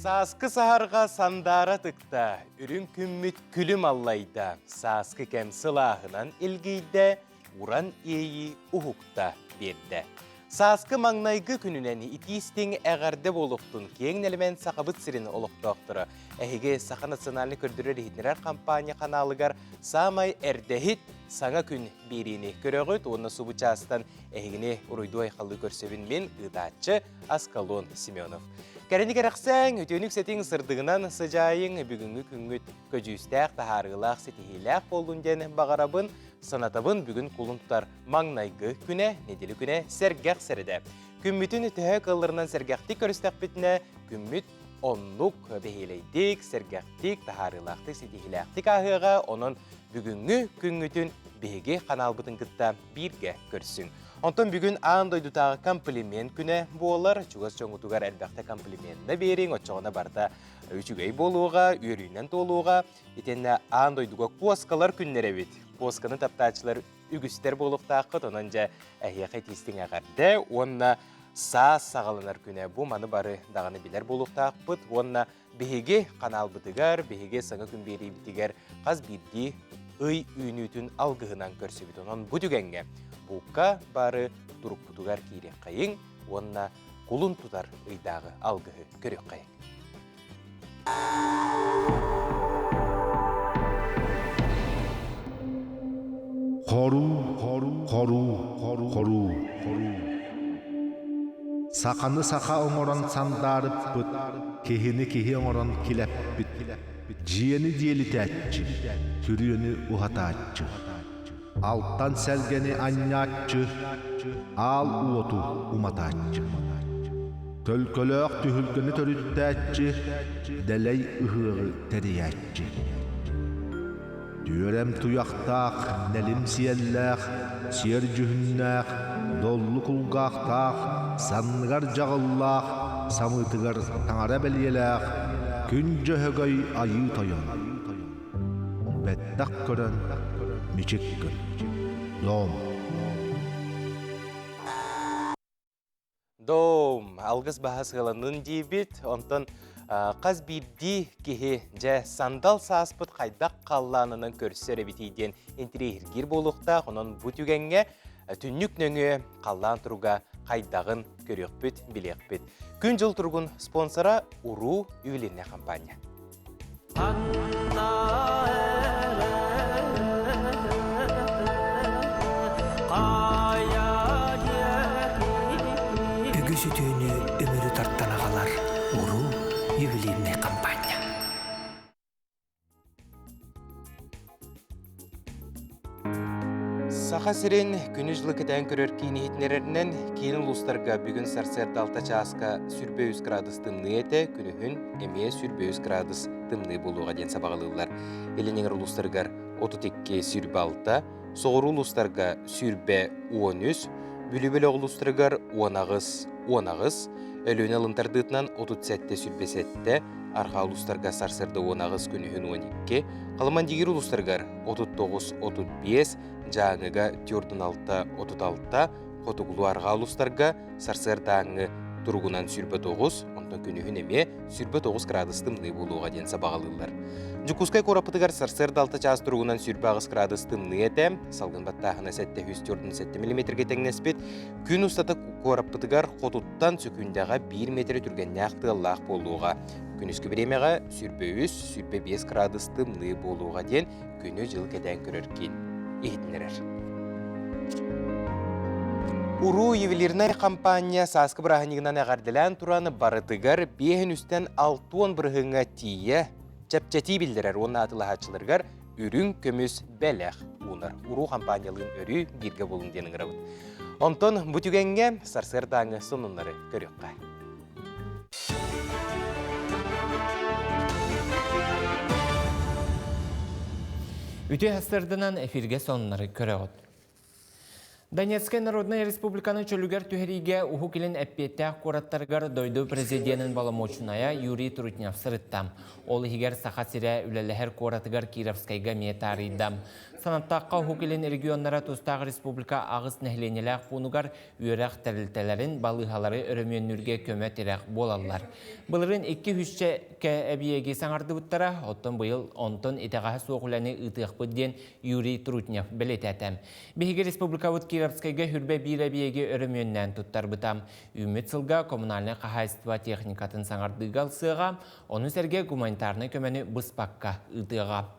Сааскы саһарҕа сандаара тыкта, үрүҥ күммүт күлүм аллайда, сааскы кэм сылааһынан илгийдэ, уран иэйии уһукта биэрдэ. Сааскы маҥнайгы күнүнэн итии-истиҥ эҕэрдэ буолуохтун киэҥ нэлэмэн Сахабыт сирин олохтоохторо. Эһиги Саха национальнай көрдөрөр-иһитиннэрэр хампаанньа ханаалыгар саамай эрдэһит саҥа күн биэриини көрөҕүт уонна субу чаастан эһигини уруйдуу-айхаллыы көрсөбүн мин ыытааччы Аскалон Семенов. Кэрэни кэрэхсээҥ, үтүөнү үксэтиҥ, сырдыгынан сыдьаайыҥ, бүгүҥҥү күҥҥүт көдьүүстээх, таһаарыылаах, ситиһиилээх буоллун диэн баҕарабын. Санатабын, бүгүн кулун тутар маҥнайгы күнэ, нэдиэлэ күнэ сэргэх сэрэдэ. Күммүтүн төһө кыалларынан сэргэхтик көрүстэхпитинэ, күммүт оннук бэһиэлэйдик, сэргэхтик, таһаарыылаахтык, ситиһиилээхтик ааһыаҕа. Онон бүгүҥҥү күҥҥүтүн биһиги ханаалбытын кытта бииргэ көрсүҥ. Онтон бүгүн аан дойдутааҕы комплимент күнэ буолар. Чугас дьоҥҥутугар элбэхтэ комплименна биэриҥ, оччоҕуна барыта үчүгэй буолуоҕа, үөрүүнэн туолуоҕа. Итиэннэ аан дойдуга куоскалар күннэрэ эбит. Куосканы таптааччылар үгүстэр буолуохтааххыт, онон дьэ эһиэхэ итиистиҥ эҕэрдэ уонна саас саҕаланар күнэ. Бу маны бары даҕаны билэр буолуохтаахпыт уонна биһиги ханаалбытыгар, биһиги саҥа күн биэриибитигэр хас биирдии ый үүнүүтүн алгыһынан көрсүбүт. Онон бу түгэҥҥэ буукка бары турукпутугар киириэххэйиҥ уонна кулун тутар ыйдааҕы алгыһы көрүөххэйиҥ. Хоруу, хоруу, хоруу, хоруу. Саханы саха оҥорон сандаарыппыт, киһини киһи оҥорон килэппит, дьиэни диэлитээччи, күрүөнү уһатааччы, алтан сэргэни анньааччы, аал уоту уматааччы. Төлкөлөөх түһүлгэни төрүттээччи, дэлэй ыһыаҕы тэрийээччи. Түөрэм туйахтаах, нэлим сиэллээх, сиэр дьүһүннээх, доллу кулгаахтаах, санныгар дьаҕыллаах, самыытыгар таҥара бэлиэлээх, күн дьөһөгөй айыы тойон. Бэттэх көрөн, мичик гын. Дом. Дом, алгыс баһа сыаланын диибит. Онтон хас биирдии киһи дьэ сандал сааспыт хайдах халлаанынан көрсөр эбитий диэн интириэһиргиир буолуохтаах. Онон бу түгэҥҥэ түннүк нөҥүө халлаан туруга хайдаҕын көрүөхпүт, билиэхпит. Күн-дьыл туругун спонсора Уруу ювелирная компания. Үгүс үтүөнү үмүрү тартан аҕалар уруу ювелирнай компания. Саха сирин күнү-дьылы кэтээн көрөр киин иһитиннэрэринэн, киин улуустарга бүгүн сарсыарда 6 чааска 23 градус тымныы этэ, күнүһүн эмиэ 23 градус тымныы буолуоҕа диэн сабаҕалыыллар. Илин эҥэр улуустарыгар 32 26, соҕуруу улуустарга 23, Бүлүү бөлөх улуустарыгар 18 18, Өлүөнэ алын тардыытынан 37 27, арҕаа улуустарга сарсыарда 18 күнүһүн 12, Халымандигир улуустарыгар 39-35, Дьааҥыга 46-36, Хотугулуу-Арҕаа улуустарга сарсыардааҥҥы туругунан 29, онтон күнүһүн эмиэ 29 градус тымныы буолуоҕа диэн сабаҕалыыллар. Дьокуускай куораппытыгар сарсыарда 6 чаас туругунан 28 градус тымныы этэ, салгын баттааһына 747 миллиметргэ тэҥнэспит. Күн устата куораппытыгар хотуттан сөкүүндэҕэ 1 метр түргэннээх тыаллаах буолуоҕа. Күнүскү бириэмэҕэ 23, 25 градус тымныы буолуоҕа диэн күнү-дьылы кэтээн көрөр киин иһитиннэрэр. Уруу ювелирнай хампаанньа сааскы бырааһынньыгынан эҕэрдэлээн туран барытыгар биэһин үстэн алтуон бырыһыҥҥа тиийэ чэпчэтии биллэрэр уонна атыылаһааччыларыгар үрүҥ көмүс бэлэх уунар. Уруу хампаанньалыын өрүү бииргэ буолуҥ диэн ыҥырабыт. Онтон бу түгэҥҥэ сарсыардааҥҥы сонуннары көрүөххэ. Үтүө сарсыарданан эфиргэ сонуннары көрөҕүт. Донецкай Народнай Республиканы чөлүгэр түһэриигэ Уһук Илин эппиэттээх куораттарыгар дойду президенин боломуочунайа Юрий Трутнев сырытта. Ол иһигэр Саха сирэ үлэлэһэр куоратыгар Кировскайга эмиэ таарыйда. Санаттахха, Уһук Илин регионнара тустаах республика аҕыс нэһилиэнньэлээх пуунугар үөрэх тэрилтэлэрин, балыыһалары өрөмүөннүүргэ көмө-тирэх буолаллар. Былырыын 200 эбийиэги саҥардыбыттара, оттон быйыл онтон итэҕэһэ суох үлэни ыытыахпыт диэн Юрий Трутнев бэлиэтээтэ. Биһиги республикабыт Кировскайга хүрбэ биир эбийиэги өрөмүөннээн туттарбыта. Үүммүт сылга коммунальнай хаһаайыстыба техникатын саҥардыыга ылсыаҕа, ону сэргэ гуманитарнай көмөнү быспакка ыытыаҕа.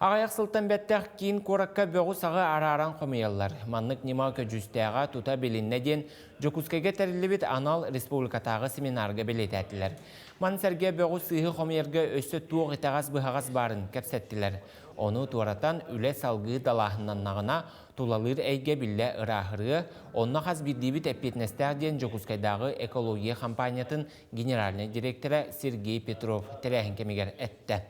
Аҕыйах сылтан бэттэх киин куоракка бөҕү-саҕы арааран хомуйаллар. Маннык ньыма көдьүүстээҕэ тута билиннэ диэн Дьокуускайга тэриллибит анал республикатааҕы семинарга бэлиэтээтилэр. Маны сэргэ бөҕү-сыыһы хомуйарга өссө туох итэҕэс-быһаҕас баарын кэпсэттилэр. Ону туоратан үлэ салгыы далааһыннаннаҕына, тулалыыр эйгэ биллэ ырааһырыа, онно хас биирдиибит эппиэтинэстээх диэн Дьокуускайдааҕы экология хампаанньатын генеральнай директора Сергей Петров тэрээһин кэмигэр эттэ.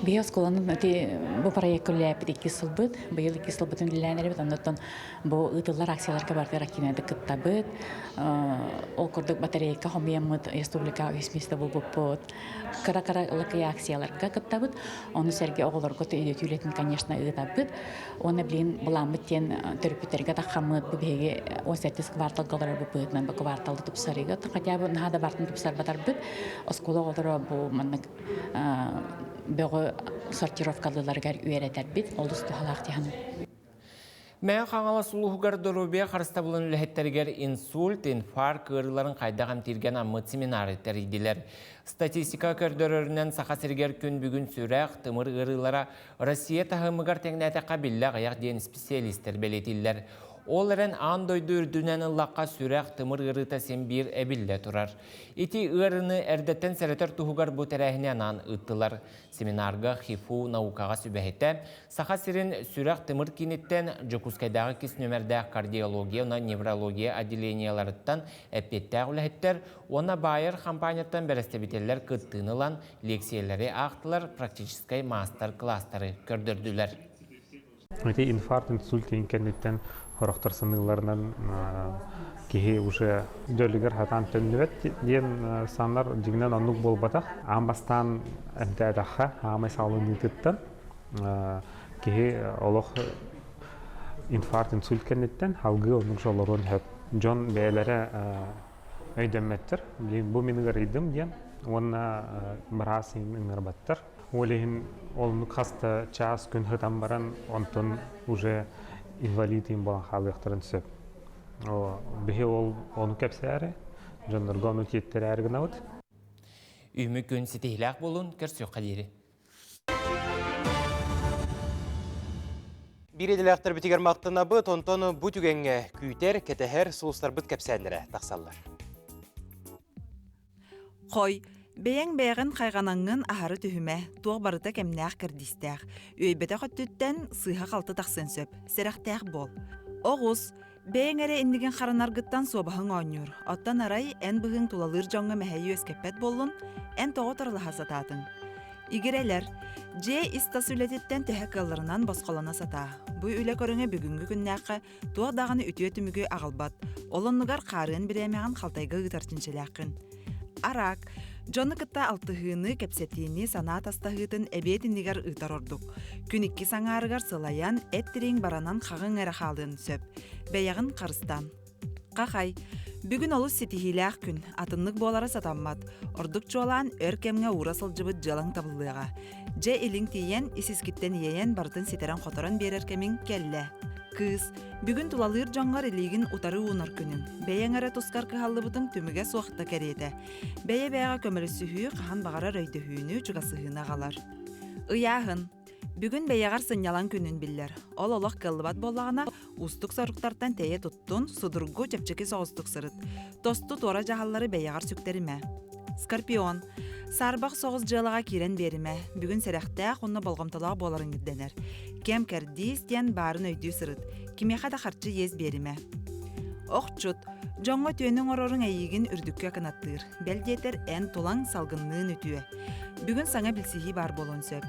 Биһи оскуоланын ити бу проекка үлэлээппит икки сылбыт, быйыл икки сылбытын үлэлээн эрэбит, оннуттан бу ыытыллар акцияларга барытыгар активнайдык кыттабыт. Ол курдук батарейка хомуйаммыт республикаҕа үс миэстэ булбуппут. Кыра-кыра ылыкый акцияларга кыттабыт. Ону сэргэ оҕолорго өйдөтүү үлэтин, конечно, ыытабыт. Уонна билигин былааммыт диэн төрөппүттэргэ таххаммыт бу биһиги 17 кварталга олорорбут быһыытынан бу кварталы тупсарыыга хотя бы наһаа да бартын тупсарбатарбыт оскуола оҕолоро бу маннык бөҕү сортировкалыыларыгар үөрэтэрбит олус туһалаах дии саныыбын. Мэҥэ Хаҥалас улууһугар доруобуйа харыстабылын үлэһиттэригэр инсульт, инфаркт ыарыыларын хайдах эмтииргэ анаммыт семинары тэрийдилэр. Статистика көрдөрөрүнэн Саха сиригэр күн бүгүн сүрэх, тымыр ыарыылара Россия таһымыгар тэҥнээтэххэ биллэ аҕыйах диэн специалистэр бэлиэтииллэр. Ол эрэн аан дойду үрдүнэн ыллахха сүрэх, тымыр ыарыыта син биир эбиллэ турар. Ити ыарыыны эрдэттэн сэрэтэр туһугар бу тэрээһини анаан ыыттылар. Семинарга ХИФУ наукаҕа сүбэһитэ, Саха сирин сүрэх-тымыр кииниттэн Дьокуускайдааҕы иккис нүөмэрдээх кардиология уонна неврология отделениеларыттан эппиэттээх үлэһиттэр уонна Байер хампаанньаттан бэрэстэбиитэллэр кыттыыны ылан лиэксийэлэри аахтылар, практическай маастар-кылаастары көрдөрдүлэр. Ити инфаркт, инсульт диэн кэнниттэн сорохтор саныылларынан киһи уже дөлүгэр хатаан төннүбэт диэн санар дьиҥинэн оннук буолбатах. Аан бастаан эмтээтэххэ, аамай саҕаланыытыттан киһи олох инфаркт, инсульт кэнниттэн салгыы оннук олоруон сөп. Дьон бэйэлэрэ өйдөммөттөр. Билигин бу мин ыарыйдым диэн уонна быраас ыҥырбаттар. Ол иһин оннук хас да чаас күн сытан баран онтон уже инвалид им буолан хаалыахтарын сөп. Биһи ол ону кэпсээри, дьоннорго ону тиэттэрээри гынабыт. Үүмү күн ситиһилээх буолун, көрсүөххэ диэри. Биир идэлээхтэрбитигэр махтанабыт, онтон бу түгэҥҥэ күүтэр, кэтэһэр сулустарбыт кэпсээннэрэ тахсаллар. Хой, бэйэҥ бэйэҕин хайҕанаҥҥын аһары түһүмэ, туох барыта кэмнээх-кэрдиистээх. Үөйбэтэх өттүттэн сыыһа-халты тахсыан сөп, сэрэхтээх буол. Оҕус, бэйэҥ эрэ иннигин харанаргыттан суобаһыҥ оонньуур. Оттон арай эн быһыыҥ тулалыыр дьоҥҥо мэһэйи үөскэппэт буоллун, эн тоҕо торолаһа сатаатыҥ? Игирэлэр, дьиэ ис-тас үлэтиттэн төһө кыалларынан босхолоно сатаа. Бу үлэ көрүҥэ бүгүҥҥү күннээххэ туох даҕаны үтүө түмүгү аҕалбат, ол оннугар хаарыан бириэмэҕин халтайга ыытар чинчилээххин. Араак, дьону кытта алтыһыыны, кэпсэтиини, санаа тастаһыытын эбиэт иннигэр ыытар ордук. Күн иккис аҥаарыгар сылайан, эт тирииҥ баранан хаҕыҥ эрэ хаалыан сөп. Бэйэҕин харыстан. Хахай, бүгүн олус ситиһиилээх күн, атыннык буолара сатаммат. Ордук чуолаан өр кэмҥэ уура сылдьыбыт дьыалаҥ табыллыаҕа. Дьэ илиҥ тиийэн, ис-искиттэн иэйэн барытын ситэрэн-хоторон биэрэр кэмиҥ кэллэ. Кыыс, бүгүн тулалыыр дьоҥҥор илиигин утары уунар күнүҥ. Бэйэҥ эрэ тускар кыһаллыбытыҥ түмүгэ суох да кэриэтэ. Бэйэ-бэйэҕэ көмөлөсүһүү хаһан баҕарар өйдөһүүнү, чугасыһыыны аҕалар. Ыйааһын. Бүгүн бэйэҕэр сынньалаҥ күнүн биллэр. Ол олох кыаллыбат буоллаҕына, уустук соруктартан тэйэ туттун, судургу, чэпчэки соҕустук сырыт. Тосту туора дьаһаллары бэйэҕэр сүктэримэ. Скорпион. Саарбах соҕус дьыалаҕа киирэн биэримэ. Бүгүн сэрэхтээх уонна болҕомтолоох буоларыҥ ирдэнэр. Кэм кэрдиис диэн баарын өйдүү сырыт. Кимиэхэ да харчы иэс биэримэ. Охчут. Дьоҥҥо үтүөнү оҥороруҥ эйиигин үрдүккэ кынаттыыр. Бэл диэтэр, эн тулаҥ салгынныын үтүө. Бүгүн саҥа билсиһии баар буолуон сөп.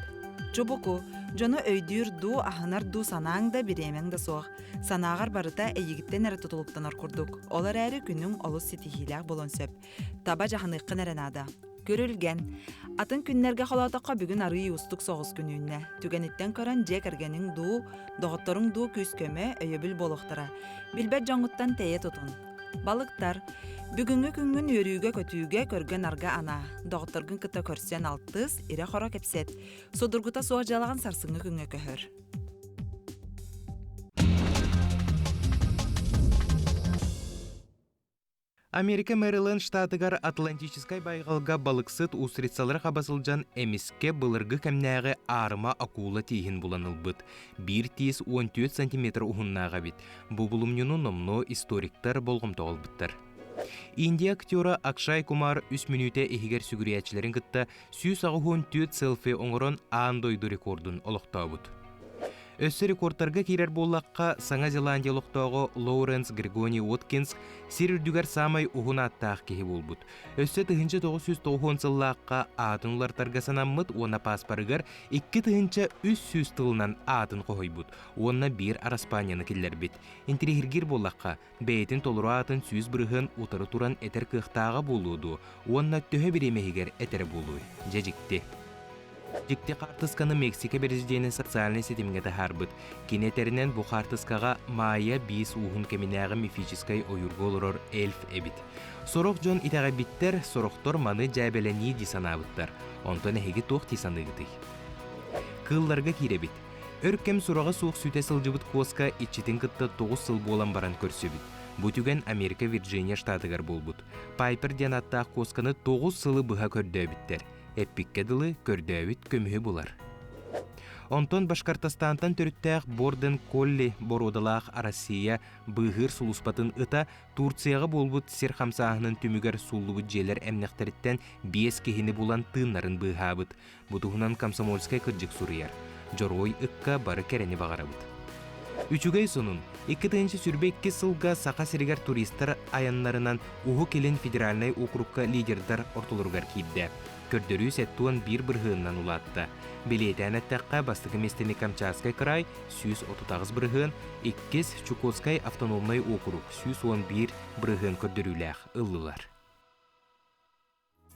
Чубуку, дьону өйдүүр дуу, аһынар дуу санааҥ да, бириэмэҥ да суох. Санааҕар барыта эйигиттэн эрэ тутулуктанар курдук. Ол эрээри күнүҥ олус ситиһиилээх буолуон сөп. Таба дьаһаныаххын эрэ наада. Күрүлгэн. Атын күннэргэ холоотоххо бүгүн арыый уустук соҕус күн үүннэ. Түгэниттэн көрөн дьиэ кэргэниҥ дуу, доҕотторуҥ дуу күүс-көмө, өйөбүл буолуохтара. Билбэт дьоҥҥуттан тэйэ тутун. Балыктар. Бүгүҥҥү күҥҥүн үөрүүгэ-көтүүгэ, көргө-нарга анаа. Доҕотторгун кытта көрсөн алтыс, ирэ-хоро кэпсэт. Судургута суох дьыалаҕын сарсыҥҥы күҥҥэ көһөр. Америка Мэриленд штатыгар Атлантическай байҕалга балыксыт устрицалары хаба сылдьан эмискэ былыргы кэмнээҕи аарыма акула тииһин булан ылбыт. Биир тиис 14 сантиметр уһуннаах эбит. Бу булумньуну номнуо историктар болҕомтоҕо ылбыттар. Индия актера Акшай Кумар үс мүнүүтэ иһигэр сүгүрүйээччилэрин кытта 184 селфи оҥорон аан дойду рекордун олохтообут. Өссө рекордтарга киирэр буоллахха, Саҥа Зеландия олохтооҕо Лоуренс Григоний Уоткинс сир үрдүгэр саамай уһун ааттаах киһи буолбут. Өссө 1990 сыллаахха аатын уларытарга санаммыт уонна пааспарыгар 2300 тылынан аатын хоһуйбут уонна биир араспаанньаны киллэрбит. Интириэһиргиир буоллахха, бэйэтин толору аатын 100% утары туран этэр кыахтааҕа буолуо дуо уонна төһө бириэмэ иһигэр этэрэ буолуой? Дьэ дьикти. Дьикти хаартысканы Мексика президенэ социальнай ситимҥэ таһаарбыт. Кини этэринэн, бу хаартыскаҕа Майя биис ууһун кэминээҕи мифическай ойуурга олорор эльф эбит. Сорох дьон итэҕэйбиттэр, сорохтор маны дьээбэлэнии дии санаабыттар. Онтон эһиги туох дии саныыгытый? Кыылларга киирэбит. Өр кэм сураҕа суох сүтэ сылдьыбыт куоска иччитин кытта 9 сыл буолан баран көрсүбүт. Бу түгэн Америка Вирджиния штатыгар буолбут. Пайпер диэн аттаах куосканы 9 сылы быһа көрдөөбүттэр. Эппиккэ дылы, көрдөөбүт көмүһү булар. Онтон Башкортостантан төрүттээх Борден Колли боруодалаах Россия быыһыыр сулууспатын ыта Турцияҕа буолбут сир хамсааһынын түмүгэр сууллубут дьиэлэр эмнэхтэриттэн биэс киһини булан тыыннарын быыһаабыт. Бу туһунан «Комсомольскай кырдьык» суруйар. Дьоруой ыкка бары кэрэни баҕарабыт. Үчүгэй сонун. 2022 сылга Саха сиригэр туристар айаннарынан Уһук Илин федеральнай округка лидердар ортолоругар киирдэ. Көрдөрүү 71 бырыһыанынан улаатта. Бэлиэтээн эттэххэ, бастакы миэстэни Камчатскай край 138 бырыһыан, иккис Чукотскай автономнай округ 111 бырыһыан көрдөрүүлээх ыллылар.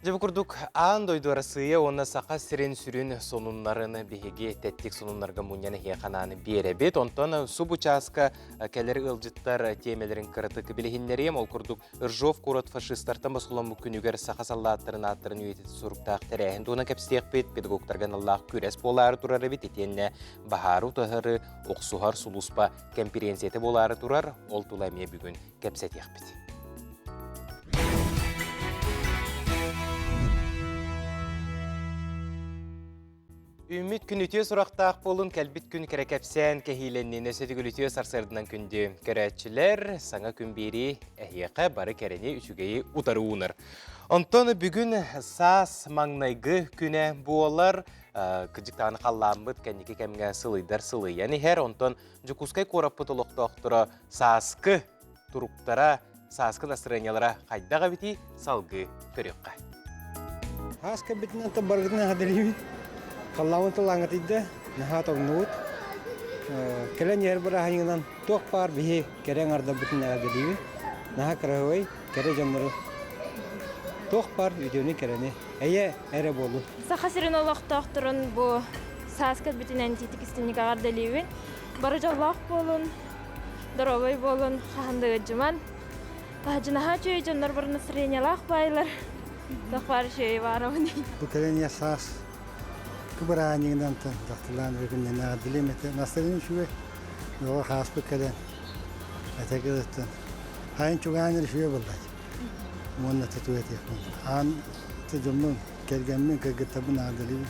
Дьэ бу курдук аан дойду Арассыыйа уонна Саха сирин сүрүн сонуннарын биһиги тэттик сонуннарга мунньан эһиэхэ анаан биэрэбит. Онтон субу чааска кэлэр ыалдьыттар тиэмэлэрин кыратык билиһиннэриэм. Ол курдук Ржов куорат фашистартан босхоломмут күнүгэр саха саллааттарын ааттарын үйэтитэ суруктаах тэрээһин туһунан кэпсиэхпит. Педагогтарга аналлаах күрэс буолаары турар эбит. Итиэннэ баһаары утаһары охсуһар сулууспа кэмпириэнсийэтэ буолаары турар. Ол тула эмиэ бүгүн кэпсэтиэхпит. Үүммүт күн үтүө сурахтаах буолун, кэлбит күн кэрэ кэпсээн кэһиилэннин, өссө төгүл үтүө сарсыарданан күндү көрөөччүлэр, саҥа күн биэрии эһиэхэ бары кэрэни, үчүгэйи утары уунар. Онтон бүгүн саас маҥнайгы күнэ буолар, кырдьыктаҕына халлааммыт кэнники кэмҥэ сылыйдар сылыйан иһэр, онтон Дьокуускай куораппыт олохтоохторо сааскы туруктара, сааскы настырыанньалара хайдах эбитий салгыы көрүөххэ. Аас кэлбитинэн баргытын хадалиибит. Халлаамын тылааҥатыйда, наһаа тоҥнубут. Кэлэн иһэр бырааһынньыгынан туох баар биһи кэрэ аҥардарбытын эҕэрдэлиибит. Наһаа кыраһыабай, кэрэ дьоннору туох баар үтүөнү кэрэни эйэ эрэ буолун. Саха сирин олохтоохторун бу саас кэлбитинэн тиитик истинник эҕэрдэлиибин. Бары дьоллоох буолун, доруобай буолун, хаһан да ыалдьыман. Таһдьынаһаа үчүгэй дьоннор бары настроениялаах баайлар. Туох баар үчүгэй баарабын. Бу кэлэн саас кыбыраанньыгынан дактылаан бүгүн эҕэрдэлиэм этэ. Настроение үчүгэй. Оҕо хааспыт кэлэн этэ кылыттан. Хайын чугаан үчүгэй буоллач. Уонна тутуу этиэхпин. Аан дьоммун, кэргэммин, кыргыттарбын эҕэрдэлиибин.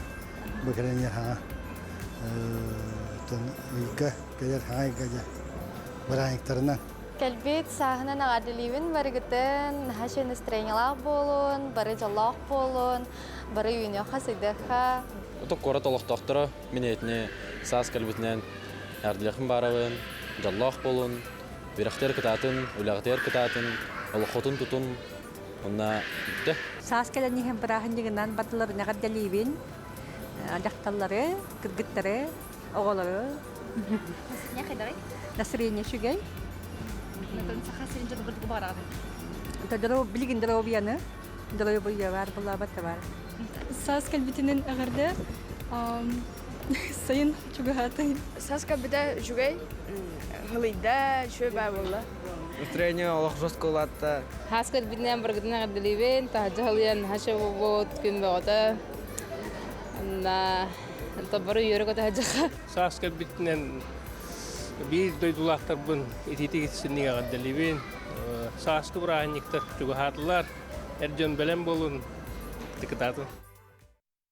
Бу кэлэн хаҥа ыйга кэлэр хаҥа ыйга дьэ бырааһынньыктарынан Кэлбит сааһынан эҕэрдэлиибин барыгытын, наһаа үчүгэй настроениелаах буолун, бары дьоллоох буолун, бары үүнүөххэ, сайдыахха. Ото куорат олохтоохторо мин этини саас кэлбитинэн эҕэрдэлиэхпин баарабын, дьоллоох буолун, үөрэхтэр кытаатын, үлэҕитигэр кытаатын, олоххутун тутун, уонна бүттэ. Саас кэлэн иһэн бырааһынньыгынан бардыларын эҕэрдэлиибин. Дьахталлары, кыргыттары, оҕолору. Настроение хайдаҕый? Настроение үчүгэй. Саха сирин дьонугар тугу баҕараҕыный? Билигин доруобуйаны, доруобуйа баар буоллаабат да баар. Саас кэлбитинэн эҕэрдэ. Сайын чугаһаатый. Саас кэлбитэ үчүгэй. Хылыйда, үчүгэй баа буолла. Настроение олох жестко улаатта. Хаас кэлбитинэн баргытын эҕэрдэлиибин, таһырдьа халыйан хаша буолбут күн бөҕөтө. Онна тобору үөрэ көтө сылдьаха. Саас кэлбитинэн биир дойдулаахтарбын итиитик итсинник эҕэрдэлиибин. Сааскы бырааһынньыктар чугаһаатылар. Эр дьон бэлэм буолун, кытаатын.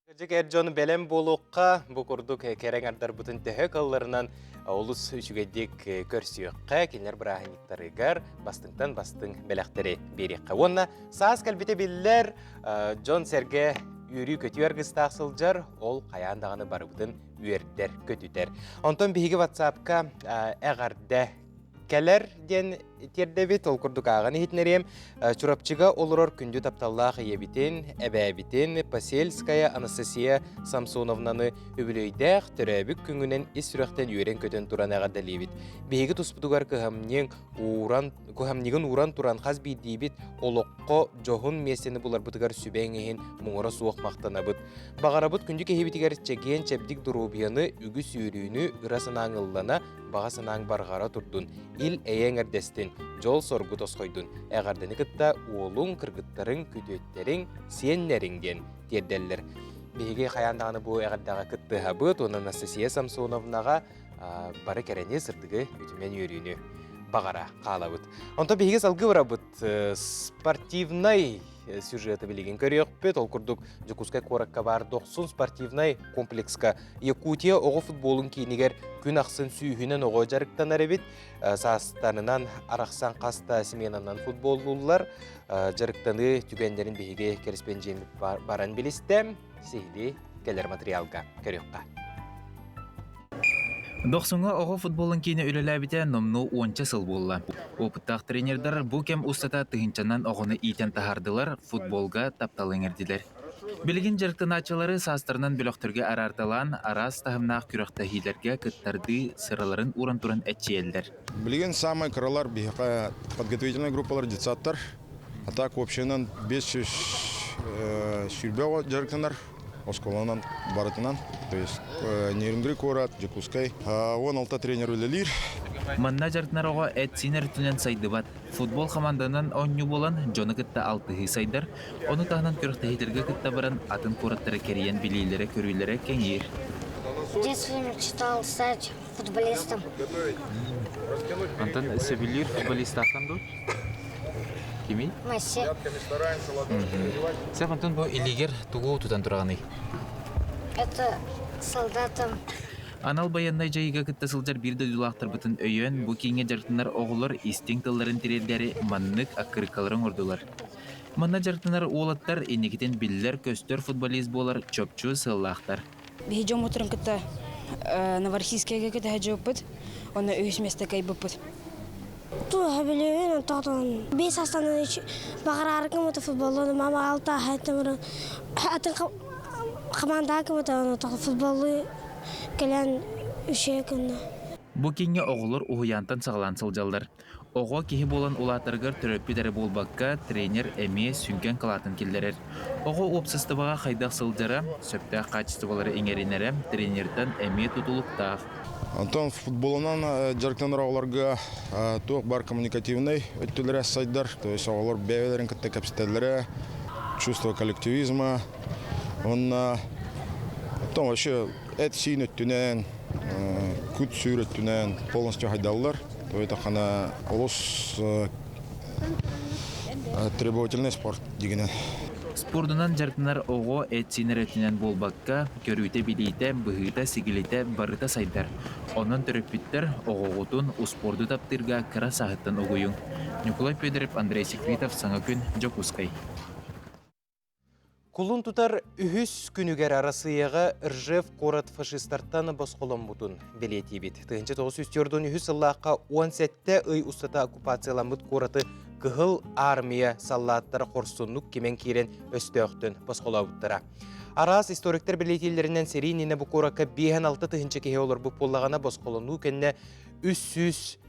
Кырдьык эр дьон бэлэм буолуохха, бу курдук кэрэҥ ардарбытын төһө кылларынан олус үчүгэйдик көрсүөххэ, кинилэр бырааһынньыктарыгар бастыҥтан бастыҥ бэлэхтэри биэриэххэ. Уонна саас кэлбитэ биллэр, дьон-сэргэ үөрүү-көтүү аргыстаах сылдьар, ол хайаан даҕаны барыбытын үөрдэр, көтүтэр. Онтон биһиги WhatsApp-ка эҕэрдэ кэлэр диэн тиэрдэбит, ол курдук ааҕан иһитинэриэм. Чурапчыга олорор күндү тапталлаах ийэбитин, эбээбитин Посельская Анастасия Самсоновнаны үбүлүөйдээх төрөөбүт күҥүнэн ис сүрэхтэн үөрэн-көтөн туран эҕэрдэлиибит. Биһиги туспутугар кыһамньыҥ ууран, кыһамньыгын ууран туран хас биирдиибит олоххо дьоһун миэстэни буларбытыгар сүбэҥ иһин муҥура суох махтанабыт. Баҕарабыт күндү киһибитигэр чэгиэн-чэбдик доруобуйаны, үгүс үөрүүнү, ыра санааҥ ыллана, баҕа санааҥ барҕара турдун, ил эйэҥ эрдэстин, дьол-соргу тосхойдун, эҕэрдэни кытта уолуҥ, кыргыттарыҥ, күтүөттэриҥ, сиэннэриҥ диэн тиэрдэллэр. Биһиги хайаан даҕаны бу эҕэрдэҕэ кыттыһабыт уонна Анастасия Самсоновнаҕа бары кэрэни, сырдыгы, үтүмэн үөрүүнү баҕара хаалабыт. Онтон биһиги салгыы барабыт спортивнай сюжеты билигин көрүөхпүт. Ол курдук Дьокуускай куоракка баар Дохсун спортивнай комплекска Якутия оҕо футболун киинигэр күн ахсын сүүһүнэн оҕо дьарыктанар эбит. Саастарынан арахсан хас да сменанан футболлууллар. Дьарыктаныы түгэннэрин биһиги кэрэспэндьиэммит баран билистэ. Сиһилии кэлэр материалга көрүөххэ. Дохсуҥҥа оҕо футболун киинэ үлэлээбитэ номнуо уонча сыл буолла. Опыттаах тренердэр бу кэм устата тыһыынчанан оҕону иитэн таһаардылар, футболга таптал иҥэрдилэр. Билигин дьарыктанааччылары саастарынан бөлөхтөргө араарталаан, араас таһымнаах күрэхтэһиилэргэ кыттардыы сыраларын ууран туран эччийэллэр. Билигин самай кыралар биһиэхэ подготовительная группалар детсадтар. А так общайынан 520 оҕо дьарыктанар. Оскуоланан барытынан, то есть Нерюнгри куорат, Дьокуускай. 16 тренер үлэлиир. Манна дьарыктанар оҕо эт-сиин өртүнэн сайдыбат. Футбол хамаанданан оонньуу буолан, дьону кытта алтыһыы сайдар. Ону таһынан күрэхтэһиилэргэ кытта баран, атын куораттары кэрийэн билиилэрэ-көрүүлэрэ кэҥиир. В детстве мечтал стать футболистом. Антон сөбүлүүр футболистааххын дуу? Кимий? Месси. Сеп, Антон, бу илиигэр тугу тутан тураҕыный? Это солдатам. Анал байыаннай дьайыыга кытта сылдьар биир дойдулаахтарбытын өйөөн, бу кииҥҥэ дьарыктанар оҕолор истиҥ тылларын тириэрдээри маннык аккырыыккалары оҥордулар. Манна дьарыктанар уолаттар инникитин биллэр-көстөр футболист буолар чопчу сыаллаахтар. Биһи дьоммутун кытта Новороссийскайга кытта сылдьыбыппыт, онно үһүс миэстэ кыайбыппыт. Туоха билигин тоҕотон биэс астанан баҕараары кымыта футболлуну мама алта хайтымыры атын командаға кымыта футболлу кэлэн үчүгэй гынна. Бу киҥҥэ оҕолор уһуйаантан саҕалаан сылдьаллар. Оҕо киһи буолан улаатарыгар төрөппүт эрэ буолбакка, тренер эмиэ сүҥкэн кылаатын киллэрэр. Оҕо уопсастыбаҕа хайдах сылдьара, сөптөөх хаачыстыбалары иҥэринэрэ тренертэн эмиэ тутулуктаах. Онтон футболунан дьарыктанар оҕолорго туох баар коммуникативнай өттүлэрэ сайдар, то есть оҕолор бэйэлэрин кытта кэпсэтэллэрэ, чувство коллективизма, уонна потом вообще эт-сиин өттүнэн, кут-сүр өттүнэн полностью хайдаллар. Тойтахана олус требовательный спорт дигинен. Спордунан дьарыктанар оҕо эт-сиин эрэ өттүнэн буолбакка, көрүүтэ-билиитэ, быһыыта-сигилитэ барыта сайдар. Онон төрөппүттэр оҕоҕутун успуорду таптыырга кыра сааһыттан угуйуҥ. Ньукулай Федоров, Андрей Секретов, Саҥа күн, Дьокуускай. Кулун тутар үһүс күнүгэр Арассыыйаҕа Ржев куорат фашистартан босхоломмутун бэлиэтиибит. 1943 сыллаахха 17 ый устата оккупацияламмыт куораты Кыһыл Армия саллааттара хорсуннук кимэн киирэн өстөөхтөн босхолообуттара. Араас историктар бэлиэтииллэринэн сэрии иннинэ бу куоракка 56 тыһыынча киһи олорбут буоллаҕына, босхолонуу кэннэ 360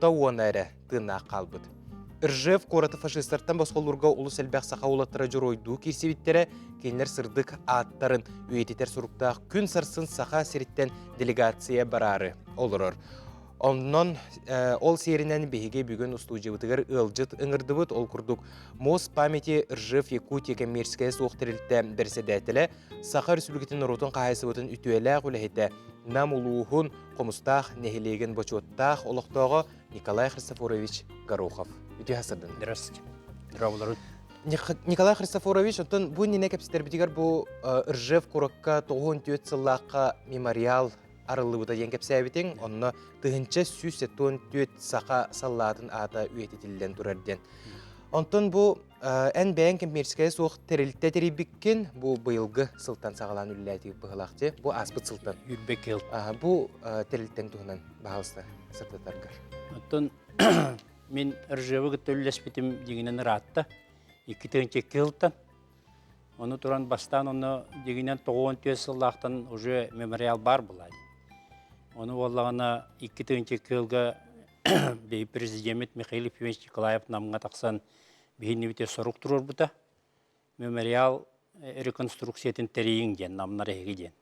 уона эрэ тыыннаах хаалбыт. Ржев куораты фашистартан босхолуурга улус элбэх саха уолаттара дьоруойдуу киирсибиттэрэ, кинилэр сырдык ааттарын үйэтитэр суруктаах күн сарсын Саха сириттэн делегация бараары олорор. Онон ол сиэринэн биһиги бүгүн устуудьуйабытыгар ыалдьыт ыҥырдыбыт. Ол курдук Мост памяти Ржев Якутия коммерческая суох тэрилтэ бэрэссэдээтэлэ, Саха Өрөспүүбүлүкэтин норуотун хаһаайыстыбатын үтүөлээх үлэһитэ, Нам улууһун Хомустаах нэһилиэгин бочуоттаах олохтооҕо Николай Христофорович Горохов. Үтүө сырдын. Здравствуйте. Здравствуйте. Николай Христофорович, оттон бу иннинэ кэпсэтэрбитигэр бу Ржев куракка 94 сыллаахха мемориал арыллыбыта диэн кэпсээбитиҥ. Онно 1174 саха саллаатын аата үйэтитиллэн турар диэн. Онтон бу эн бэйэҥ коммерческайа суох тэрилтэ тэрийбиккин бу быйылгы сылтан саҕалаан үлэлээтигит быһылаах дии. Бу ааспыт сылтан. Үрбэк кыл. Бу тэрилтэҥ туһунан баһаалыста сырдатаргар. Оттон мин Ржевы кытта үллэспитим дьиҥинэн ыраатта. 2002 сылтан. Ону туран бастаан онно дьиҥинэн 94 сыллаахтан уже мемориал баар буолаа. Ону буоллаҕына 2002 сылга бэйи президеммит Михаил Ефимович Николаев Намҥа тахсан биһиннибите сорук туруорбута. Мемориал реконструкциятын тэрийиҥ диэн, намнар эһиги диэн.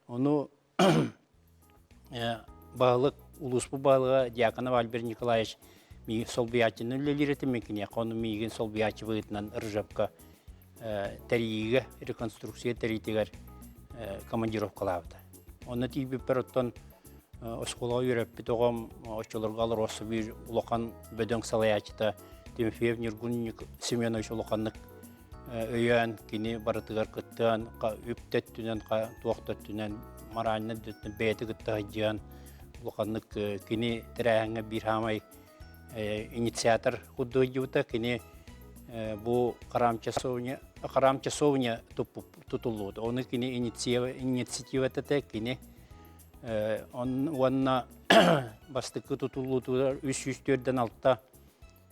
Ону баһылык, улууспут баһылыга Дьяконов Альберт Николаевич миигин солбуйааччынан үлэлиир этим, мин киниэхэ ону миигин солбуйааччы быһыытынан Ржевка тэрийиигэ, реконструкция тэрийиитигэр командировкалаабыта. Онно тиийбиппэр оттон оскуолаҕа үөрэппит оҕом оччолорго АЛРОСА биир улахан бөдөҥ салайааччыта Тимофеев Ньургун Семенович улаханнык өйөөн, кини барытыгар кыттыан, үп да өттүнэн, туох да өттүнэн, моральнай да өттүнэн бэйэтэ кытта сылдьыан, улаханнык кини тэрээһиҥҥэ биир хаамай инициатор курдук сылдьыбыта. Кини бу храм часовня, храм часовня тутуллубут. Ону кини инициативата этэ, кини уонна бастакы тутуллуутугар 304-тэн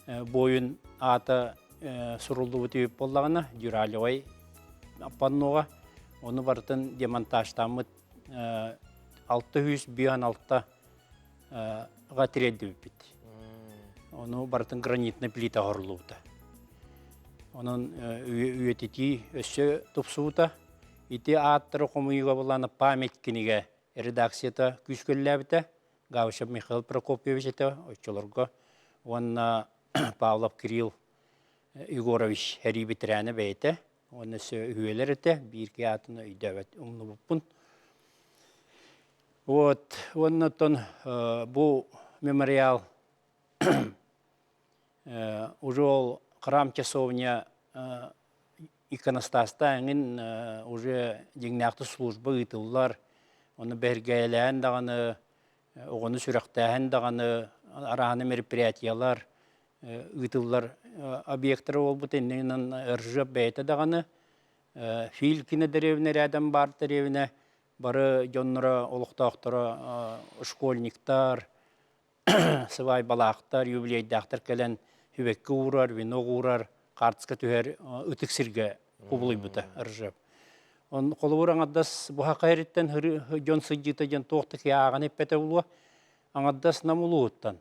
6 буойун аата суруллубут үп буоллаҕына, дюралевай панноҕа ону барытын демонтажтааммыт 656 ға тириэрдибиппит. Ону барытын гранитный плита оһоруллубута. Онон үйэтитии өссө тупсубута. Ити ааттары хомуйууга булаана память кинигэ редакцията күүскөллөөбүтэ. Гавшев Михаил Прокопьевич этэ оччолорго уонна Павлов Кирилл Егорович сэрии бэтэрээнэ бэйэтэ уонна өссө үһүөлэр этэ биир киһи аатын өйдөөбөт умнубуппун. Вот уонна оттон бу мемориал уже ол храм часовня иконостаста эҥин уже дьиҥнээхтик служба ыытыллар ону бэргээйэлээн даҕаны оҕону сүрэхтээһин даҕаны арааны мероприятиялар ыытыллар объектара буолбут иннинэн РЖ бэйэтэ даҕаны Филькина дэриэбинэ рядом баар дэриэбинэ бары дьонноро олохтоохторо школьниктар сыбаайбалаахтар, юбилейдаахтар кэлэн сүбэкки уурар, венок уурар, хаартыска түһэр ытык сиргэ кубулуйбута Ржев. Он холобур аҥардас буһаха эриттэн дьон сылдьыыта диэн туох да ааҕан эппэтэ буолуо. Аҥардас Нам улууһуттан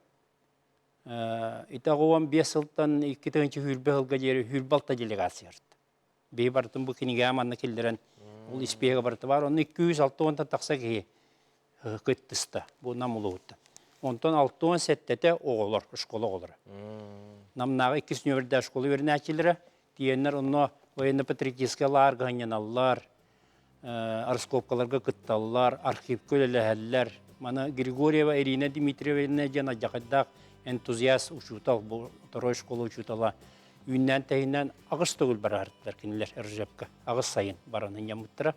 ити 15 сылтан 2020 сылга диэри 26 делегация барда. Биһи барытын бу кинигэҕэ манна киллэрэн ол испиэгэ барыта баар. Онно 260 тахса киһи кыттыста бу Нам улууһуттан. Онтон 67-тэ оҕолор, школа оҕолоро. Намнааҕы иккис нүөмэрдээх школа үөрэнээччилэрэ тиийэннэр онно военно-патриотическай лааҕырга сынньаналлар, раскопкаларга кытталлар, архивка үлэлэһэллэр. Маны Григорьева Ирина Дмитриевна диэн алдьархайдаах энтузиаст учуутал, бу второй школа учуутала үүннээн-тэһииннээн аҕыс төгүл бараһыттар кинилэр Ржевка аҕыс сайын баран ынньаммыттара.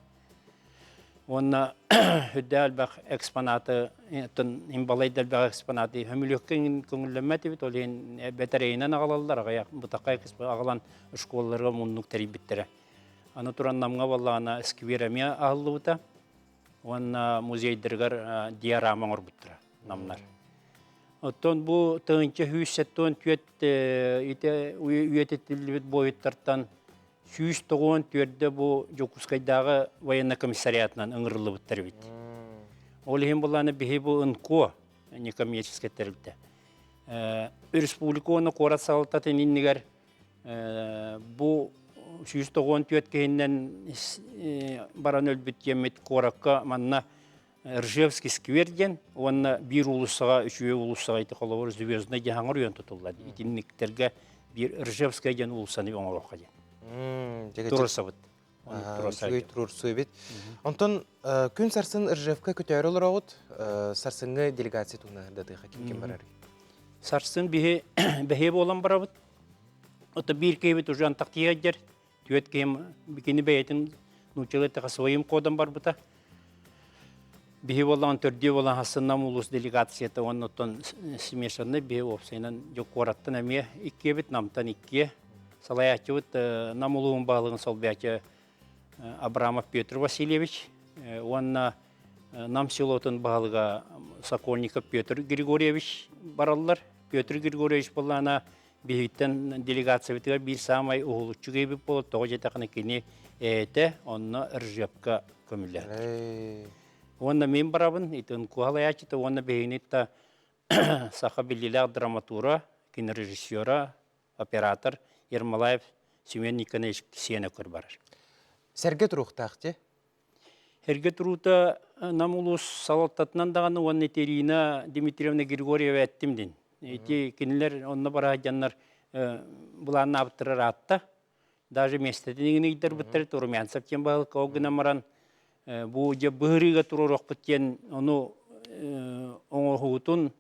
Уонна үрдээх элбэх экспонаты, имбалай да элбэх экспонаты көмүлүөккэ көҥүллэммэт эбит, ол иһин бэтэрэйинэн аҕалаллар, аҕыйах бытахха аҕалан школаларга муннук тэрийбиттэрэ. Аны туран Намҥа буоллаҕына сквер эмиэ аһыллыбыта уонна музейдарыгар диорама оҥорбуттара намнар. Оттон бу 1174 ити үйэтитиллибит буойуттартан 194-дө бу Дьокуускайдааҕы военнай комиссариатынан ыҥырыллыбыттар эбит. Ол иһин буллааны биһи бу НКО некоммерческай тэрилтэ. Республика уонна куорат салалтатын иннигэр бу 194 киһиннэн баран өлбүт диэммит куоракка манна Ржевский сквер диэн уонна биир уулуссаҕа үчүгэй уулуссаҕа ити холобур Звездный диэн хаҥар үйэн тутуллар. Итинниктэргэ биир Ржевская диэн уулуссаны оҥоруохха диэн. Туруорсабыт. Үчүгэй туруорсуу эбит. Онтон күн сарсын Ржевка көтөөрү олороҕут. Сарсыҥҥы делегация туһунан ырдатыаха ким ким барар? Сарсын биһи бэһиэ буолан барабыт. Ото биир киһибит уже антах тиийэр. Түөрт киһим кини бэйэтин нууччалыы эттэхэ своим ходом барбыта. Биһи буоллаҕын төрдүө буолан хассыннам улуус делегацията уонна оттон смешанный биһи уопсайынан дьэ куораттан эмиэ иккиэбит, Намтан иккиэ. Салайааччыбыт Нам улууһун баһылыгын солбуйааччы Абрамов Петр Васильевич уонна Нам селотун баһылыга Сокольников Петр Григорьевич бараллар. Петр Григорьевич буоллаҕына биһиттэн делегациябытыгар биир саамай уһулуччу киһибит буолар, тоҕо диэтэххинэ кини ээтэ онно Ржевка көмүллээтэ. Уонна мин барабын, итин куһалайааччыта уонна биһигини та саха биллиилээх драматура, кинорежиссера, оператор Ермолаев Семен Никонович сиэнэ көр барар. Сэргэ туруохтаах дии. Эргэ туруута Нам улуус салалтатынан даҕаны уонна Ирина Дмитриевна Григорьева эттим дин. Ити кинилэр онно бара сылдьаннар былааннаабыттара ыраатта. Даже миэстэтин иҥин ыйдарбыттар Румянцев диэн баһылыкка ол гынан баран бу дьэ быһырыыга туруоруохпут диэн ону оҥоһуутун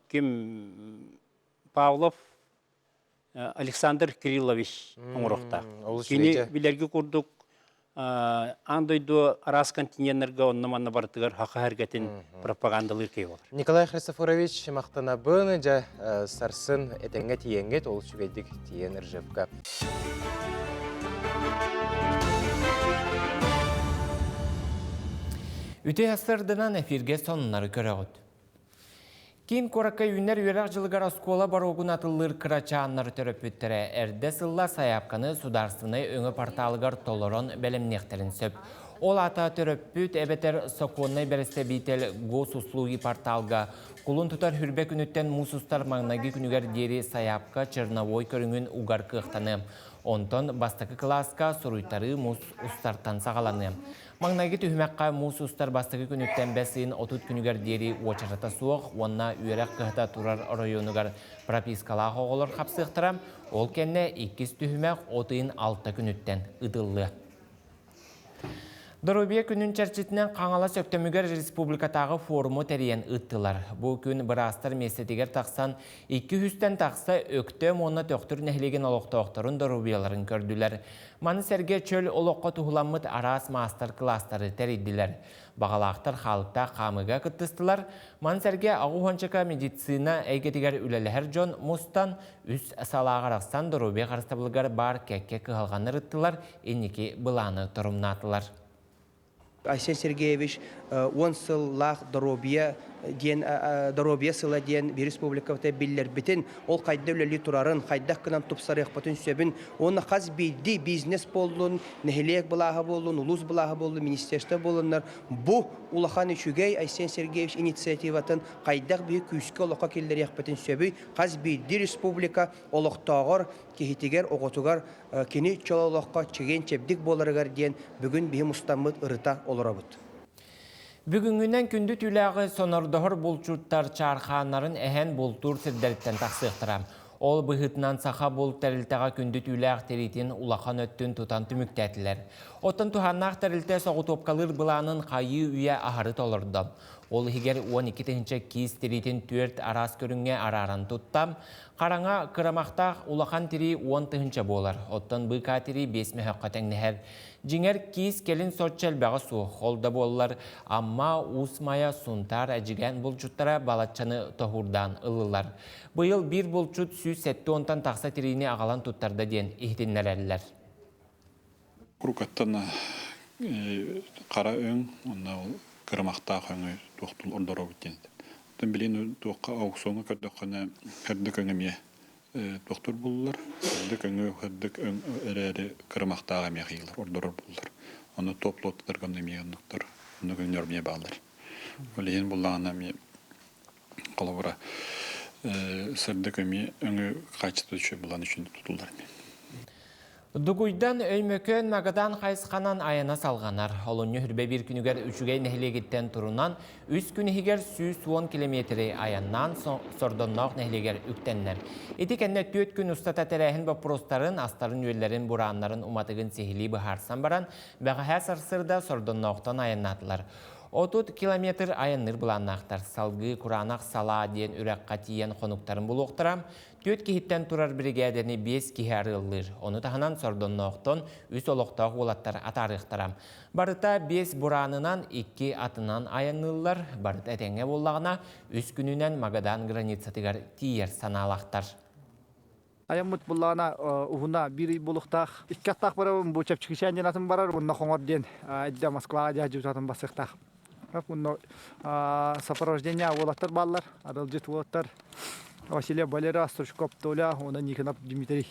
ким Павлов Александр Кириллович оҥоруохтаах. Кини билэрги курдук аан дойду араас континеннарга онно-манна барытыгар хаха эргэтин пропагандалыыр киһи болар. Николай Христофорович махтанабын, дьэ сарсын этэҥҥэ тиийэҥҥит, ол үчүгэйдик тиийэн Ржевка. Үтүө сырдынан эфиргэ сонуннары көрөҕүт. Киин куоракка үүнэр үөрэх дьылыгар оскуола боруогун атыллыыр кырачааннары төрөппүттэрэ эрдэ сылла сайаапканы судаарственнай өҥө порталыгар толорон бэлэмниэхтэрин сөп. Ол аата төрөппүт эбэтэр сокуоннай бэрэстэбиитэл госуслуги порталга кулун тутар хүрбэ күнүттэн муус устар маҥнайгы күнүгэр диэри сайаапка черновой көрүҥүн угар кыахтаныа. Онтон бастакы кылааска суруйтарыы муус устартан саҕаланыа. Маҥнайгы түһүмэххэ муус устар бастакы күнүттэн бэс ыйын 30 күнүгэр диэри уочарата суох уонна үөрэх кыһата турар оройуонугар пропискалаах оҕолор хапсыахтара. Ол кэннэ иккис түһүмэх от ыйын 6 күнүттэн ыытыллыа. Доруобуйа күнүн чэрчитинэн Хаҥалас Өктөмүгэр республикатааҕы форуму тэрийэн ыыттылар. Бу күн быраастар миэстэтигэр тахсан 200-тэн тахса Өктөм уонна Төхтүр нэһилиэгин олохтоохторун доруобуйаларын көрдүлэр. Маны сэргэ чөл олоххо туһуламмыт араас маастар-кылаастары тэрийдилэр. Баҕалаахтар хаалыктаах хаамыыга кыттыстылар. Маны сэргэ аҕыс медицина эйгэтигэр үлэлэһэр дьон мустан, үс салааҕа арахсан доруобуйа харыстабылыгар баар кэккэ кыһалҕаны ырыттылар, инники былааны торумнаатылар. Айсен Сергеевич уон сыллаах доруобуйа диэн доруобуйа сыла диэн республикабыта биллэрбитин, ол хайда үлэлии турарын, хайдах гынан тупсарыахпытын сөбүн уонна хас биирдии бизнес буоллун, нэһилиэк былааһа буоллун, улуус былааһа буоллун, министерство буоллуннар бу улахан үчүгэй Айсен Сергеевич инициативатын хайдах биир күүскэ олоххо киллэриэхпитин сөбүй, хас биирдии республика олохтооҕор, киһитигэр, оҕотугар кини чөл олоххо чэгиэн-чэбдик буоларыгар диэн бүгүн биһи мустаммыт ырыта олоробут. Бүгүҥҥүнэн күндү түүлээҕи сонордоһор булчуттар чаархааннарын эһэн бултуур сирдэриттэн тахсыахтара. Ол быһыытынан саха булт тэрилтэҕэ күндү түүлээх тириитин улахан өттүн тутан түмүктээтилэр. Оттон туһааннаах тэрилтэ соҕотуопкалыыр былаанын хайыы үйэ аһары толордо. Ол иһигэр 12 тыһыынча киис тириитин түөрт араас көрүҥҥэ арааран тутта. Хараҥа кырамахтаах улахан тирии 10 тыһыынча буолар, оттон быыкаа тирии 5 мөһөххө тэҥнэһэр. Дьиҥэр, киис кэлин соччо элбэҕэ суох. Ол да буоллар, Амма, Уус Майа, Сунтаар, Эдьигээн булчуттара балаччаны тоһуурдаан ыллылар. Быйыл биир булчут 170-тан тахса тириини аҕалан туттарда диэн иһитиннэрэллэр. Курукаттан хара өҥ уонна ол кырамахтаах өҥү туохтун ордоробут диэн. Оттон билигин туохха аукционҥа көрдөххүнэ, көрдө өҥ эмиэ. Тохтор буллар, сырдык өҥү, сырдык өҥ эрээри кырымахтаах эмиэ хиилэр, ордорор буллар. Ону топ-лоттарга эмиэ оннуктар, оннук өҥнөр эмиэ бааллар. Ол иһин буллаҕына эмиэ холобура сырдык эмиэ өҥү хаачыстыба үчүгэй булан үчүн тутуллар эмиэ. Дугуйдан Өймөкөөн Магадан хайысханан айана салҕанар. Олунньу хүрбэ биир күнүгэр Үчүгэй нэһилиэгиттэн турунан, үс күн иһигэр 110 километри айаннаан Сордонноох нэһилиэгэр үктэннэр. Ити кэннэ түөрт күн устата тэрээһин боппуруостарын, астарын-үөллэрин, бурааннарын уматыгын сиһилии быһаарсан баран, бэҕэһээ сарсыарда Сордонноохтон айаннаатылар. 30 километр айанныыр былааннаахтар. Салгыы Кураанах Салаа диэн үрэххэ тиийэн хонуктарын булуохтара. Түөрт киһиттэн турар биригээдэни биэс киһи арыаллыыр. Ону таһынан Сордонноохтон үс олохтоох уолаттар атаарыахтара. Барыта биэс бураанынан, икки атынан айанныыллар. Барыта этэҥҥэ буоллаҕына, үс күнүнэн Магадан границатыгар тиийэр санаалаахтар. Айаммыт буллаҕына уһуна биир ый буолуохтаах. Икки аттаах барабын бу чэпчэкичээн диэн атын барар, уонна хоҥор диэн эрдэ Москваҕа дьаһдьыбыт атын бассыахтаах. Онно сопровождение уолаттар бааллар, арылдьыт уолаттар Василий Валера, Стручков Толя уонна Никонов Дмитрий.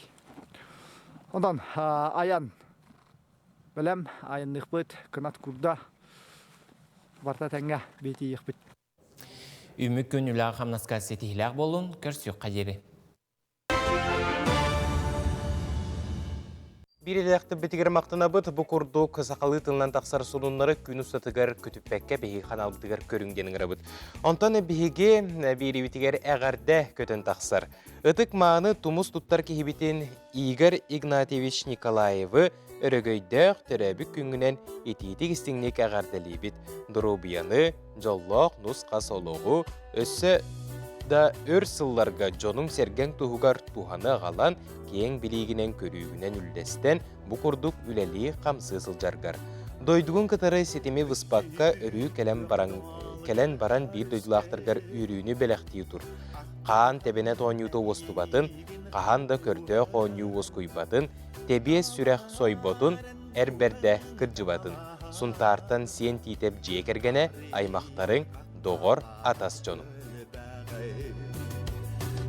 Онон айан бэлэм айанныахпыт, кынат курда барта тэҥҥэ биитийиэхпит. Үмүк күн үлэҕэ-хамнаска ситиһиилээх буоллун, көрсүөххэ диэри. Биир идэлээхтэрбитигэр махтанабыт. Бу курдук сахалыы тылынан тахсар сонуннары күн устатыгар көтүппэккэ биһиги ханаалбытыгар көрүҥ диэн ыҥырабыт. Онтон биһиги биэриибитигэр эҕэрдэ көтөн тахсар. Ытык мааны тумус туттар киһибитин Игорь Игнатьевич Николаевы өрөгөйдөөх төрөөбүт күҥҥүнэн итиитик истиҥник эҕэрдэлиибит. Доруобуйаны, дьоллоох нус-хас олоҕу өссө да өр сылларга дьонуҥ-сэргэҥ туһугар туһаны аҕалан, киэҥ билиигинэн-көрүүгүнэн үллэстэн, бу курдук үлэлии-хамсыы сылдьаргар. Дойдугун кытары ситими быспакка өрүү кэлэн баран, кэлэн баран биир дойдулаахтаргар үөрүүнү бэлэхтии тур. Хаан тэбэнэт оонньуута уостубатын, хаһан да көрдөөх оонньуу уоскуйбатын, тэбиэс сүрэх сойботун, эр бэрдэ кырдьыбатын. Сунтаартан Сиэн Тиитэп дьиэ кэргэнэ, аймахтарыҥ, доҕор, атас дьонуҥ.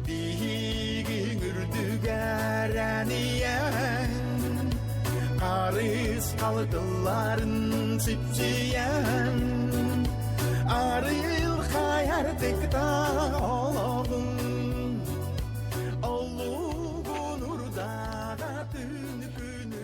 Биһигиҥ үрдүгэр эниэн, Харысхал тылларын сипсийэн, Арылхай артыкта олоҕуҥ, Олугун урдаҕа түн күнү.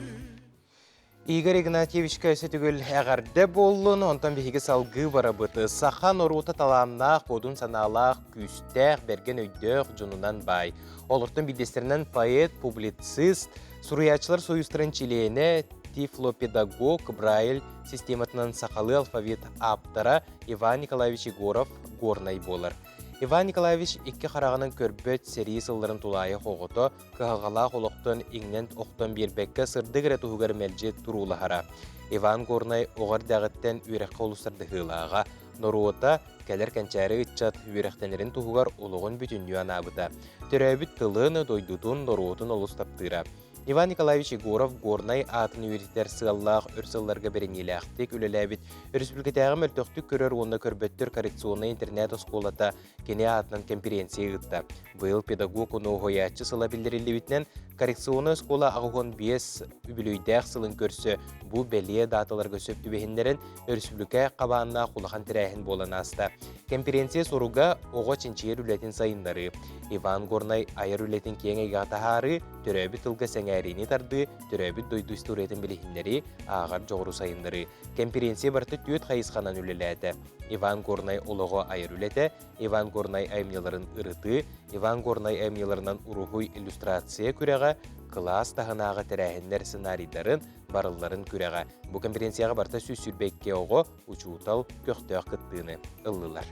Игорь Игнатьевичка өссө төгүл эҕэрдэ буоллун, онтон биһиги салгыы барабыт. Саха норуота талааннаах, одун санаалаах, күүстээх, бэргэн өйдөөх дьонунан баай. Олортон биирдэстэринэн поэт, публицист, суруйааччылар союзтарын чилиэнэ, тифлопедагог, Брайль систематынан сахалыы алфавит ааптара Иван Николаевич Егоров Горнай буолар. Иван Николаевич икки хараҕынан көрбөт сэрии сылларын тулаайах оҕото, кыһалҕалаах олохтон иҥнэн-охтон биэрбэккэ сырдык эрэ туһугар мэлдьи туруулаһара. Иван Горнай оҕо эрдэҕиттэн үөрэххэ олус тардыһыылааҕа, норуота, кэлэр кэнчээри ыччат үөрэхтэнэрин туһугар олоҕун бүтүннүү анаабыта. Төрөөбүт тылын, дойдутун, норуотун олус таптыыра. Иван Николаевич Егоров Горнай аатын үйэтитэр сыаллаах өр сылларга бэриниилээхтик үлэлээбит өрөспүүбүлүкэтээҕи мөлтөхтүк көрөр уонна көрбөттөр коррекционнай интернат-оскуолата кини аатынан кэмпириэнсийэ ыытта. Быйыл педагог уонна уһуйааччы сыла биллэриллибитинэн коррекционнай оскуола 85 үбүлүөйдээх сылын көрсө бу бэлиэ дааталарга сөп түбэһиннэрэн өрөспүүбүлүкэ хабааннаах улахан тэрээһин буолан ааста. Кэмпириэнсийэ соруга оҕо чинчийэр үлэтин сайыннарыы, Иван Горнай айар үлэтин киэҥ эйгэҕэ таһаарыы, төрөөбүт тылга сэҥээриини тардыы, төрөөбүт дойду историятын билиһиннэрии, ааҕар дьоҕуру сайыннарыы. Кэмпириэнсийэ барыта түөрт хайысханан үлэлээтэ. Иван Горнай олоҕо айар үлэтэ, Иван Горнай айымньыларын ырытыы, Иван Горнай айымньыларынан уруһуй иллюстрация күрэҕэ, кылаас таһынааҕы тэрээһиннэр сценарийдарын, барылларын күрэҕэ. Бу конференцияҕа барыта 122 оҕо, учуутал көхтөөх кыттыыны ыллылар.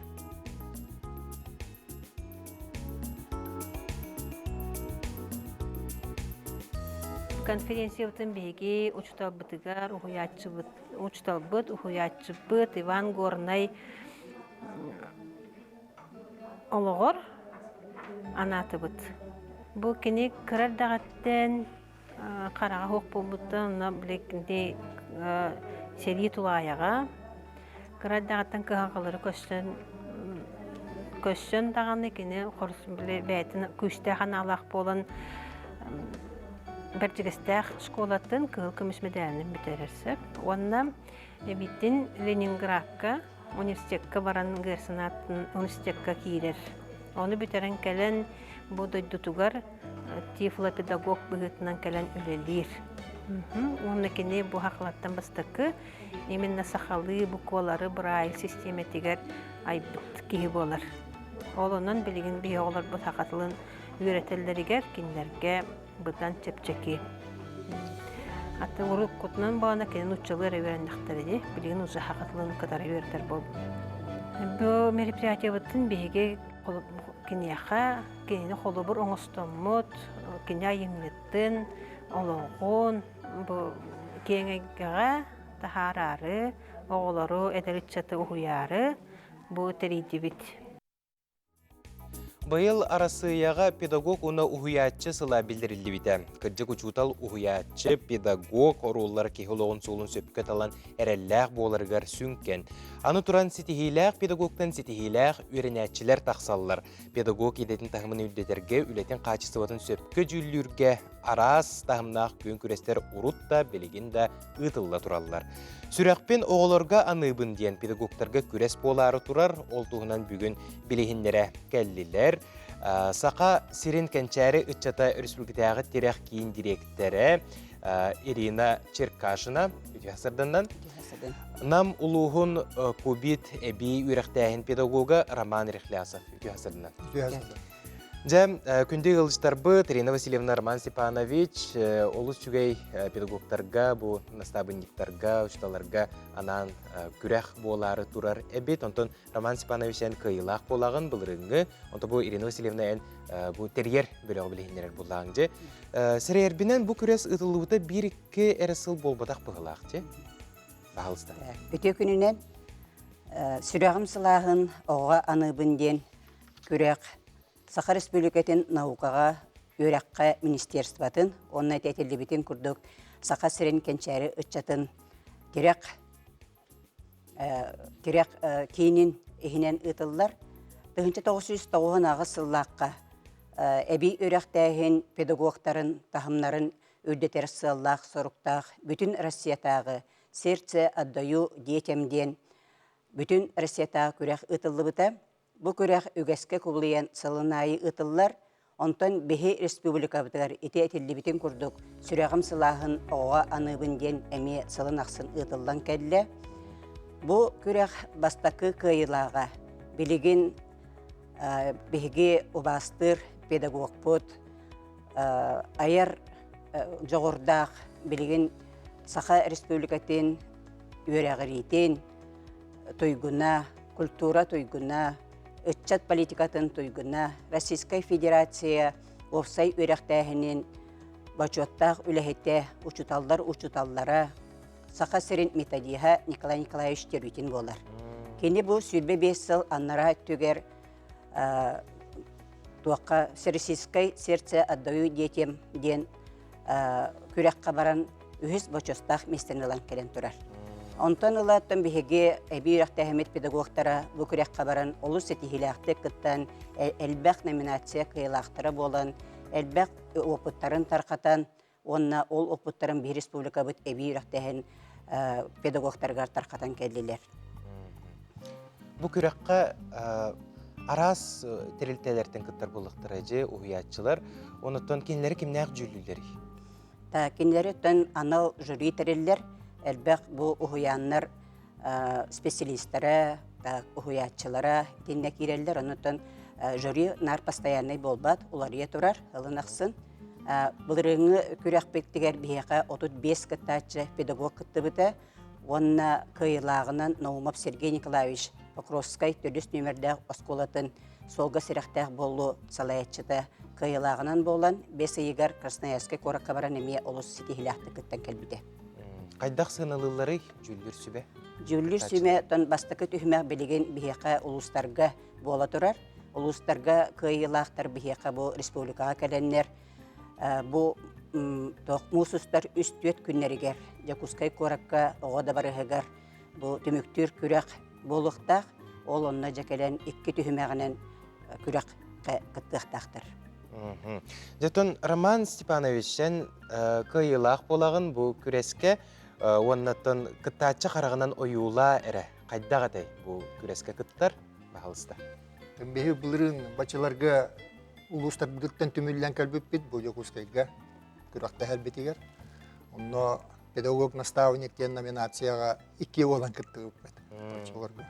Конференциябытын биһиги учууталбытыгар, уһуйааччыбыт, учууталбыт, уһуйааччыбыт Иван Горнай олоҕор анаатыбыт. Бу кини кыра эрдэҕиттэн хараҕа суох буолбуттан онно били ити сэрии тулаайаҕа кыра эрдэҕиттэн кыһалҕалары көрсөн. Көссөн даҕаны кини бэйэтин күүстээх анаалаах буолан Бэрдьигэстээх школатын кыһыл көмүс мэдээлин бүтэрэр сөп. Уонна эбитин Ленинградка университекка баран Герсенатын университекка киирэр. Ону бүтэрэн кэлэн бу дойдутугар тифлопедагог быһыытынан кэлэн үлэлиир. Уонна кини бу хахалаттан бастакы именно сахалыы буквалары Брайль систиэмэтигэр айбыт киһи буолар. Ол онон билигин биһи оҕолорбут саха тылын үөрэтэллэригэр кинилэргэ быдан чэпчэки. Аты уруккутунан буолана кини нууччалыы эрэ үөрэннэхтэрэ дии. Билигин уже саха тылын кытары үөрэтэр буолбут. Бу мероприятиебытын биһиги киниэхэ кинини холобур оҥостоммут, кини айымньытын, олоҕун бу киэҥ эйгэҕэ таһаараары, оҕолору, эдэр ыччаты уһуйаары бу тэрийдибит. Быйыл Арассыыйаҕа педагог уонна уһуйааччы сыла биллэриллибитэ. Кырдьык учуутал, уһуйааччы, педагог оруоллара киһи олоҕун суолун сөпкө талан эрэллээх буоларыгар сүҥкэн. Аны туран ситиһиилээх педагогтан ситиһиилээх үөрэнээччилэр тахсаллар. Педагог идэтин таһымын үрдэтэргэ, үлэтин хаачыстыбатын сөпкө дьүүллүүргэ араас таһымнаах күөн күрэстэр урут да, билигин да ыытылла тураллар. Сүрэхпин оҕолорго аныыбын диэн педагогтарга күрэс буолаары турар, ол туһунан бүгүн билиһиннэрэ кэллилэр. Саха сирин кэнчээри ыччата өрөспүүбүлүкэтээҕи тирэх киин дириэктэрэ Ирина Черкашина үтүө сарданнан. Нам улууһун Кубит эбии үөрэхтээһин педагога Роман Рехлясов үтүө сарданнан. Дьэ, күндү ыалдьыттарбыт Ирина Васильевна, Роман Степанович олус үчүгэй педагогтарга, бу настаабынньыктарга, учууталларга анаан күрэх буолаары турар эбит. Онтон Роман Степанович эн кыайыылаах буолаҕын былырыыҥҥы, онтон бу Ирина Васильевна эн бу тэрийэр бөлөҕү билиһиннэрэр буоллаҕыҥ дьэ. Сэрэйэрбинэн бу күрэс ыытыллыбыта биир-икки эрэ сыл буолбатах быһыылаах дьэ. Баһалыста. Үтүө күнүнэн сүрэҕим сылааһын оҕоҕо аныыбын диэн күрэх Саха Республикатын наукаҕа, үөрэххэ министерствотын уонна этиллибитин курдук Саха сирин кэнчээри ыччатын тирэх тирэх киинин иһинэн ыытыллар. 1998 сыллаахха эбии үөрэхтээһин педагогтарын таһымнарын үрдэтэр сыаллаах-соруктаах бүтүн Россиятааҕы «Сердце отдаю детям» диэн бүтүн Россиятааҕы күрэх ыытыллыбыта. Бу күрэх үгэскэ кубулуйан сылын аайы ыытыллар, онтон биһи республикабытыгар ити этиллибитин курдук сүрэҕим сылааһын оҕоҕо аныыбын диэн эмиэ сылын ахсын ыытыллан кэллэ. Бу күрэх бастакы кыайыылааҕа билигин биһиги убаастыыр педагогпут айар дьоҕурдаах билигин Саха Республикатын үөрэҕириитин туйгуна, культура туйгуна, ыччат политикатын туйгуна, Российскай Федерация уопсай үөрэхтээһинин бочуоттаах үлэһитэ, учууталлар учууталлара, Саха сирин методиһа Николай Николаевич Терютин буолар. Кини бу 25 сыл аннараа өттүгэр туохха Всероссийскай сердце отдаю детям диэн күрэххэ баран үһүс бочуостаах миэстэни ылан кэлэн турар. Онтон ылаттан биһиги эбии үөрэхтээһиммит педагогтара бу күрэххэ баран олус ситиһиилээхтик кыттан, элбэх номинация кыайыылаахтара буолан, элбэх опыттарын тарҕатан уонна ол опыттарын биһи республикабыт эбии үөрэхтээһин педагогтарыгар тарҕатан кэллилэр. Бу күрэххэ араас тэрилтэлэртэн кыттар буоллахтара дьэ уһуйааччылар. Онуттан кинилэри кимнээх дьүүллүүллэрий? Кинилэри оттон анал жюри тэриллэр. Элбэх бу уһуйааннар специалистара, уһуйааччылара итиннэ киирэллэр. Онуттан жюри наар постояннай буолбат, уларыйа турар ылын ахсын. Былырыыҥҥы күрэхпитигэр биһиэхэ 35 кыттааччы педагог кыттыбыта. Уонна кыайыылааҕынан Наумов Сергей Николаевич Покровскай төрдүс нүөмэрдээх оскуолатын суолга сэрэхтээх буолуу салайааччыта кыайыылааҕынан буолан, бэс ыйыгар Красноярскай куоракка баран эмиэ олус ситиһиилээхтик кыттан кэлбитэ. Хайдах сыаналыылларый дьүүллүүр сүбэ? Дьүүллүүр сүбэ тон бастакы түһүмэх билигин биһиэхэ улуустарга буола турар. Улуустарга кыайыылаахтар биһиэхэ бу республикаҕа кэлэннэр Бу муус устар үс-түөрт күннэригэр Дьокуускай куоракка оҕо дабарыһыгар бу түмүктүүр күрэх буолуохтаах. Ол онно дьэ кэлэн икки түһүмэҕинэн күрэххэ кыттыахтаахтар. Дьэтон Роман Степанович сен кыайыылаах буолаҕын бу күрэскэ уоннаттан кыттааччы хараҕынан ойуулаа эрэ хайдах этэй бу күрэскэ кыттар баһалыста. Биһи былырыын бачыларга улуустарбытыттан түмүллэн кэлбиппит бу Дьокуускайга күрэхтэһэрбитигэр. Онно педагог-наставник диэн номинацияҕа икки уолан кыттыбыппыт оччолорго.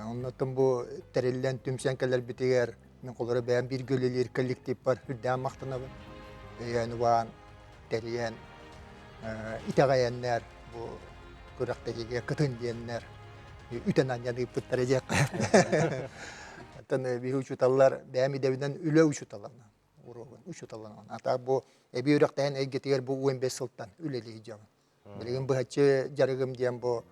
Оннотон бу тэриллэн түмсэн кэлэрбитигэр мин холоро бэйэм бииргэ үлэлиир коллективпар үрдээн махтанабын. Өйөөн убаан, тэрийэн, итэҕэйэннэр бу күрэхтэһиигэ кытын диэннэр үтэн анньан ыыппыттара диэххэ. Оттон биһи учууталлар бэйэм идэбинэн үлэ учууталларынан уруогун учууталланан. Ата бу эбии үөрэхтээһин эйгэтигэр бу 15 сылтан үлэлии дьомун. Билигин быһаччы дьарыгым диэн бу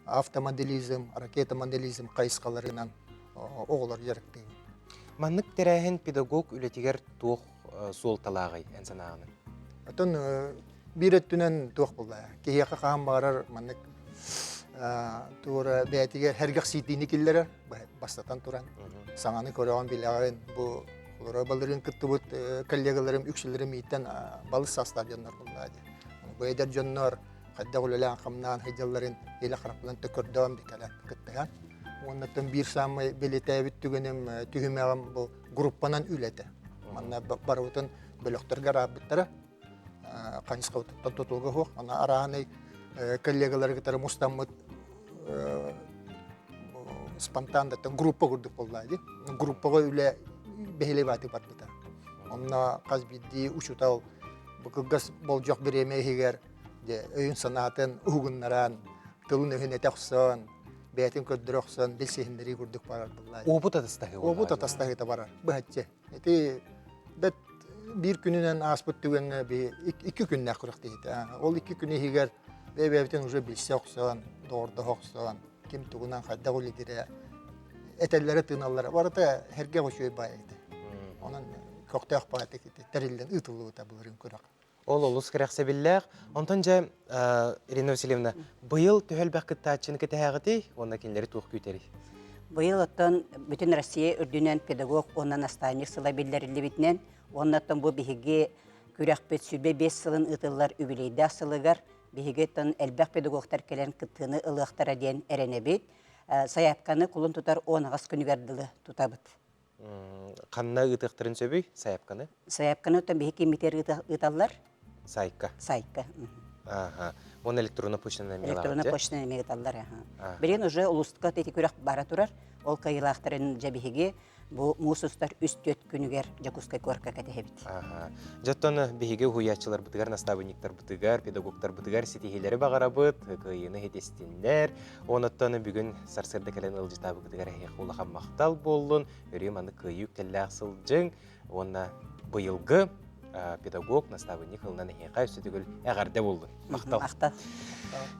автомоделизм, ракетомоделизм хайысхаларынан оҕолор дьарыктыыбын. Маннык тэрээһин педагог үлэтигэр туох суолталааҕый эн санааҕынан? Оттон биир өттүнэн туох буолла? Киһиэхэ хаһан баҕарар маннык туора бэйэтигэр сэргэхсийдиини киллэрэр, бастатан туран саҥаны көрөҕүн, билэҕин. Бу олоро балырыын кыттыбыт коллегаларым үксүлэрим ииттэн балыс саастаах дьоннор буолла дии. Бу эдэр дьоннор хайдах үлэлээн-хамнаан сылдьалларын илэ харахпынан төкөрдөөн кэлэн кыттыһан. Уоннаттан биир саамай бэлиэтээбит түгэним түһүмэҕим бу группанан үлэтэ. Манна барыбытын бөлөхтөргө араабыттара. Хайысхабытыттан тутулуга суох. Ана арааһынай коллегалары кытары мустаммыт спонтанно группа курдук буолла дии. Группаҕа үлэ бэһилэй барбыта. Онно хас биирдии учуутал бу кылгас болдьох бириэмэ иһигэр дьэ өйүн-санаатын уһугуннаран, тылын-өһүн этэ охсон, бэйэтин көрдөрө охсон билсиһиннэрии курдук барар буолла. Уопут атастаһыы Уопут атастаһыыта барар, быһаччы. Ити бэт биир күнүнэн ааспыт түгэҥҥэ би икки күннээх күрэхтэһиитэ. Ол икки күн иһигэр бэйэ-бэйэбитин уже билсэ охсон, доҕордоһо охсон, ким тугунан хайдах үлэлиирэ, этэллэрэ тыыналлара барыта сэргэх үчүгэй баай этэ. Онон көхтөөх баайтык тэриллэн ыытыллыбыта былырыын күрэх. Ол олус кэрэхсэбиллээх. Онтон дьэ, Ирина Васильевна, быйыл төһө элбэх кыттааччыны кэтэһээҕитий уонна кинилэри туох күүтэрий? Быйыл оттон бүтүн Россия үрдүнэн педагог уонна наставник сыла биллэриллибитинэн, уонна оттон бу биһиги күрэхпит 25 сылын ыытыллар үбүлүөйдээх сылыгар биһиги оттон элбэх педагогтар кэлэн кыттыыны ылыахтара диэн эрэнэбит. Сайаапканы кулун тутар 18 күнүгэр дылы тутабыт. Ханна ыытыахтарын сөбүй сайаапканы? Сайаапканы оттон биһи киммитигэр ыыталлар. Сайка. Сайка. Ага. Уонна электронная почтанан эмиэ Электронная почтанан эмиэ ыыталлар. Билигин уже улууска ити күрэх бара турар. Ол кыайыылаахтарын дьэ биһиги бу муус устар үс-түөрт күнүгэр Дьокуускай куоракка кэтэһэбит. Дьэ оттон биһиги уһуйааччыларбытыгар, настаабынньыктарбытыгар, педагогтарбытыгар ситиһиилэри баҕарабыт, кыайыыны иһитистиннэр. Онуттан бүгүн сарсыарда кэлэн ыалдьытаабыкытыгар эһиэхэ улахан махтал буоллун, өрүү маннык кыайыы үктэллээх сылдьыҥ уонна быйылгы педагог, настаабынньык ылынан эһиэхэ өссө төгүл эҕэрдэ буоллун. Махтал. Махтал.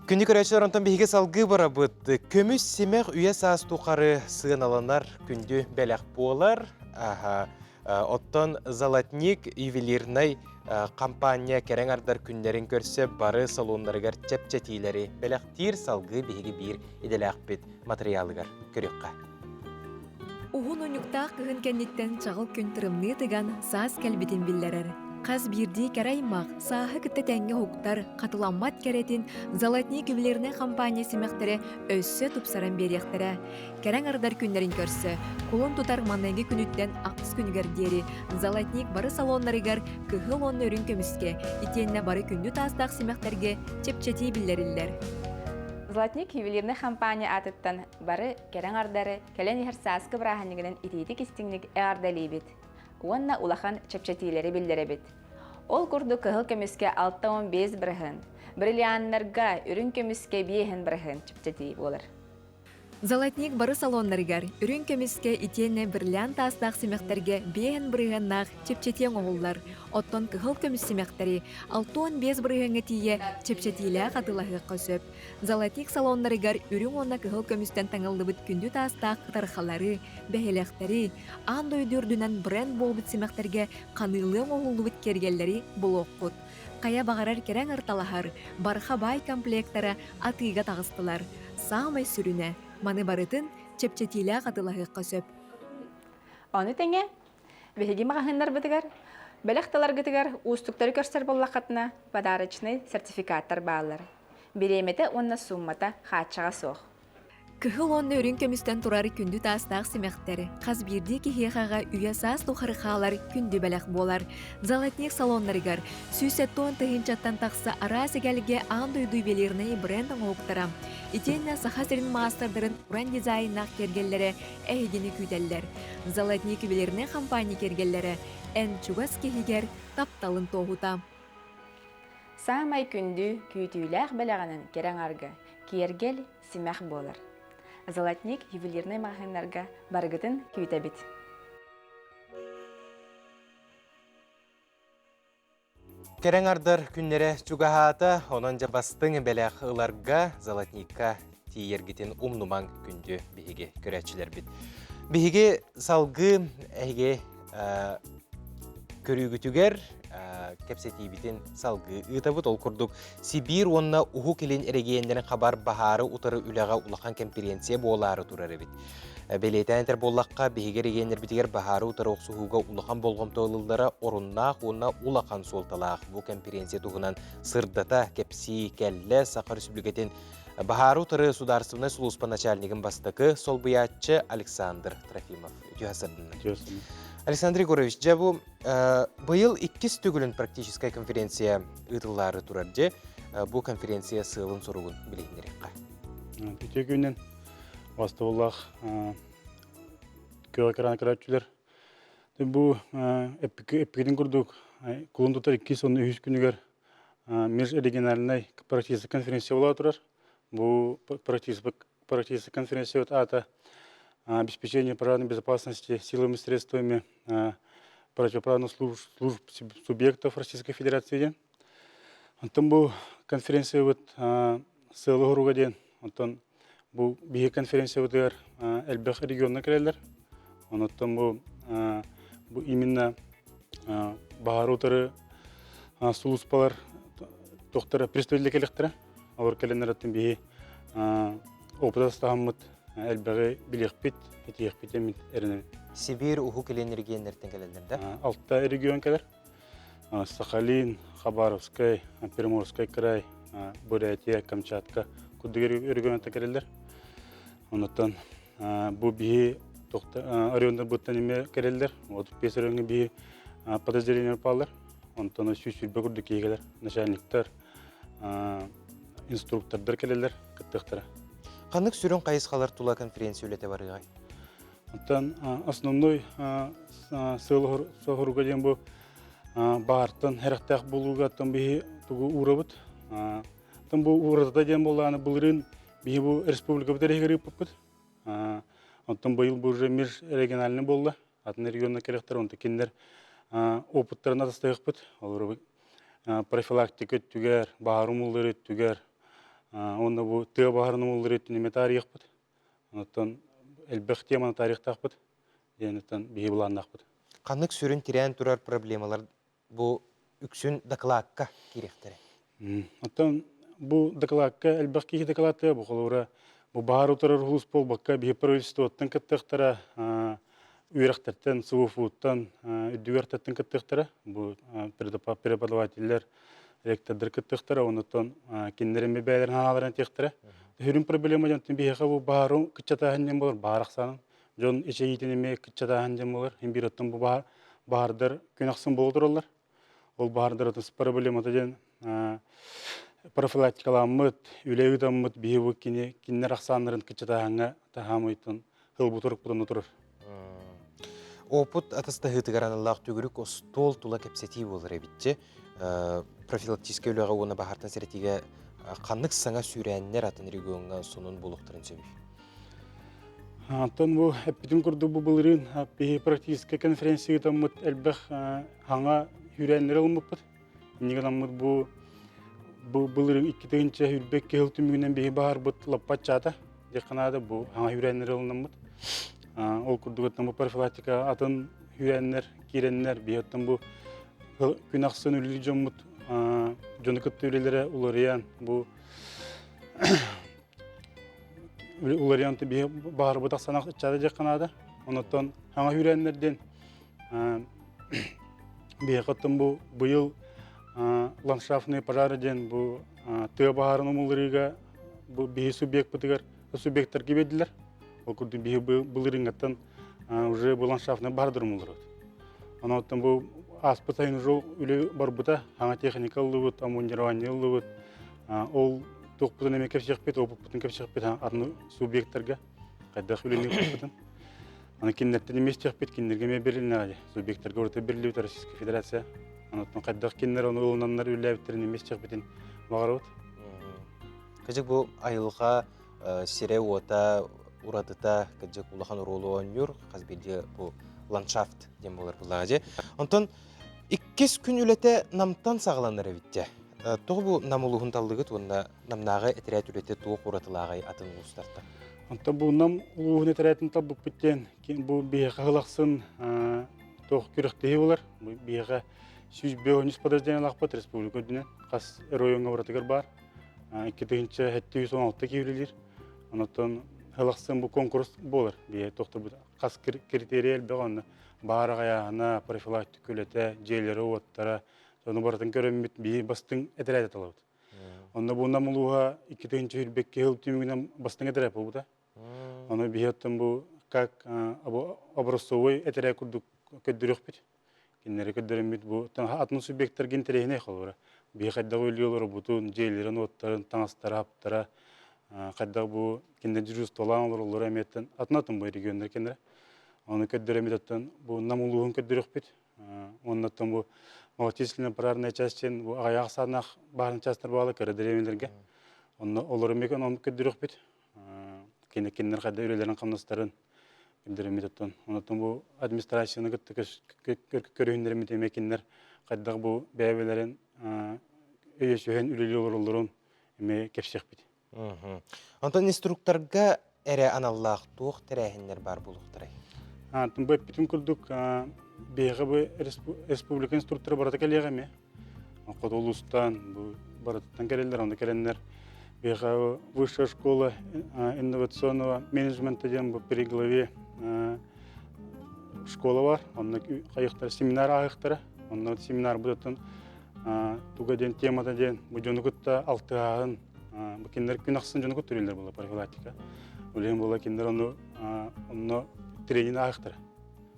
Күндү көрөөччүлэр, онтон биһиги салгыы барабыт. Көмүс симэх үйэ саас тухары сыаналанар күндү бэлэх буолар. Аха. Оттон Золотник ювелирнай компания кэрэҥ ардар күннэрин көрсө бары салоннарыгар чэпчэтиилэри бэлэхтиир салгыы биһиги биир идэлээхпит матырыйаалыгар көрүөххэ. Уһун унньуктаах кыһын кэнниттэн чаҕыл күн тырымныы тыган саас кэлбитин биллэрэр. Хас биирдии кэрэ аймах сааһы кытта тэҥҥэ уһуктар, хатыламмат кэрэтин Золотник ювелирнай компания симэхтэрэ өссө тупсаран биэриэхтэрэ. Кэрэҥ ардар күннэрин көрсө, кулун тутар маҥнайгы күнүттэн ахсыс күнүгэр диэри Золотник бары салоннарыгар кыһыл уонна үрүҥ көмүскэ, итиэннэ бары күндү таастаах симэхтэргэ чэпчэтии биллэриллэр. Золотник ювелирнай компания аатыттан бары кэрэҥ ардары кэлэн иһэр сааскы бырааһынньыгынан итиитик-истиҥник эҕэрдэлиибит уонна улахан чэпчэтиилэри биллэрэбит. Ол курдук кыһыл көмүскэ 65 бырыһын, бриллианнарга үрүҥ көмүскэ 5 бырыһын чэпчэтии буолар. Золотник бары салоннарыгар үрүҥ көмүскэ итиэннэ бриллиант таастаах симэхтэргэ биэһин бырыһыаннаах чэпчэтии оҥоһуллар. Оттон кыһыл көмүс симэхтэри 65 бырыһыаҥҥа тиийэ чэпчэтиилээх атыылаһыахха сөп. Золотник салоннарыгар үрүҥ уонна кыһыл көмүстэн таҥыллыбыт күндү таастаах кытархалары, бэһилэхтэри, аан дойду үрдүнэн бренд буолбут симэхтэргэ ханыылыы оҥоһуллубут киэргэллэри булуоххут. Хайа баҕарар кэрэҥ ырталаһар, барха баай комплектара атыыга таҕыстылар. Саамай сүрүнэ, маны барытын чэпчэтиилээх атыылаһыахха сөп. Ону тэҥэ, биһиги маҕаһыыннарбытыгар бэлэх таларгытыгар уустуктары көрсөр буоллаххытына, подарочнай сертификаттар бааллар. Бириэмэтэ уонна сууммата хааччаҕа суох. Кыһыл уонна үрүҥ көмүстэн турар күндү таастаах симэхтэр хас биирдии киһиэхэҕэ үйэ-саас тухары хаалар күндү бэлэх буолар. Золотник салоннарыгар 170 тыһыынчаттан тахса араас эгэлгэ аан дойду ювелирнай бренд оҥоһуктара итиэннэ Саха сирин маастардарын уран дизайннаах киэргэллэрэ эһигини күүтэллэр. Золотник ювелирнай компания киэргэллэрэ эн чугас киһигэр тапталын туоһута. Саамай күндү, күүтүүлээх бэлэҕинэн кэрэ аҥарга киэргэл, симэх буолар. Золотник ювелирнай маҕаһыыннарга барыгытын күүтэбит. Кэрэҥ ардар күннэрэ чугаһаата, онон дьэ бастыҥ бэлэх ыларга Золотникка тиийэргитин умнумаҥ күндү биһиги көрөөччүлэрбит. Биһиги салгыы эһиги көрүүгүтүгэр кэпсэтиибитин салгыы ыытабыт. Ол курдук Сибиир уонна Уһук Илин эрэгийиэннэрин хабар баһаары утары үлэҕэ улахан кэмпириэнсийэ буолаары турар эбит. Бэлиэтээн этэр буоллахха, биһиги эрэгийиэннэрбитигэр баһаары утары охсуһууга улахан болҕомто ылыллара оруннаах уонна улахан суолталаах. Бу кэмпириэнсийэ туһунан сырдата кэпсии кэллэ Саха Өрөспүүбүлүкэтин баһаары утары судаарыстыбаннай сулууспа начальнигын бастакы солбуйааччы Александр Трофимов. Үтүө сырдынна. Александр Егорович, дьэ бу быйыл иккис төгүлүн практическай конференция ыытыллаары турар дьэ бу конференция сыалын-соругун билиһиннэриэххэ. Үтүө күнүнэн бастабыллаах күөх экран көрөөччүлэр. Бу эппикитин курдук кулун тутар иккис уонна үһүс күнүгэр межрегиональнай практическай конференция буола турар. Бу практическая конференция аата обеспечение правной безопасности силами и средствами противоправных служб, служб субъектов Российской Федерации диэн. Онтон бу конференциябыт сыалы хоруга диэн, онтон бу биһи конференциябытыгар элбэх регионна кэлэллэр. Онуттан бу бу именно баһаар утары сулууспалар тохтора представители кэлиэхтэрэ. Олор кэлэннэр оттон биһи опыта астаһаммыт элбэҕи билиэхпит, этиэхпит эмин эрэнэбит. Сибиир Уһук Илин регионнартан кэлэллэр да? Алта регион кэлэр. Сахалин, Хабаровскай, Приморскай край, Бурятия, Камчатка курдук регионтан кэлэллэр. Онуттан бу биһи орионнарбыттан эмиэ кэлэллэр. 35 орионҥа биһи подразделение бааллар. Онтон 120 курдук киһи кэлэр. Начальниктар, инструктордар кэлэллэр, кыттыахтара. Ханнык сүрүн хайысхалар тула конференция үлэтэ барыаҕай? Оттон основной сыал соһуруга диэн бу баартан хэрэхтээх буолууга оттон биһи тугу уурабыт. Оттон бу ууратата диэн буоллаҕына былырыын биһи бу республикабыт эрэһигэр ыыппыппыт. Оттон быйыл бу уже межрегиональный буолла. Атын регионна кэлэхтэр, онто кинилэр опыттарын атастаһыахпыт. Олору профилактика өттүгэр, баһаар умуллар өттүгэр, уонна бу тыа баһаарын умуллар өттүн эмиэ таарыйыахпыт. Онтон элбэх теманы таарыйыахтаахпыт диэн биһи былааннаахпыт. Ханнык сүрүн тирээн турар проблемалар бу үксүн дакылаакка киириэхтэрэ? Оттон бу дакылаакка элбэх киһи дакылааттыа бу холобура бу баһаар утарар улуус буолбакка биһи правительствоттан кыттыахтара үөрэхтэртэн СВФУ-ттан үрдүгэртэттэн кыттыахтара бу преподавателлэр ректордар кыттыахтара онуттан кинилэр эмиэ бэйэлэрин хааларын этиэхтэрэ сүрүн проблема дьон биһиэхэ бу баһаару кыччатааһын диэн буолар баһаар ахсаанын Дьон эчэйиитин эмиэ кыччатааһын диэн буолар. Иһин биир оттон бу баһаардар күн ахсын буола тураллар. Ол баһаардар атын проблемата диэн профилактикаламмыт, үлэ ыытаммыт биһи бу кини кинилэр ахсааннарын кыччатааһыҥҥа таһаамыйтан ылбыт урукпутун турар. Опыт атастаһыытыгар аналлаах төгүрүк остуол тула кэпсэтии буолар эбитчи. Профилактическай үлэҕэ уонна баһаартан сэрэтиигэ ханнык саҥа сүүрээннэр атын региоҥҥа сонун буолуохтарын сөбүй? Онтон бу эппитим курдук бу былырыын биһи практическай конференция ыытаммыт элбэх хаҥа үүрээннэри ылыммыппыт. Инньэ гынаммыт бу бу былырыын 2022 сыл түмүгүнэн биһи баһарбыт лаппат чаата диэххэ наада бу хаҥа үүрээннэри ылынаммыт. Ол курдук оттон бу профилактика атын үүрээннэр киирэннэр биһи оттон бу күн ахсын үлэлиир дьоммут дьону кытта үлэлэрэ уларыйан бу уларыйан биһи баһарбыт ахсанах ыччата диэххэ наада. Онотон хаҥа үүрэннэрден биһиэхэ бу быйыл ландшафтные пожары диэн бу тыа баһаарын умулларыыга бу биһи субъекпытыгар субъекттарга биэрдилэр. Ол курдук биһи былырыыҥҥаттан уже бу ландшафтный баһаардар умулларбыт. Онон бу ааспыт сайын уже үлэ барбыта, хаҥа техника ыллыбыт, обмундирование ыллыбыт. Ол туохпутун эмиэ кэпсиэхпит, опыппытын кэпсиэхпит атын субъекттарга хайдах үлэни ыыппыппытын. Аны кинилэртэн эмиэ истиэхпит, кинилэргэ эмиэ берилиннэҕэ субъекттарга ураты бериллибит Российская Федерация. Онон хайдах кинилэр ону ылынаннар үлэлээбиттэрин эмиэ истиэхпитин баҕарабыт. Кыдьык бу айылҕа сирэ-уота уратыта кыдьык улахан оруолу оонньуур, хас биирдии бу ландшафт диэн буолар буллаҕа дьэ. Онтон иккис күн үлэтэ Намтан саҕаланар эбит дьэ. Тоҕо бу Нам улууһун таллыгыт уонна Намнааҕы этэрээт үлэтэ туох уратылааҕый атын улуустартан? Онтон бу Нам улууһун этэрээтин талбыппыт диэн бу биһиэхэ сыл туох күрэхтэһии буолар. Бу биһиэхэ 105 подразделениелаахпыт республика үрдүнэн хас райоҥҥа барытыгар баар. 2716 киһи үлэлиир. Онтон сыл ахсын бу конкурс буолар. Биһиэхэ тохтобут хас критерий элбэх онно баар аҕайааһына, профилактика үлэтэ, дьиэлэрэ-уоттара, ону барытын көрөммүт биһи бастыҥ этэрээт талабыт. Онно бу Нам улууһа 2022 сыл түмүгүнэн бастыҥ этэрээт буолбута. Ону биһи оттон бу как образцовой этэрээт курдук көрдөрүөхпүт. Кинилэри көрдөрөммүт бу атын субъекттарга интэриэһинэй холобура. Биһи хайдах үлэлии олорбутун, дьиэлэрин, уоттарын, таҥастара, аптара, хайдах бу кинилэр дежурстволаан олороллоро эмиэттэн атын-атын бу регионнар кинилэр. Ону көрдөрөммүт оттон бу Нам улууһун көрдөрүөхпүт. Оннуттан бу малочисленная пожарная часть диэн бу аҕыйах ахсааннаах баһаарынай частар баалар кыра дэриэбинэлэргэ. Онно олору эмиэ оннук көрдөрүөхпүт. Кини кинилэр хайда үлэлэрин хамнастарын көрдөрөммүт оттон. Онтон бу администрацияны кытта көрүһүннэриммит эмиэ кинилэр хайдах бу бэйэ-бэйэлэрин өйөсүһэн үлэлии олороллорун эмиэ кэпсиэхпит. Онтон инструкторга эрэ аналлаах туох тэрээһиннэр баар буолуохтарай? Бу эппитим курдук, биһиэхэ бу республика инструктора барыта кэлиэҕэ эмиэ. Хоту улуустан бу барытыттан кэлэллэр, онно кэлэннэр биһиэхэ высшая школа инновационного менеджмента диэн бу при главе школа бар. Онно хайыхтара семинар ааһыахтара. Онно семинар бутаттан туга диэн темата диэн бу дьону кытта алтыһааһын бу кинилэр күн ахсын дьону кытта үлэлэр буолла профилактика. Үлэһин буолла кинилэр ону онно тренинг ааһыахтара.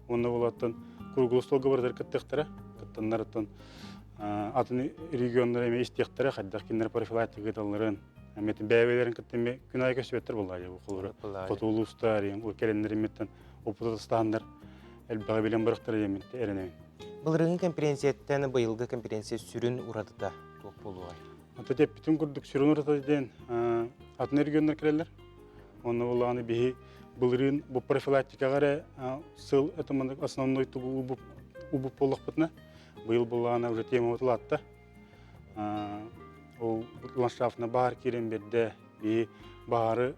Онно буолаттан круглый столга барытар кыттыахтара. Кыттаннар оттон атын регионнар эмиэ истиэхтэрэ хайдах кинилэр профилактика ыыталларын эмиэ бэйэ-бэйэлэрин кытта эмиэ күн аайы көстүбэттэр буоллаа дии холобура хоту улуустар кэлэннэр эмиэттэн опыт атастаһаннар элбэҕи билэн барыахтара диэммин эрэнэбин. Былырыыҥҥы конференцияттан быйылгы конференция сүрүн уратыта туох буолуоҕай? Ата эппитим курдук сүрүн уратыта диэн атын регионнар кэлэллэр. Онно буоллаҕына биһи былырыын бу профилактикаҕа эрэ сыл это основной тугу убуп буоллахпытына быйыл буоллаҕына уже тема улаатта. Ол ландшафтына баһаар киирэн биэрдэ. Биһи баһаары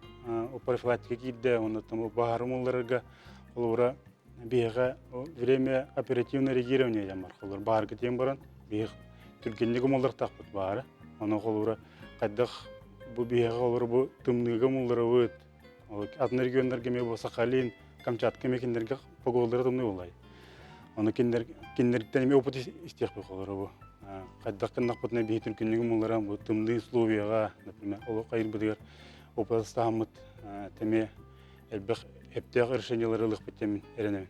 профилактика киирдэ, онно баһаары умулларарга холобура биһиэхэ время оперативное реагирование диэн бар. Холобура баһаарга тиийэн баран биһи түргэнник умуллартаахпыт баһаары. Онон холобура хайдах бу биһиэхэ холобура бу тымныыга умулларабыт. Атын регионнарга эмиэ бу Сахалин, Камчатка эмиэ кинилэргэ погодалара тымныы буоллай. Ону кинилэр кинилэртэн эмиэ опыт истиэхпит холобура бу. Хайдах гыннахпытына биһи түргэнник умулларан бу тымныы условияҕа, например, олох айырбытыгар опыт астаһаммыт эмиэ элбэх эптээх решениелары ылыахпыт диэн эрэнэбин.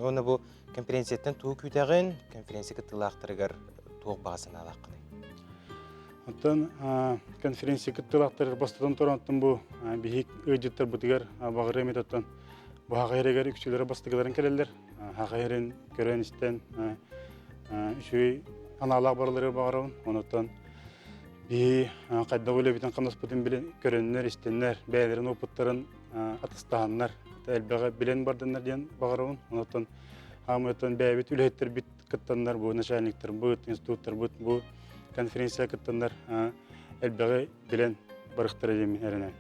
Уонна бу конференцияттан тугу күүтэҕин, конференция кыттыылаахтарыгар туох баҕа санаалааххыный? Оттон конференция кыттыылаахтарыгар бастатан туран оттон бу биһик ыалдьыттарбытыгар баҕарыам этэ оттон бу хаха иһэригэр үксүлэрэ бастакыларын кэлэллэр. Хаха иһэрин көрөн-истэн үчүгэй анаалаах барыларыгар баҕарабын. Онуттан биһи хайдах үлэбитин хамнаспытын билэн көрөннөр, истэннэр, бэйэлэрин опыттарын атастаһаннар, элбэҕи билэн бардыннар диэн баҕарабын. Онуттан хаамыттан бэйэбит үлэһиттэрбит кыттаннар, бу начальниктарбыт, институттарбыт бу конференция кыттаннар элбэҕи билэн барыхтара диэн эрэнэбин.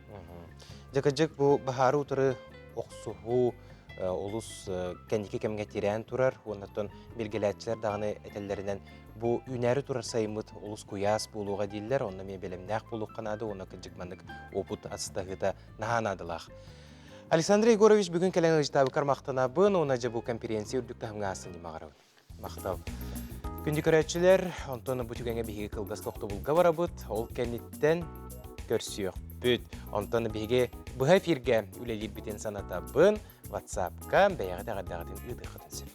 Дьэ, бу баһаары утары охсуһуу олус кэнники кэмҥэ тирээн турар уонна билгэлээччилэр даҕаны этэллэринэн Бу үүнээри турар сайыммыт олус куйаас буолуоҕа дииллэр, онно эмиэ бэлэмнээх буолуохха наада уонна кырдьык маннык опыт астаһыыта наһаа наадалаах. Александр Егорович бүгүн кэлэн ыалдьытаабыккар махтанабын уонна дьэ бу конференция үрдүк таһымҥа аасын димаҕарабын. Махтал. Күндү көрөөччүлэр, онтон бу түгэҥҥэ биһиги кылгас тохтобулга барабыт. Ол кэнниттэн көрсүөхпүт. Онтон биһиги быһа эфиргэ үлэлиирбитин санатабын. WhatsApp-ка бэйэҕит эҕэрдэҕитин ыытыаххытын сөп.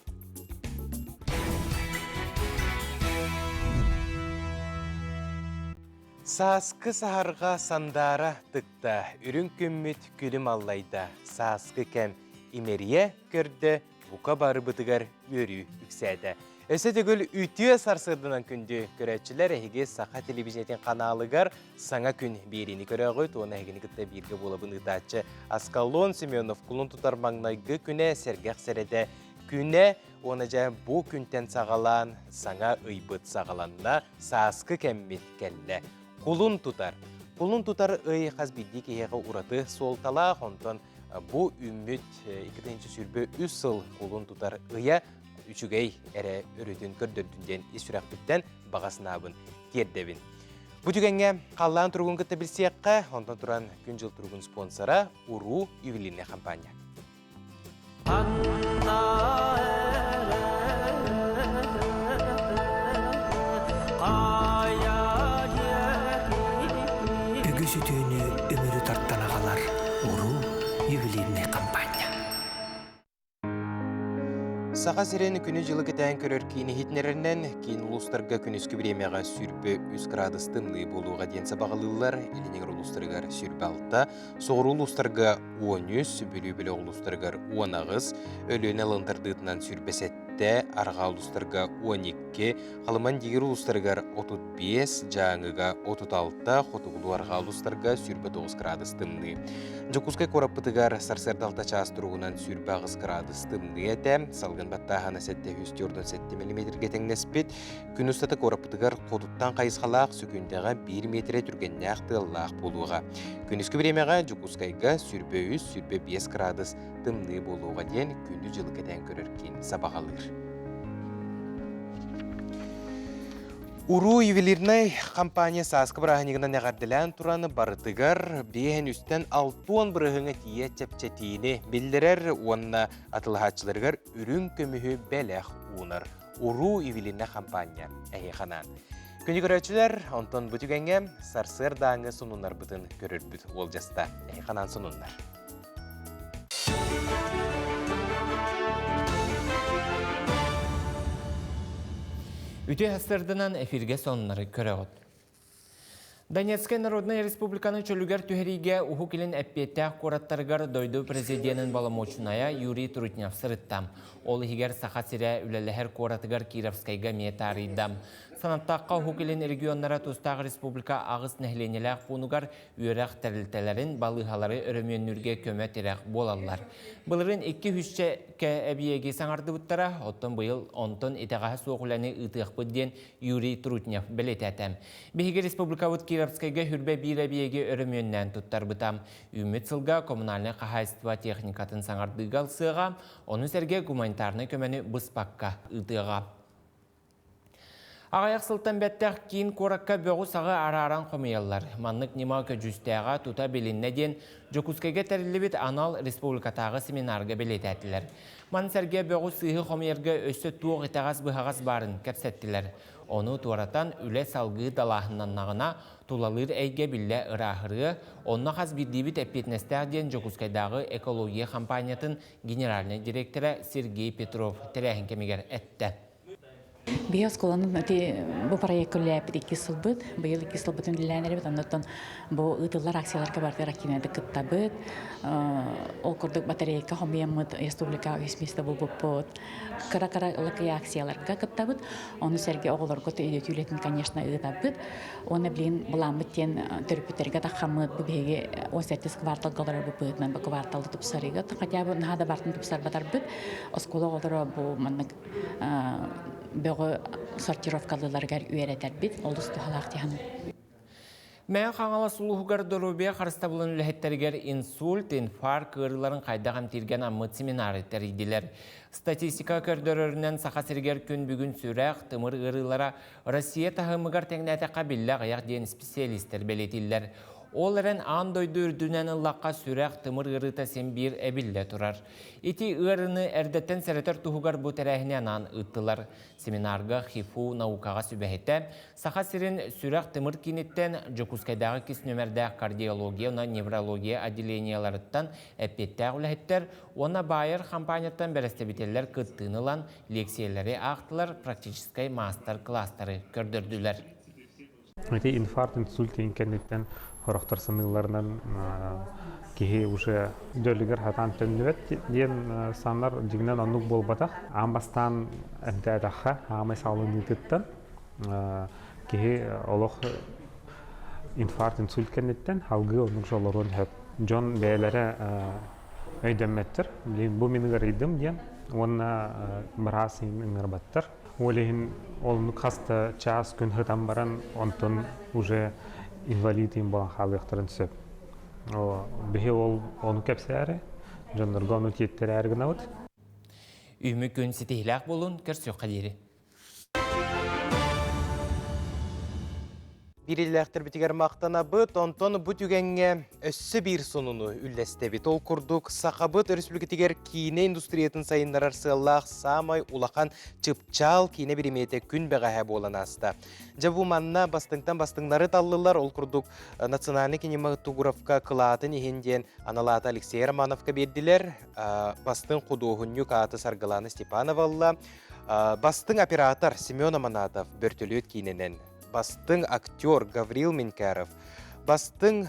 Сааскы саһарҕа сандаара тыкта, үрүҥ күммүт күлүм аллайда, сааскы кэм имэрийэ көрдө, бука барыбытыгар үөрүү үксээтэ. Өссө төгүл үтүө сарсыарданан күндү көрөөччүлэр эһиги Саха телевидениетин ханаалыгар саҥа күн биэриини көрөөҕүт уонна эһигини кытта бииргэ буолабын ыытааччы Аскалон Семенов кулун тутар маҥнайгы күнэ сэргэх сэрэтэ күнэ уонна дьэ бу күнтэн саҕалаан саҥа ыйбыт саҕаланна сааскы кэммит кэллэ. Кулун тутар. Кулун тутар ый хас биирдии киһиэхэ ураты суолталаах, онтон бу үүммүт 2023 сыл кулун тутар ыйа үчүгэй эрэ өрүтүн көрдөрдүн диэн ис сүрэхпиттэн баҕа санаабын тиэрдэбин. Бу түгэҥҥэ халлаан туругун кытта билсиэххэ, онтон туран күн-дьыл туругун спонсора Уруу ювелирная компания. Үгүс үтүөнү үмүрү тартан аҕалар Уруу ювелирный компания. Саха сирин күнү-дьылы кэтээн көрөр киин иһитиннэрэринэн, киин улуустарга күнүскү бириэмэҕэ 23 градус тымныы буолуоҕа диэн сабаҕалыыллар. Илиниҥэр улуустарыгар 26, соҕуруу улуустарга 13, Бүлүү бөлөх улуустарыгар 18, Өлүөнэ ылын тардыытынан 27, арҕаа улуустарга 12, Халыман Дигир улуустарыгар 35, Дьааҥыга 36, хотугулуу арҕаа улуустарга 29 градус тымныы. Дьокуускай куораппытыгар сарсыарда 6 чаас туругунан 28 градус тымныы этэ, салгын баттааһына 747 миллиметргэ тэҥнэспит. Күн устата куораппытыгар хотуттан хайысхалаах сөкүүндэҕэ 1 миэтэрэ түргэннээх тыаллаах буолуоҕа. Күнүскү бириэмэҕэ Дьокуускайга 23-25 градус тымныы буолуоҕа диэн күнү-дьылы кэтээн көрөр киин сабаҕалыыр. Уруу ювелирнай компания сааскы бырааһынньыгынан эҕэрдэлээн туран барытыгар биэһин үстэн алтуон бырыһыҥа тиийэ чэпчэтиини биллэрэр уонна атылаһааччыларыгар үрүҥ көмүһү бэлэх уунар. Уруу ювелирнай компания эһиэхэ анаан. Күнү көрөөччүлэр, онтон бу түгэҥҥэ сарсыардааҥы сонуннарбытын көрөрбүт уолдьаста. Эһиэхэ анаан сонуннар. Үтүө сарсыарданан эфиргэ сонуннары көрөҕүт. Донецкай Народнай Республиканы чөлүгэр түһэриигэ Уһук Илин эппиэттээх куораттарыгар дойду президенин боломуочунайа Юрий Трутнев сырытта. Ол иһигэр Саха сирэ үлэлэһэр куоратыгар Кировскайга эмиэ таарыйда. Санаттахха Уһук Илин регионнара тустаах республика аҕыс нэһилиэнньэлээх пуунугар үөрэх тэрилтэлэрин, балыыһалары өрөмүөннүүргэ көмө-тирэх буолаллар. Былырыын икки үһүсчэ эбийиэги саҥардыбыттара, оттон быйыл онтон итэҕэһэ суох үлэни ыытыахпыт диэн Юрий Трутнев бэлиэтээтэ. Биһиги республикабыт Кировскайга хүрбэ биир эбийиэги өрөмүөннээн туттарбыта. Үүммүт сылга коммунальнай хаһаайыстыба техникатын саҥардыыга ылсыаҕа, ону сэргэ гуманитарнай көмөнү быспакка ыытыаҕа. Аҕыйах сылтан бэттэх киин куоракка бөҕү-саҕы арааран хомуйаллар. Маннык ньыма көдьүүстээҕэ тута билиннэ диэн Дьокуускайга тэриллибит анал республикатааҕы семинарга бэлиэтээтилэр. Маны сэргэ бөҕү-сыыһы хомуйарга өссө туох итэҕэс-быһаҕас баарын кэпсэттилэр. Ону туоратан үлэ салгыы далааһыннаннаҕына, тулалыыр эйгэ биллэ ырааһырыа, онно хас биирдиибит эппиэтинэстээх диэн Дьокуускайдааҕы экология хампаанньатын генеральнай директора Сергей Петров тэрээһин кэмигэр эттэ. Биһи оскуоланы ити бу проекка үлэлээппит икки сылбыт, быйыл икки сылбытын үлэлээн эрэбит, оннуттан бу ыытыллар акцияларга барытыгар активнайдык кыттабыт. Ол курдук батарейка хомуйаммыт республикаҕа үс миэстэ булбуппут. Кыра-кыра ылыкый акцияларга кыттабыт. Ону сэргэ оҕолорго өйдөтүү үлэтин, конечно, ыытабыт. Уонна билигин былааммыт диэн төрөппүттэргэ таххаммыт бу биһиги 17 кварталга олорорбут быһыытынан бу кварталы тупсарыыга хотя бы наһаа да бартын тупсарбатарбыт оскуола оҕолоро бу маннык бөҕү сортировкалыыларыгар үөрэтэрбит олус туһалаах дии саныыбын. Мэҥэ Хаҥалас улууһугар доруобуйа харыстабылын үлэһиттэригэр инсульт, инфаркт ыарыыларын хайдах эмтииргэ анаммыт семинары тэрийдилэр. Статистика көрдөрөрүнэн Саха сиригэр күн бүгүн сүрэх, тымыр ыарыылара Россия таһымыгар тэҥнээтэххэ биллэ аҕыйах диэн специалистэр бэлиэтииллэр. Ол эрэн аан дойду үрдүнэн ыллахха сүрэх тымыр ыарыыта син биир эбиллэ турар. Ити ыарыыны эрдэттэн сэрэтэр туһугар бу тэрээһини анаан ыыттылар. Семинарга ХИФУ наукаҕа сүбэһитэ, Саха сирин сүрэх-тымыр кииниттэн Дьокуускайдааҕы иккис нүөмэрдээх кардиология уонна неврология отделениеларыттан эппиэттээх үлэһиттэр уонна Байер хампаанньаттан бэрэстэбиитэллэр кыттыыны ылан лиэксийэлэри аахтылар, практическай маастар-кылаастары көрдөрдүлэр. Ити инфаркт, инсульт диэн кэнниттэн сорохтор саныылларынан киһи уже дьөлүгэр хатаан төннүбэт диэн санар дьиҥинэн оннук буолбатах. Аан бастаан эмтээтэххэ аамай саҕаланыытыттан киһи олох инфаркт, инсульт кэнниттэн салгыы оннук же олоруон сөп. Дьон бэйэлэрэ өйдөммөттөр. Бу мин ыарыйдым диэн уонна быраас ыҥырбаттар. Ол иһин оннук хас да чаас күн сытан баран, онтон уже инвалид им буолан хаалыахтарын сөп. Биһи ол ону кэпсээри, дьоннорго ону тиэттэрээри гынабыт. Үүмү күн ситиһилээх буолун, көрсүөххэ диэри. Биириллээхтэрбитигэр махтанабыт, онтон бу түгэҥҥэ өссө биир сонуну үллэстэбит. Ол курдук, Сахабыт Өрөспүүбүлүкэтигэр киинэ индустриятын сайыннарар сыаллаах саамай улахан чыпчаал киинэ биримиэтэ күн бэҕэһээ буолан ааста. Дьэ бу манна бастыҥтан бастыҥнары таллылар. Ол курдук, национальный кинематографка кылаатын иһин диэн анал ааты Алексей Романовка биэрдилэр. Бастыҥ худуоһунньук ааты Саргылана Степанова ылла. Бастыҥ оператор Семен Аманатов бөртөлүөт киинэнэн бастыҥ актер Гаврил Минкаров, бастыҥ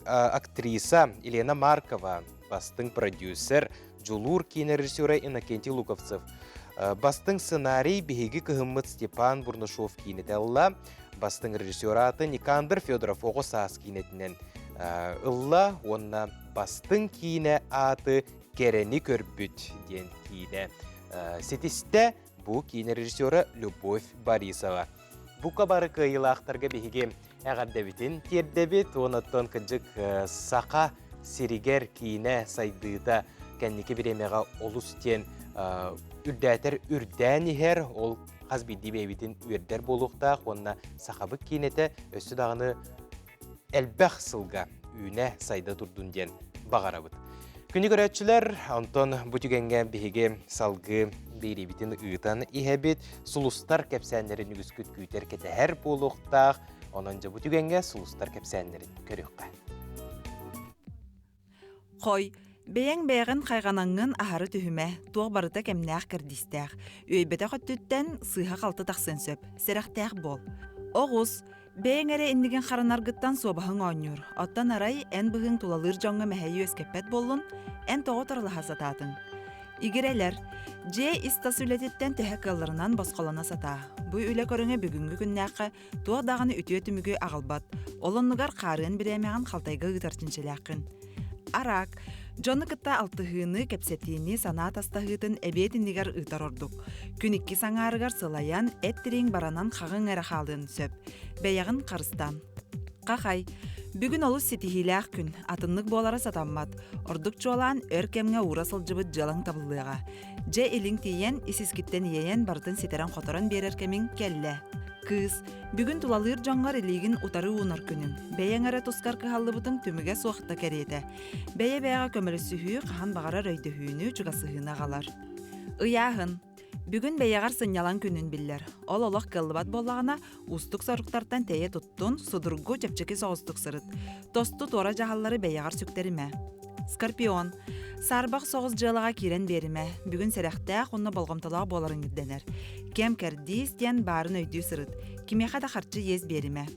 актриса Елена Маркова, бастыҥ продюсер Дьулуур киинэ режиссера Иннокентий Луковцев, бастыҥ сценарий биһиги кыһыммыт Степан Бурнашов киинэтэ ылла, бастыҥ режиссер ааты Никандр Федоров оҕо саас киинэтинэн ылла уонна бастыҥ киинэ ааты Кэрэни көрбүт диэн киинэ ситистэ. Бу киинэ режиссера Любовь Борисова. Бука бары кыайыылаахтарга биһиги эҕэрдэбитин тиэрдэбит. Уонаттан кырдьык саха сиригэр киинэ сайдыыта кэнники бириэмэҕэ олус диэн үрдээтэр үрдээн иһэр. Ол хас биирдии бэйэбитин үөрдэр буолуохтаах уонна сахабыт киинэтэ өссө даҕаны элбэх сылга үүнэ сайда турдун диэн баҕарабыт. Күнү көрөөччүлэр, онтон бу түгэҥҥэ биһиги салгыы биэриибитин ыытан иһэбит. Сулустар кэпсээннэрин үгүскүт күүтэр кэтэһэр буолуохтаах. Онон дьэ бу түгэҥҥэ сулустар кэпсээннэрин көрүөххэ. Хой, бэйэҥ бэйэҕин хайҕанаҥҥын аһары түһүмэ, туох барыта кэмнээх-кэрдиистээх. Үөйбэтэх өттүттэн сыыһа-халты тахсыан сөп, сэрэхтээх буол. Оҕус, бэйэҥ эрэ иннигин харанаргыттан суобаһыҥ оонньуур. Оттон арай эн быһыыҥ тулалыыр дьоҥҥо мэһэйи үөскэппэт буоллун, эн тоҕо торулаһа сатаатыҥ? Игирэлэр, дьиэ ис-тас үлэтиттэн төһө кыалларынан босхолоно сатаа. Бу үлэ көрүҥэ бүгүҥҥү күннээххэ Туох даҕаны үтүө түмүгү аҕалбат, ол оннугар хаарыан бириэмэҕин халтайга ыытар чинчилээххин. Араак. Дьону кытта алтыһыыны, кэпсэтиини, санаа тастаһыытын эбиэт иннигэр ыытар ордук. Күн иккис аҥаарыгар сылайан, эт тирииҥ баранан хаҕыҥ эрэ хаалыан сөп. Бэйэҕин харыстан. Хахай. Бүгүн олус ситиһиилээх күн, атыннык буолара сатаммат. Ордук чуолаан өр кэмҥэ уура сылдьыбыт дьыалаҥ табыллыаҕа. Дьэ илиҥ тиийэн, ис-искиттэн иэйэн барытын ситэрэн-хоторон биэрэр кэмиҥ кэллэ. Кыыс, бүгүн тулалыыр дьоҥҥор илиигин утары уунар күнүҥ. Бэйэҥ эрэ тускар кыһаллыбытыҥ түмүгэ суох да кэриэтэ. Бэйэ-бэйэҕэ көмөлөсүһүү хаһан баҕарар өйдөһүүнү, чугасыһыыны аҕалар. Ыйааһын. Бүгүн бэйэҕэр сынньалаҥ күнүн биллэр. Ол олох кыаллыбат буоллаҕына, уустук соруктартан тэйэ туттун, судургу, чэпчэки соҕустук сырыт. Тосту туора дьаһаллары бэйэҕэр сүктэримэ. Скорпион. Саарбах соҕус дьыалаҕа киирэн биэримэ. Бүгүн сэрэхтээх уонна болҕомтолоох буоларыҥ ирдэнэр. Кэм кэрдиис диэн баарын өйдүү сырыт. Кимиэхэ да харчы иэс биэримэ.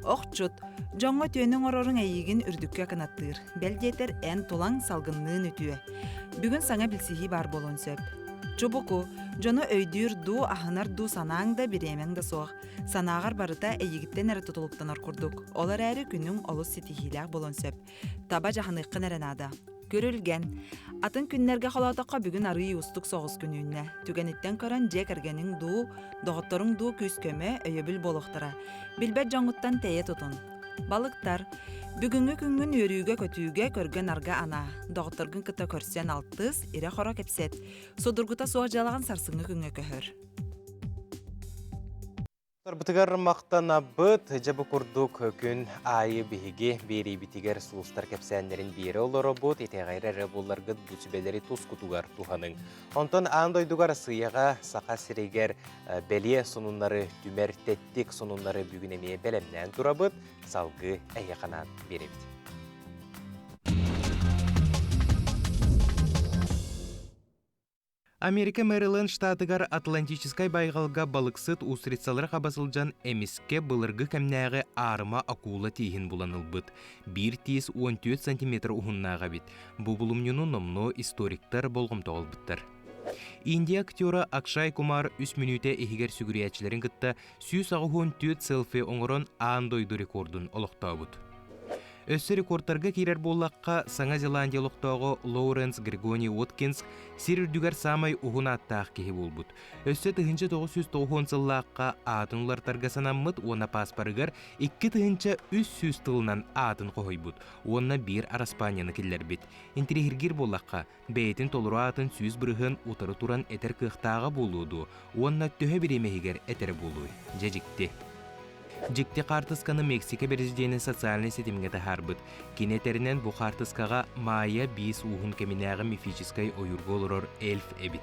Охчут. Дьоҥҥо түөнү оҥороруҥ эйиигин үрдүккэ кынаттыыр. Бэл диэтэр, эн тулаҥ салгынныын үтүө. Бүгүн саҥа билсиһии баар буолуон сөп. Чубуку. Дьону өйдүүр дуу, аһынар дуу санааҥ да, бириэмэҥ да суох. Санааҕар барыта эйигиттэн эрэ тутулуктанар курдук. Ол эрээри күнүҥ олус ситиһиилээх буолуон сөп. Таба дьаһаныаххын эрэ наада. Күрүлгэн. Атын күннэргэ холоотоххо бүгүн арыый уустук соҕус күн үүннэ. Түгэниттэн көрөн дьиэ кэргэниҥ дуу, доҕотторуҥ дуу күүс-көмө, өйөбүл буолуохтара. Билбэт дьоҥҥуттан тэйэ тутун. Балыктар. Бүгүҥҥү күҥҥүн үөрүүгэ-көтүүгэ, көргө-нарга анаа. Доҕотторгун кытта көрсөн алтыс, ирэ-хоро кэпсэт. Судургута суох дьыалаҕын сарсыҥҥы күҥҥэ көһөр. Бытыгар махтанабыт, дьэ бу курдук күн аайы биһиги биэриибитигэр сулустар кэпсээннэрин биэрэ олоробут, итэҕэйэр эрэ буолларгыт бу сүбэлэри тускутугар туһаныҥ. Онтон аан дойдуга Арассыыйаҕа, Саха сиригэр бэлиэ сонуннары түмэр тэттик сонуннары бүгүн эмиэ бэлэмнээн турабыт, салгыы эһиэхэ анаан биэрэбит. Америка Мэриленд штатыгар Атлантическай байҕалга балыксыт устрицалары хаба сылдьан эмискэ былыргы кэмнээҕи аарыма акула тииһин булан ылбыт. Биир тиис 14 сантиметр уһуннаах эбит. Бу булумньуну номнуо историктар болҕомтоҕо ылбыттар. Индия актера Акшай Кумар үс мүнүүтэ иһигэр сүгүрүйээччилэрин кытта 184 селфи оҥорон аан дойду рекордун олохтообут. Өссө рекордтарга киирэр буоллахха, Саҥа Зеландия олохтооҕо Лоуренс Григоний Уоткинс сир үрдүгэр саамай уһун ааттаах киһи буолбут. Өссө 1990 сыллаахха аатын уларытарга санаммыт уонна пааспарыгар 2300 тылынан аатын хоһуйбут уонна биир араспаанньаны киллэрбит. Интириэһиргиир буоллахха, бэйэтин толору аатын 100% утары туран этэр кыахтааҕа буолуо дуо уонна төһө бириэмэ иһигэр этэрэ буолуой? Дьэ дьикти. Дьикти хаартысканы Мексика президенэ социальнай ситимҥэ таһаарбыт. Кини этэринэн бу хаартыскаҕа Майя биис ууһун кэминээҕи мифическай ойуурга олорор эльф эбит.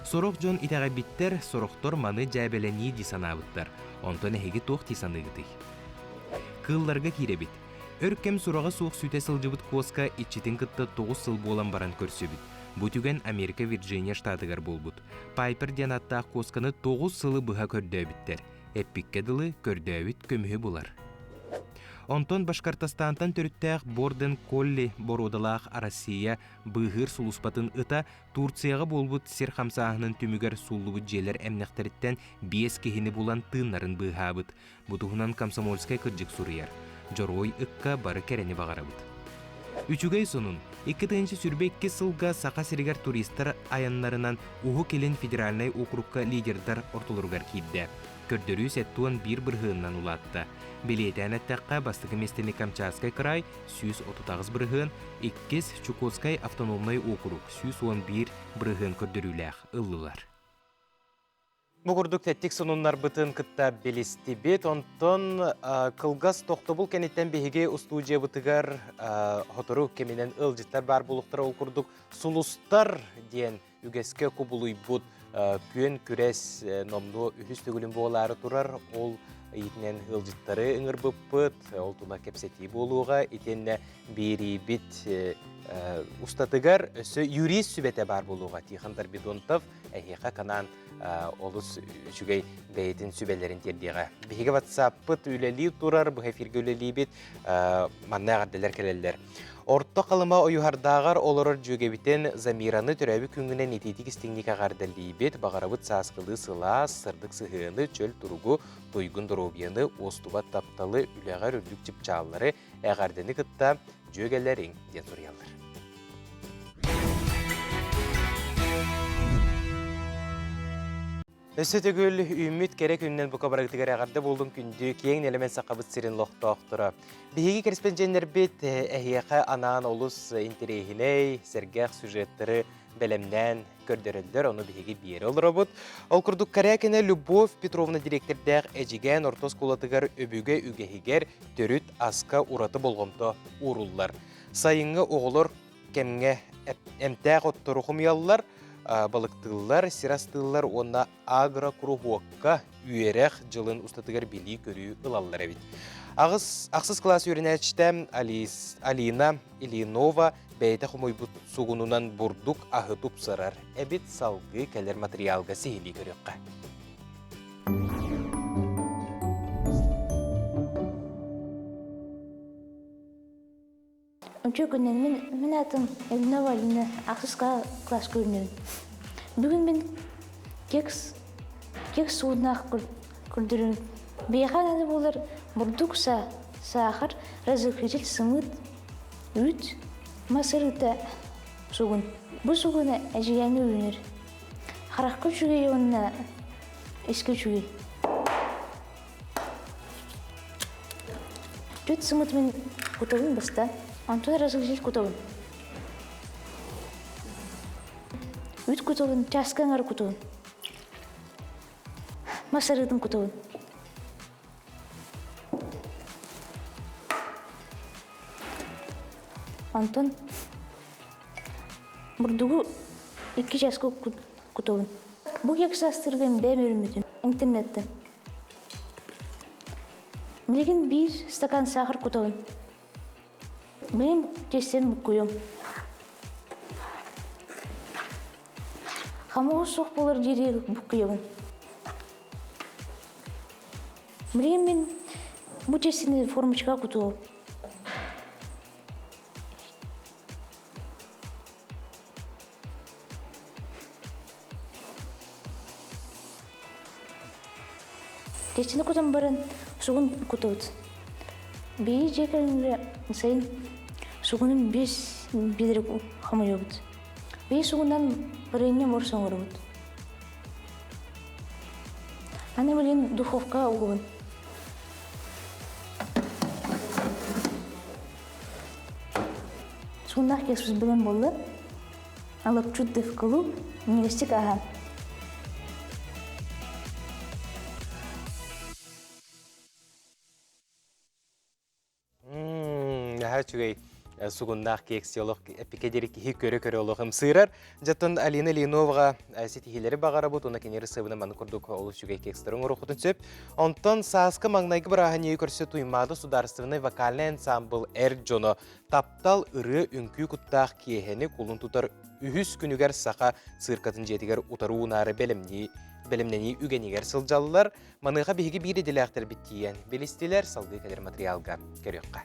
Сорох дьон итэҕэйбиттэр, сорохтор маны дьээбэлэнии дии санаабыттар. Онтон эһиги туох дии саныыгытый? Кыылларга киирэбит. Өр кэм сураҕа суох сүтэ сылдьыбыт куоска иччитин кытта 9 сыл буолан баран көрсүбүт. Бу түгэн Америка Вирджиния штатыгар буолбут. Пайпер диэн аттаах куосканы 9 сылы быһа көрдөөбүттэр. Эппиккэ дылы, көрдөөбүт көмүһү булар. Онтон Башкортостантан төрүттээх Борден Колли боруодалаах Россия быыһыыр сулууспатын ыта Турцияҕа буолбут сир хамсааһынын түмүгэр сууллубут дьиэлэр эмнэхтэриттэн биэс киһини булан тыыннарын быыһаабыт. Бу туһунан «Комсомольскай кырдьык» суруйар. Дьоруой ыкка бары кэрэни баҕарабыт. Үчүгэй сонун. 2022 сылга Саха сиригэр туристар айаннарынан Уһук Илин федеральнай округка лидердар ортолоругар киирдэ. Көрдөрүү 71 бырыһыанынан улаатта. Бэлиэтээн эттэххэ, бастакы миэстэни Камчатскай край 138 бырыһыан, иккис Чукотскай автономнай округ 111 бырыһыан көрдөрүүлээх ыллылар. Бу курдук тэттик сонуннарбытын кытта билистибит. Онтон кылгас тохтобул кэнниттэн биһиги устуудьуйабытыгар сотору кэминэн ыалдьыттар баар буолуохтара. Ол курдук «Сулустар» диэн үгэскэ кубулуйбут күөн күрэс номнуо үһүс төгүлүн буолаары турар. Ол иитинэн ыалдьыттары ыҥырбыппыт. Ол тула кэпсэтии буолуоҕа. Итиэннэ биэриибит устатыгар өссө юрист сүбэтэ баар буолуоҕа. Тихон Дорбидонтов эһиэхэ канаан олус үчүгэй бэйэтин сүбэлэрин тиэрдиэҕэ. Биһиги WhatsApp-пыт үлэлии турар, быһа эфиргэ үлэлиибит, манна эҕэрдэлэр кэлэллэр. Орто Халыма Ойуһардааҕар олорор дьүөгэбитин Замираны төрөөбүт күҥҥүнэн итиитик истиҥник эҕэрдэлиибит, баҕарабыт сааскылыы сылаас, сырдык сыһыаны, чөл туругу, туйгун доруобуйаны, уостубат тапталы, үлэҕэр үрдүк чыпчааллары, эҕэрдэни кытта дьүөгэлэриҥ диэн суруйаллар. Өссө төгүл үүммүт кэрэ күнүнэн бука барыгытыгар эҕэрдэ буоллун күндү киэҥ нэлэмэн сахабыт сирин лохтоохторо. Биһиги кэрэспэдьиэннэрбит эһиэхэ анаан олус интэриэһинэй, сэргэх сюжеттары бэлэмнээн көрдөрөллөр, ону биһиги биэрэ олоробут. Ол курдук Корякина Любовь Петровна дириэктэрдээх Эдьигээн орто оскуолатыгар өбүгэ үгэһигэр төрүт аска ураты болҕомто ууруллар. Сайыҥҥы оҕолор кэмҥэ эмтээх оттору хомуйаллар, балыктыыллар, сир астыыллар уонна агрокуруһуокка үөрэх дьылын устатыгар билии-көрүү ылаллар эбит. Аҕыс, ахсыс кылаас үөрэнээччитэ Алина Ильинова бэйэтэ хомуйбут сугунунан бурдук аһы тупсарар эбит салгыы кэлэр материалга сиһилии көрүөххэ. Үчү күнүн мин мин атым Ильинова Алина ахсыс класска үүннүбүн. Бүгүн мин кекс кекс суунаах көрдөрүм. Биһиэхэ наада буолар бурдук саахар, разрыхлитель сымыыт, үүт, мас арыыта, сугун. Бу сугуна эдьигээҥҥэ үүнэр. Харахха үчүгэй уонна искэ үчүгэй. Түт сымыт мин кутабын баста. Онтон разрыхлитель кутабын. Үүт кутабын, чааска аҥары кутабын. Мас арыытын кутабын. Онтон бурдугу икки часка кутабын. Бу кекс астыргын бэйэм өрүммүтүм интернеттен. Билигин биир стакан сахар кутабын. Билигин тиэстэн буккуйуом. Хамугу суох буолар диэри буккуйабын. Билигин мин бу тиэстэни формочкаҕа кутуом. Тиэстэни кутан баран сугун кутабыт. Биһиги дьиэ кэргэҥҥэ сайын сугунун биэс биэдэрэ хомуйабыт. Биир сугунан варенье морс оҥоробут. Аны билигин духовкаҕа угабын. Сууннаах кекспит бэлэм буолла. Алапчут дывкылу, минньигэстик ааһан. Наһаа үчүгэй сугуннаах кекси олох эпикэ диэри киһи көрө-көрө олох ымсыырар. Дьаттан Алина Ильиноваҕа ситиһиилэри баҕарабыт уонна кинилэри сыбына маны курдук олус үчүгэй кекстары оҥоруоххутун сөп. Онтон сааскы маҥнайгы бырааһынньыгы көрсө Туймаада судаарыстыбаннай вокальнай ансамбл эр дьоно таптал ырыа үҥкүү куттаах киэһэни кулун тутар үһүс күнүгэр саха циркатын дьиэтигэр утары уунаары бэлэмнии бэлэмнэнии үгэнигэр сылдьаллар. Маныаха биһиги биир идэлээхтэрбит тиийэн билистилэр, салгыы кэлэр матырыйаалга көрүөххэ.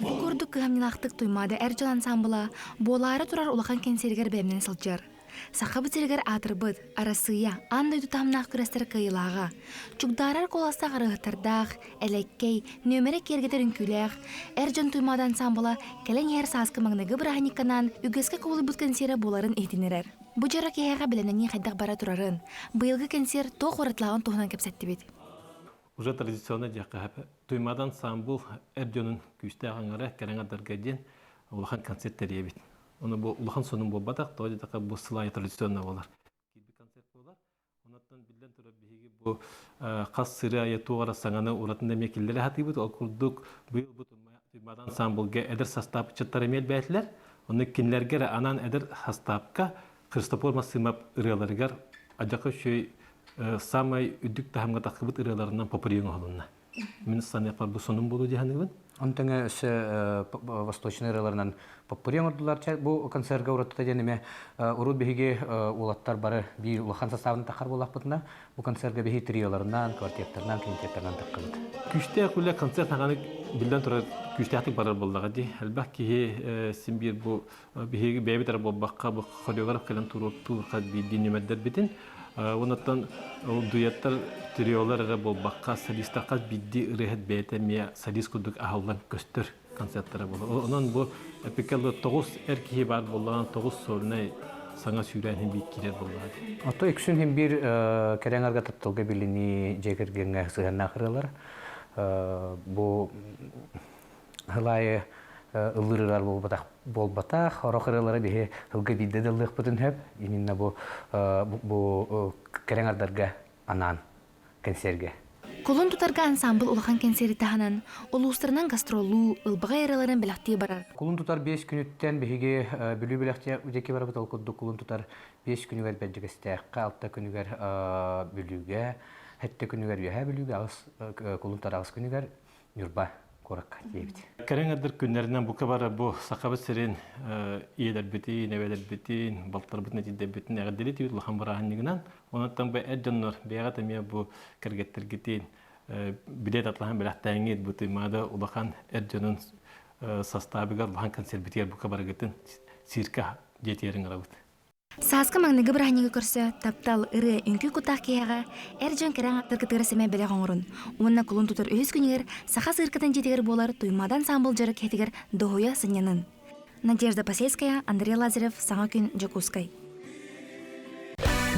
Бу курдук кыһамньылаахтык Туймаада эр дьон ансаамбыла буолаары турар улахан кэнсиэригэр бэлэмнэнэ сылдьар. Сахабыт сиригэр аатырбыт, Арассыыйа аан дойду таһымнаах күрэстэр кыайыылааҕа, чугдаарар куоластаах ырыаһыттардаах, элэккэй, нүөмэрэ киэргэтэр үҥкүүлээх, эр дьон Туймаада ансаамбыла кэлэн иһэр сааскы маҥнайгы бырааһынньыкканаан үгэскэ кубулуйбут кэнсиэрэ буоларын иһитиннэрэр. Бу дьоро киһиэхэ бэлэмнэнии хайдах бара турарын, быйылгы кэнсиэр туох уратылааҕын туһунан кэпсэттибит. Уже традиционно диэххэ сөп. Туймаада ансаамбыл эр дьонун күүстээх аҥара кэрэҥ адарга диэн улахан концерт тэрийэбит. Ону бу улахан сонун буолбатах, тоҕо диэтэххэ бу сыл аайы традиционно буолар. Киирбит концерт буолар. Онон биллэн турар биһиги бу хас сыры айы туох эрэ саҥаны уратында эмиэ киллэрэ сатыыбыт. Ол курдук быйыл бу Туймаада ансамблга эдэр састаап ыччаттар эмиэ элбээтилэр. Онно кинилэргэ эрэ анаан эдэр састаапка Христофор Массымов ырыаларыгар адьака үчүгэй самай үрдүк таһымҥа тахсыбыт ырыаларынан попури оҥоһулунна. Мин саныахпар бу сонун буолуо дии саныыбын. Онтон өссө восточный ырыаларынан поппури оҥордулар. Бу концерга уратыта диэн эмэ урут биһиги уолаттар бары биир улахан составын тахар буоллахпытына, бу концерга биһи триоларынан, квартеттарынан, квинтеттарынан таххабыт. Күүстээх үлэ концерт хаҕаны биллэн турар күүстээхтик барар буоллаҕа дии. Элбэх киһи син биир бу биһиги бэйэбит эрэ буолбакка бу хореограф кэлэн туруортуур биирдии нүмердэрбитин Онуттан ол дуэттар, триолар эрэ буолбакка, солистар хас биирдии ырыаһыт бэйэтэ эмиэ солист курдук аһыллан көстөр концерттара буолар. Онон бу эпикэлы тоҕус эр киһи баар буоллаҕына, тоҕус сольнай саҥа сүүрээн иһин биир киирэр буоллаҕа дии. Ото үксүн иһин биир кэрэҥ арга тапталга билинии дьиэ кэргэҥҥэ сыһыаннаах ырыалар. Бу Һылаайы ыллыыр ырыалар буолбатах буолбатах. Орох ырыалары биһи ылга биирдэ да ыллыахпытын сөп. Именно бу бу кэрэҥ ардарга анаан кэнсиэргэ. Кулун тутарга ансаамбыл улахан кэнсиэри таһынан, улуустарынан гастроллуу, ылбаҕай ырыаларын бэлэхтии барар. Кулун тутар биэс күнүттэн биһиги Бүлүү бэлэхтии диэки барабыт. Ол курдук кулун тутар биэс күнүгэр Бэрдьигэстээххэ, алта күнүгэр Бүлүүгэ, сэттэ күнүгэр Үөһээ Бүлүүгэ, аҕыс кулун тутар аҕыс күнүгэр Ньурба куоракка тиийэбит. Кэрэҥ ырдыр күннэринэн бука бары бу Сахабыт сирин ийэлэрбитин, эбэлэрбитин, балтарбытын, эдьиийдэрбитин эҕэрдэлии түбүт улахан бырааһынньыгынан. Онон бу эр дьоннор бэйэҕит эмиэ бу кэргэттэргитин билиэт атлаһан бэлэхтээҥҥит бу Туймаада улахан эр дьонун састаабыгар улахан концербитигэр бука барыгытын цирка дьиэтигэр ыҥырабыт. Сааскы маҥнайгы бырааһынньыгы көрсө таптал, ырыа, үҥкүү куттаах киһиэхэ эр дьон кэрэ аҥааттаргытыгар сэмэй бэлэх оҥорун уонна кулун тутар үһүс күнүгэр саха сыыркатын дьиэтигэр буолар Туймаада ансаамбыл дьоро киһитигэр дуоһуйа сынньанын. Надежда Посельская, Андрей Лазарев, Саҥа күн, Дьокуускай.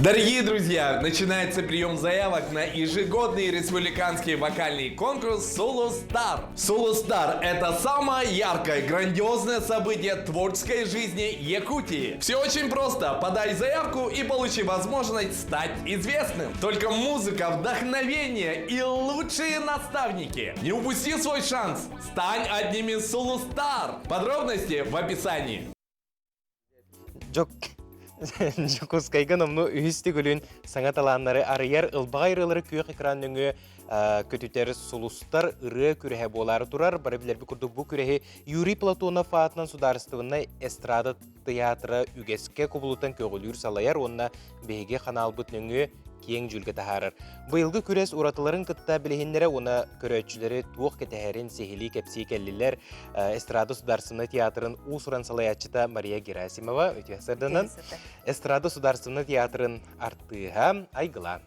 Дорогие друзья, начинается прием заявок на ежегодный республиканский вокальный конкурс «Соло Стар». «Соло Стар» — это самое яркое, грандиозное событие творческой жизни Якутии. Все очень просто. Подай заявку и получи возможность стать известным. Только музыка, вдохновение и лучшие наставники. Не упусти свой шанс. Стань одним из «Соло Стар». Подробности в описании. Дьокуускайга номнуо үһүс төгүлүн саҥа талааннары арыйар ылбаҕай ырыалары күөх экран нөҥүө көтүтэр сулустар ырыа күрэһэ буолаары турар. Бары билэрбит курдук бу күрэһи Юрий Платонов аатынан судаарыстыбаннай эстрада тыйаатыра үгэскэ кубулутан көҕүлүүр салайар уонна биһиги ханаалбыт нөҥүө киэҥ дьүүлгэ таһаарар. Быйылгы күрэс уратыларын кытта билиһиннэрэ уонна көрөөччүлэри туох кэтэһэрин сиһилии кэпсии кэллилэр. Эстрада Сударственнай театрын уус-уран салайааччыта Мария Герасимова үтүө сарданан Эстрада Сударственнай театрын артыыһа Айгыла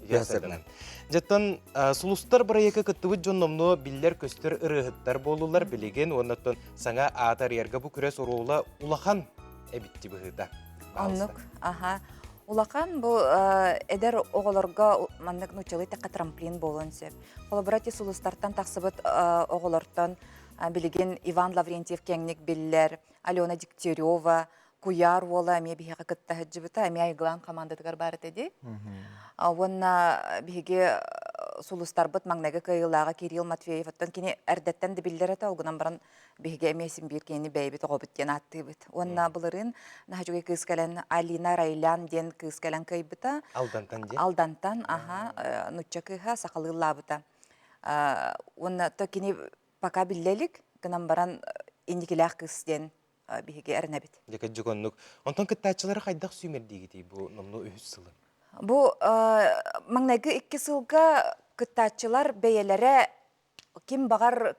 үтүө сарданан. Дьэттэн Сулустар бырайыакка кыттыбыт дьон номнуо биллэр-көстөр ырыаһыттар буоллулар билигин уоннаттан саҥа аата арыйарга бу күрэс оруола улахан эбитти быһыыта. Оннук, аха. Улахан бу эдэр оҕолорго маннык нууччалыы тэххэ трамплин буолуон сөп. Холобура ти сулустартан тахсыбыт оҕолортон билигин Иван Лаврентьев киэҥник биллэр, Алена Дегтярева, Куйаар уола эмиэ биһиэхэ кытта сылдьыбыта, эмиэ Айгылаан хамаандатыгар баар этэ дии. Уонна биһиги сулустарбыт маҥнайгы кыайыылааҕа Кирилл Матвеев, оттон кини эрдэттэн да биллэр этэ, ол гынан баран биһиги эмиэ син биир кинини бэйэбит оҕобут диэн ааттыыбыт. Уонна былырыын наһаа үчүгэй кыыс кэлэн Алина Райлян диэн кыыс кэлэн кыайбыта. Алдантан диэн? Алдантан, аха, нучча кыыһа сахалыыллаабыта. Уонна то кини пока биллэ илик, гынан баран инникилээх кыыс диэн биһиги эрэнэбит. Дьэ кырдьык оннук. Онтон кыттааччылары хайдах сүүмэрдиигитий бу номнуо үһүс сылын? Бу маҥнайгы икки сылга кыттааччылар бэйэлэрэ ким баҕар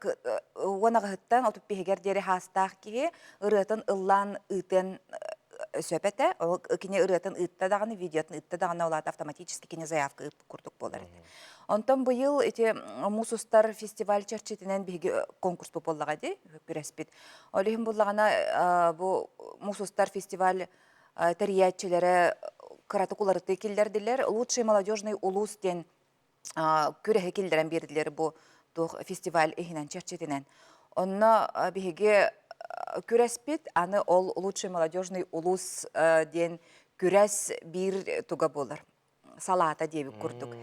уон аҕыһыттан отут биһигэр диэри хаастаах киһи ырыатын ыллаан ыытыан сөп этэ. Ол кини ырыатын ыытта даҕаны, видеотун ыытта даҕаны, ол аата автоматически кини заявка ыыппыт курдук буолар этэ. Онтон быйыл ити муус устар фестиваль чэрчитинэн биһиги конкурспут буоллаҕа дии, күрэспит. Ол иһин буллаҕына бу муус устар фестиваль тэрийээччилэрэ кыратык уларытыы киллэрдилэр. Лучший молодежный улуус диэн күрэһи киллэрэн биэрдилэр бу туох фестиваль иһинэн чэрчитинэн. Онно биһиги күрэспит аны ол лучший молодежный улуус диэн күрэс биир туга буолар салаата диэбит курдук.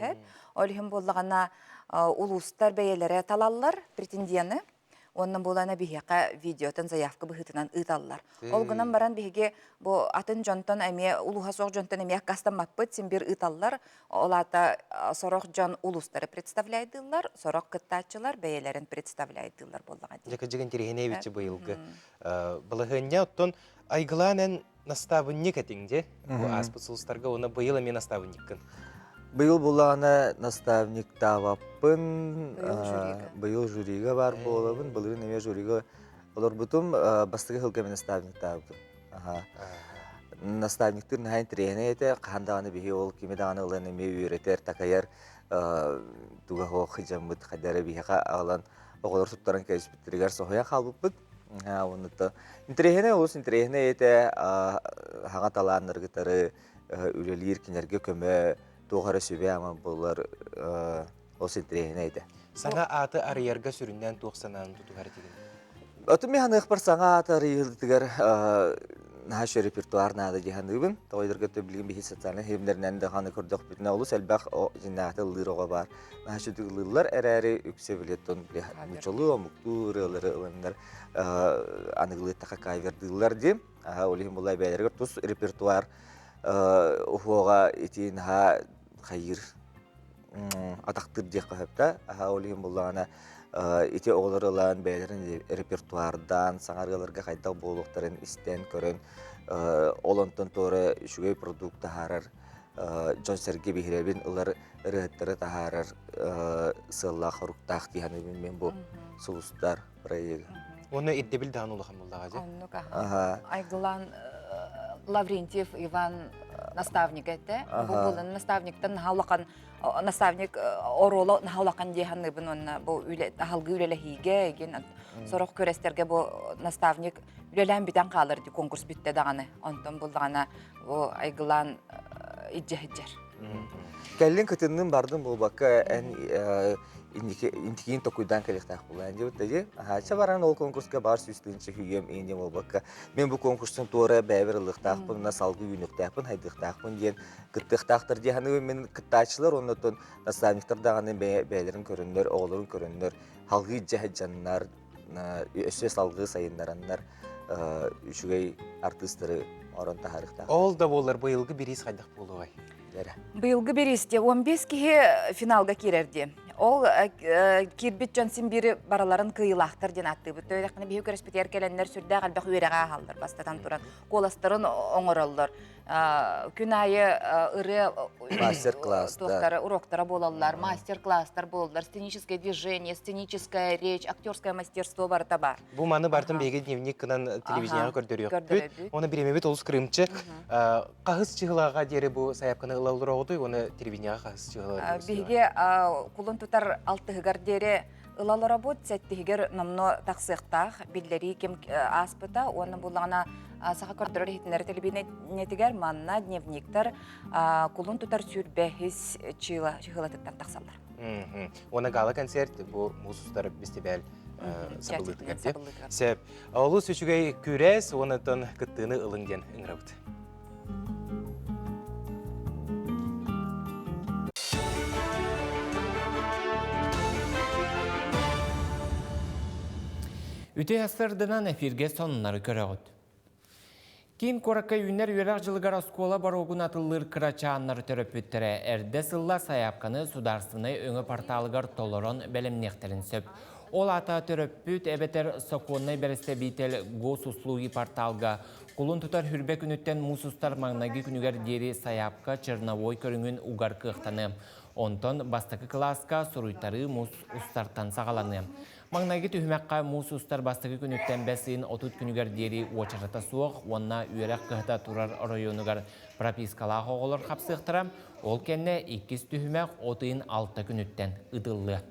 Ол иһин буоллаҕына улуустар бэйэлэрэ талаллар претенденты Уонна буолана биһиэхэ видеотын заявка быһыытынан ыыталлар. Ол гынан баран биһиги бу атын дьонтон эмиэ улууһа суох дьонтон эмиэ аккаастаммаппыт, син биир ыыталлар. Ол аата сорох дьон улуустары представляйдыыллар, сорох кыттааччылар бэйэлэрин представляйдыыллар буоллаҕа дии. Дьэ кырдьык интэриэһинэй эбитчи быйылгы балаһыанньа. Оттон Айгылаан эн настаабынньык этиҥ дьэ. Бу ааспыт сулустарга уонна быйыл эмиэ настаабынньыккын. Быйыл булаана наставниктаабаппын. Быйыл жюрига бар буолабын. Былырыын эмиэ жюрига олорбутум. Бастакы сылга мен наставниктаабытым. Наставниктыр наһаа интэриэһинэй этэ. Хаһан даҕаны биһи ол кими даҕаны ылан эмиэ үөрэтэр, такайар туга суох дьаммыт хайдара биһиэхэ аҕалан оҕолор туттаран кэбиспиттэригэр соһуйан хаалбыппыт. Оннута интэриэһинэй олус интэриэһинэй этэ хаҥа талааннары кытары үлэлиир кинилэргэ көмө туох эрэ сүбэ-ама буолар олус интэриэһинэй этэ. Саҥа ааты арыйарга сүрүннээн туох санааны тутуһар этигин? Оту мин ханыахпар саҥа ааты арыйыытыгар наһаа үчүгэй репертуар наада дии саныыбын. Тоҕойдорго билигин биһи социальнай ситимнэринэн да ханы көрдөхпүтүнэ олус элбэх дьиннээхти ыллыыр оҕо баар. Наһаа үчүгэй ыллыыллар эрээри үксэ билеттон нууччалыы омуктуу ырыалары ыланнар аныгылыы таха кавердыыллар дии. Ол иһин буолла бэйэлэригэр тус репертуар уһуоҕа ити наһаа хайыыр атахтыыр диэххэ сөп да. Ол иһин буоллаҕына ити оҕолор ылан бэйэлэрин репертуардаан саҥа ырыаларга хайдах буолуохтарын истэн көрөн ол онтон туора үчүгэй продукт таһаарар дьон-сэргэ биһирэбин ылар ырыаһыттары таһаарар сыаллаах-соруктаах дии саныыбын мен бу сулустар проегы. Уонна ирдэбил даҕаны улахан буоллаҕа дьэ. Оннук аха. Айгылан Лаврентьев Иван наставник этэ. Бу булан наставниктан наһаа улахан наставник оруола наһаа улахан дии саныыбын уонна бу үлэ аһалгыы үлэлэһиигэ эгин сорох күрэстэргэ бу наставник үлэлээн бүтэн хаалар дии конкурс бүттэ даҕаны. Онтон буллаҕына бу Айгылан. илдьэ сылдьар. Кэллин кытыннын бардын буолбакка эн инникиин токуйдаан кэлиэхтээх буолаан диэбит дии. Аһаачча баран ол конкурска бар сүүстүүнчэ хүйүөм иин диэн буолбакка мен бу конкурстан туора бэйэбэр ылыахтаахпын, мына салгыы үүнүөхтээхпин, хайдыахтаахпын диэн кыттыахтаахтар дии саныыбын мин кыттааччылар оннотон наставниктар даҕаны бэйэлэрин көрөннөр, оҕолорун көрөннөр салгыы илдьэ сылдьаннар, өссө салгыы сайыннараннар үчүгэй артыыстары орон таһаарыахтаах. Ол да буоллар быйылгы бириис хайдах буолуой? Быйылгы бириис дии 15 киһи финалга киирэр дии. Ол киирбит дьон син бири бараларын кыайыылаахтар диэн ааттыыбыт. Төһө биһи көрөспүтүгэр кэлэннэр сүрдээх элбэх үөрэҕи ааһаллар бастатан туран куоластарын оҥороллор. Күн аайы ырыа мастер-класстар уроктара буолаллар, мастер-класстар буолаллар, сценическое движение, сценическая речь, актерское мастерство барыта бар. Бу маны бартын биһиги дневник гынан телевидениеҕа көрдөрүөхпүт. Оны бириэмэбит олус кырыымчык. Хаһыс чыһылаҕа диэри бу сайапканы ыла олороҕутуй, уонна телевидениеҕа хаһыс чыһылаҕа Биһиги кулун тутар алтыһыгар диэри ыла олоробут, сэттиһигэр номно тахсыахтаах биллэрии ким ааспыта уонна буллаҕына саха көрдөрөр иһитиннэр телевидениетигэр манна дневниктар кулун тутар сүүрбэһис чыһылатыттан тахсаллар. Уонна гала-концерт бу муус устар бэстибээл сабыллыытыгар диэн. Сөп. Олус үчүгэй күрэс уонна кыттыыны ылыҥ диэн ыҥырабыт. Үтүө сырдынан эфиргэ сонуннары көрөҕүт. Киин куоракка үүнэр үөрэх дьылыгар оскуола боруогун атыллыыр кырачааннары төрөппүттэрэ эрдэ сылла сайаапканы судаарственнай өҥө порталыгар толорон бэлэмниэхтэрин сөп. Ол аата төрөппүт эбэтэр сокуоннай бэрэстэбиитэл госуслуги порталга Кулун тутар хүрбэ күнүттэн муус устар маҥнайгы күнүгэр диэри сайаапка черновой көрүҥүн угар кыахтаныа. Онтон бастакы кылааска суруйтарыы муус устартан саҕаланыа. Маҥнайгы түһүмэххэ муус устар бастакы күнүттэн бэс ыйын 30 күнүгэр диэри уочарата суох уонна үөрэх кыһата турар оройуонугар пропискалаах оҕолор хапсыахтара. Ол кэннэ иккис түһүмэх от ыйын 6 күнүттэн ыытыллыа.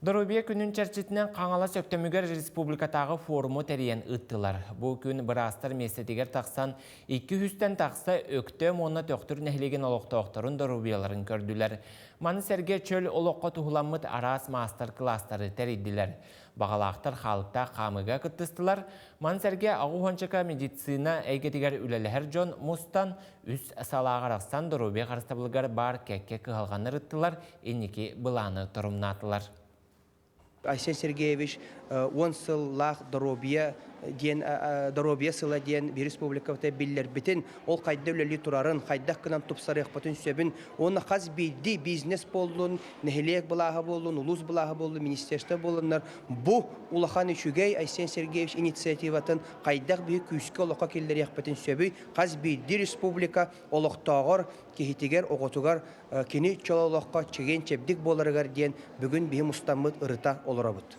Доруобуйа күнүн чэрчитинэн Хаҥалас Өктөмүгэр республикатааҕы форуму тэрийэн ыыттылар. Бу күн быраастар миэстэтигэр тахсан 200-тэн тахса Өктөм уонна Төхтүр нэһилиэгин олохтоохторун доруобуйаларын көрдүлэр. Маны сэргэ чөл олоххо туһуламмыт араас маастар-кылаастары тэрийдилэр. Баҕалаахтар хаалыктаах хаамыыга кыттыстылар. Маны сэргэ аҕа медицина эйгэтигэр үлэлэһэр дьон мустан үс салааҕа арахсан доруобуйа харыстабылыгар баар кэккэ кыһалҕаны ырыттылар, инники былааны торумнаатылар. Айсен Сергеевич 10 сыллаах доруобуйа диэн доруобуйа сыла диэн республикабыта биллэрбитин, ол хайда үлэлии турарын, хайдах гынан тупсарыахпытын сөбүн, уонна хас биирдии бизнес буоллун, нэһилиэк былааһа буоллун, улуус былааһа буоллун, министерство буоллуннар, бу улахан үчүгэй Айсен Сергеевич инициативатын хайдах биһи күүскэ олоххо киллэриэхпитин сөбүй, хас биирдии республика олохтооҕор, киһитигэр, оҕотугар кини чол олоххо чэгиэн-чэбдик буоларыгар диэн бүгүн биһи мустаммыт ырыта олоробут.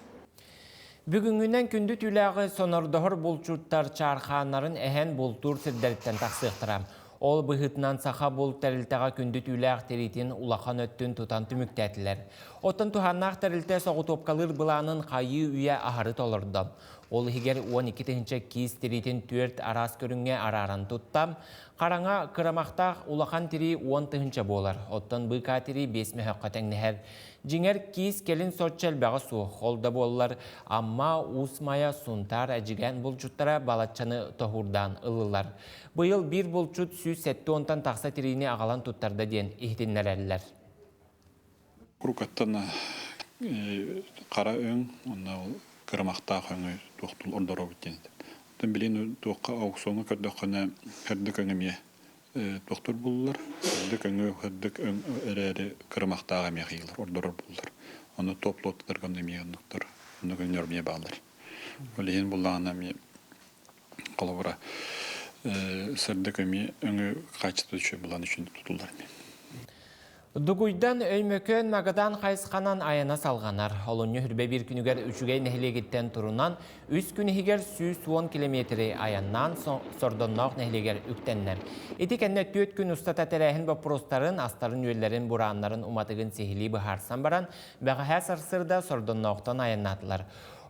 Бүгүҥҥүнэн күндү түүлээҕи сонордоһор булчуттар чаархааннарын эһэн бултуур сирдэриттэн тахсыахтара. Ол быһыытынан саха булт тэрилтэҕэ күндү түүлээх тириитин улахан өттүн тутан түмүктээтилэр. Оттон туһааннаах тэрилтэ соҕотуопкалыыр былаанын хайыы үйэ аһары толордо. Ол иһигэр 12 тыһыынча киис тириитин түөрт араас көрүҥҥэ арааран тутта. Хараҥа кырамахтаах улахан тирии 10 тыһыынча буолар, оттон быыкаа тирии 5 мөһөххө тэҥнэһэр. Дьиҥэр, киис кэлин соччо элбэҕэ суох. Ол да буоллар, Амма, Уус Майа, Сунтаар, Эдьигээн булчуттара балаччаны тоһуурдаан ыллылар. Быйыл биир булчут 170-тан тахса тириини аҕалан туттарда диэн иһитиннэрэллэр. Курукаттан хара өҥ уонна ол кырамахтаах өҥү туохтун ордоробут диэн. Оттон билигин туохха аукционҥа көрдөххүнэ сырдык өҥ эмиэ туохтур буллар. Сырдык өҥү сырдык өҥ эрээри кырамахтаах эмиэ хиилэр ордорор буллар. Ону топ лоттарга эмиэ оннуктар оннук өҥнөр эмиэ бааллар. Ол иһин буллаҕына эмиэ холобура сырдык эмиэ өҥү хаачыстыба үчүгэй булан үчүн тутуллар эмиэ. Дугуйдан Өймөкөөн Магадан хайысханан айана салҕанар. Олунньу хүрбэ биир күнүгэр Үчүгэй нэһилиэгиттэн турунан, үс күн иһигэр 110 километри айаннаан Сордонноох нэһилиэгэр үктэннэ. Ити кэннэ түөрт күн устата тэрээһин боппуруостарын, астарын-үөллэрин, бурааннарын уматыгын сиһилии быһаарсан баран, бэҕэһээ сарсыарда Сордонноохтон айаннаатылар.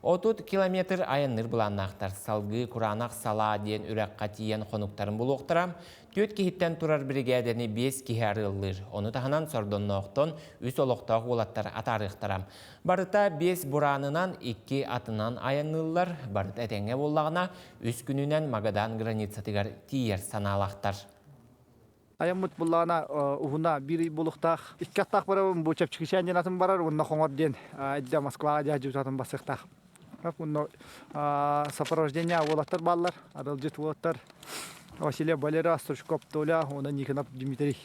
30 километр айанныыр былааннаахтар. Салгыы Кураанах Салаа диэн үрэххэ тиийэн хонуктарын булуохтара. Түөрт киһиттэн турар биригээдэни биэс киһи арыаллыыр. Ону таһынан Сордонноохтон үс олохтоох уолаттар атаарыахтара. Барыта биэс бураанынан, икки атынан айанныыллар. Барыта этэҥҥэ буоллаҕына, үс күнүнэн Магадан границатыгар тиийэр санаалаахтар. Айаммыт буллаҕына уһуна биир ый буолуохтаах. Икки аттаах барабын бу Чэпчикичээн диэн атын барар уонна Хоҥор диэн дьэ Москваҕа дьаһдьыбыт атын бассыахтаах. Уонна сопровождение уолаттар бааллар, арылдьыт уолаттар Василий Валера, Стручков Толя уонна Никонов Дмитрий.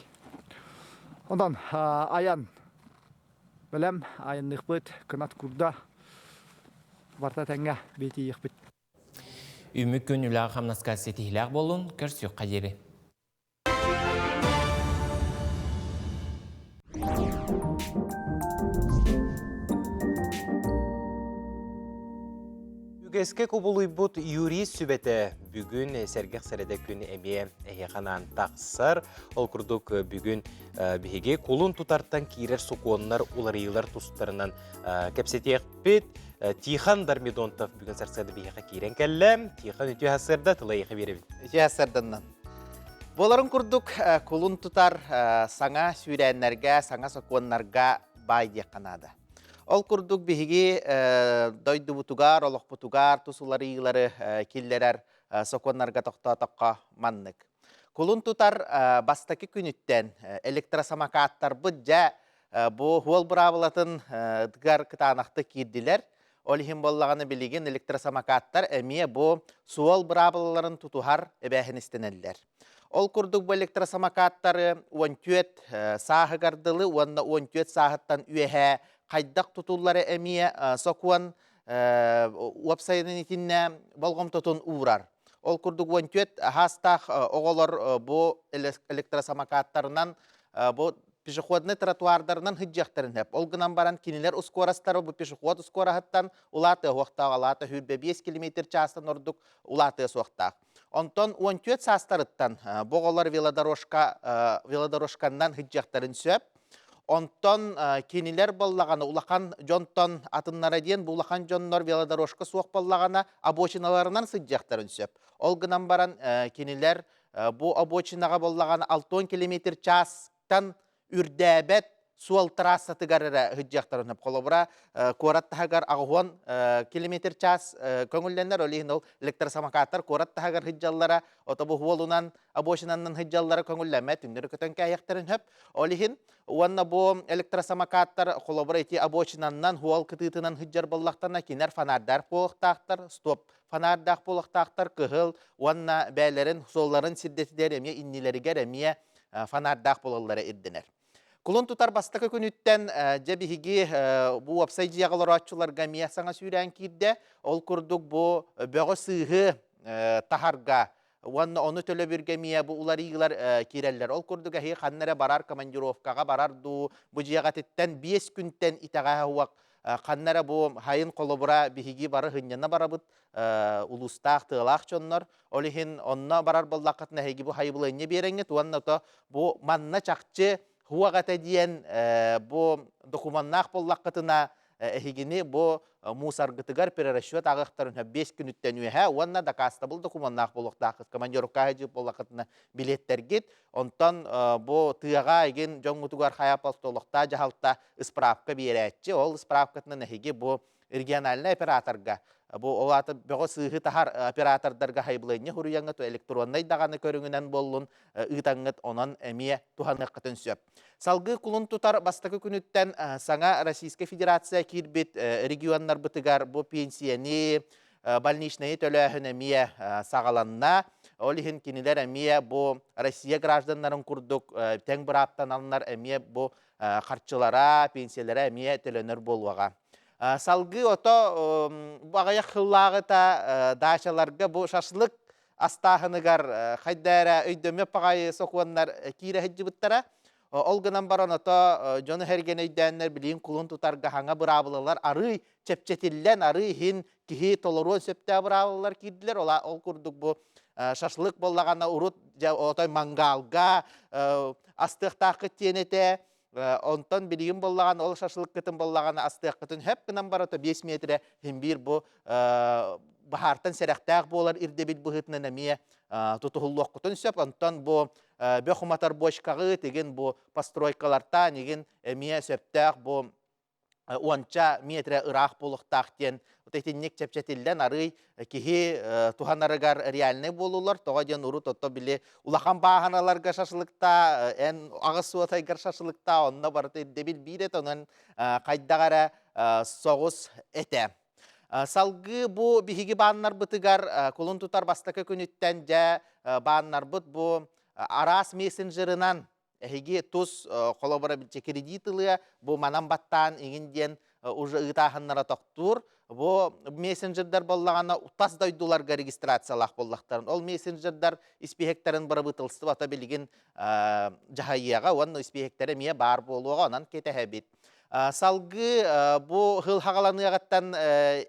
Онон айан бэлэм айанныахпыт, кынат курда барыта тэҥҥэ биэтийиэхпит. Үмүк күн үлэҕэ-хамнаска ситиһиилээх буоллун, көрсүөххэ диэри. Үгэскэ кубулуйбут юрист сүбэтэ бүгүн сэргэх сэрэдэ күн эмиэ эһиэхэ анаан тахсар. Ол курдук бүгүн биһиги кулун тутартан киирэр сокуоннар уларыйыылар тустарынан кэпсэтиэхпит. Тихон Дармидонтов бүгүн сарсыарда биһиэхэ киирэн кэллэ. Тихон үтүө сарсыарда тыла эйиэхэ биэрэбин. Үтүө сарсыарданнан. Буоларын курдук кулун тутар саҥа сүүрээннэргэ, саҥа сокуоннарга баай диэххэ наада. Ол курдук биһиги дойдубутугар, олохпутугар тус уларыйыылары киллэрэр сокуоннарга тохтоотоххо маннык. Кулун тутар бастакы күнүттэн электросамокаттарбыт дьэ бу хуол быраабылатын гар кытаанахтык киирдилэр. Ол иһин буоллаҕына билигин электросамокаттар эмиэ бу суол быраабылаларын тутуһар эбээһинэстэнэллэр. Ол курдук бу электросамокаттары 14 сааһыгар дылы уонна 14 сааһыттан үөһээ хайдах тутуллары эмиэ сокуон уопсайынан итиннэ болҕомтотун уурар. Ол курдук 14 аһаастаах оҕолор бу электросамокаттарынан бу пешеходный тротуардарынан сылдьыахтарын сөп. Ол гынан баран кинилэр ускуорастара бу пешеход ускуораһыттан улаатыа суохтаах, алаата 25 километр чаастан ордук улаатыа суохтаах. Онтон 14 саастарыттан бу оҕолор велодорожка велодорожканнан сылдьыахтарын сөп. Онтон кинилэр буоллаҕына улахан дьонтон атыннара диэн бу улахан дьоннор велодорожка суох буоллаҕына обочиналарынан сылдьыахтарын сөп. Ол гынан баран кинилэр бу обочинаҕа буоллаҕына 60 километр чаастан үрдээбэт суол трассатыгар эрэ сылдьыахтарын сөп. Холобура, куорат таһыгар аҕыһуон километр час көҥүллэнэр, ол иһин ол электросамокаттар куорат таһыгар сылдьаллара, отобу хуолунан обочинанан сылдьаллара көҥүллэммэт, түннэри көтөн кээһиэхтэрин сөп. Ол иһин уонна бу электросамокаттар холобура ити обочинаннан хуол кытыытынан сылдьар буоллахтарына кинилэр фонарьдар буолуохтаахтар, стоп фонарьдаах буолуохтаахтар, кыһыл уонна бэйэлэрин суолларын сирдэтигэр эмиэ иннилэригэр эмиэ фонарьдаах буолаллара ирдэнэр. Кулун тутар бастакы күнүттэн дьэ биһиги бу уопсай дьиэҕэ олорооччуларга эмиэ саҥа сүүрээн киирдэ. Ол курдук бу бөҕү сыыһы таһарга уонна ону төлөбүргэ эмиэ бу уларыйыылар киирэллэр. Ол курдук эһиги ханна эрэ барар командировкаҕа барар дуу, бу дьиэҕэтиттэн биэс күнтэн итэҕэһэ уох ханна эрэ бу хайын холобура биһиги бары хынньана барабыт улуустаах тыалаах дьоннор. Ол иһин онно барар буоллаххытына эһиги бу хайыбылыанньа биэрэҥҥит уонна то бу манна чахчы хуах этэ диэн бу докуманнаах буоллаххытына эһигини бу мусоргытыгар перерасчет ааҕыахтарын сөп биэс күнүттэн үөһэ уонна дакаастабыл докумуоннаах буолуохтааххыт командировка сылдьыбыт буоллаххытына билиэттэргит онтон бу тыаҕа игин дьоҥҥутугар хайа дьаһалта ыспыраапка биэрээччи ол ыспыраапкатынан эһиги бу региональнай операторга бу ол аата бөҕө сыыһы таһар оператордарга хайбылыанньа хуруйаҥҥыт электроннай даҕаны көрүҥүнэн буоллун ыытаҥҥыт онон эмиэ туһаныаххытын сөп. Салгыы кулун тутар бастакы күнүттэн саҥа Российскай Федерация киирбит регионнарбытыгар бу пенсияны, больничнайы төлөөһүн эмиэ саҕаланна. Ол иһин кинилэр эмиэ бу Россия гражданнарын курдук тэҥ бырааптаналлар эмиэ бу харчылара, пенсиялара эмиэ төлөнөр буолуоҕа. Салгыы ото бу аҕыйах сыллааҕыта даачаларга бу шашлык астааһыныгар хайда эрэ өйдөммөт баҕайы сокуоннар киирэ сылдьыбыттара. Ол гынан баран ото дьону сэргэни өйдөөннөр билигин кулун тутарга хаҥа быраабылалар арыый чэпчэтиллэн, арыый иһин киһи толоруон сөптөөх быраабылалар киирдилэр. Ол курдук бу шашлык буоллаҕына урут отой мангаалга астыахтааххыт диэн этэ. Онтон билигин боллаҕан ол шашлыккытын боллаҕан астыаххытын хөп гынан барата 5 метрэ химбиир бу баһаартан сэрэхтээх буолар ирдэбил быһыытынан эмиэ тутуһуллуоххутун сөп. Онтон бу бөх уматар бочкаҕы тигин бу постройкалартаан игин эмиэ сөптөөх бу уонча метрэ ыраах буолуохтаах диэн итинник чэпчэтиллэн арыый киһи туһанарыгар реальный буолулар. Тоҕо диэн урут ото били улахан бааһыналарга шашлыкта, эн аҕыс суотайгар шашлыкта, онно барыта ирдэбил биир этэ, онон хайдах эрэ соҕус этэ. Салгыы бу биһиги бааннарбытыгар кулун тутар бастакы күнүттэн дьэ бааннарбыт бу араас мессенджерынан эһиги тус холобура билчэ кредит ылыа бу манан баттаан иҥин диэн уже ыытааһыннара тохтуур. Бу мессенджердер боллаҕына тас дойдуларга регистрациялаах боллахтарын ол мессенджердер испииһэктэрин бырабыыталыстыбата билигин дьаһайыаҕа уонна испииһэктэрэ эмиэ баар буолуоҕа, онон кэтэһэбит. Салгыы бу хыл хаҕаланыаҕыттан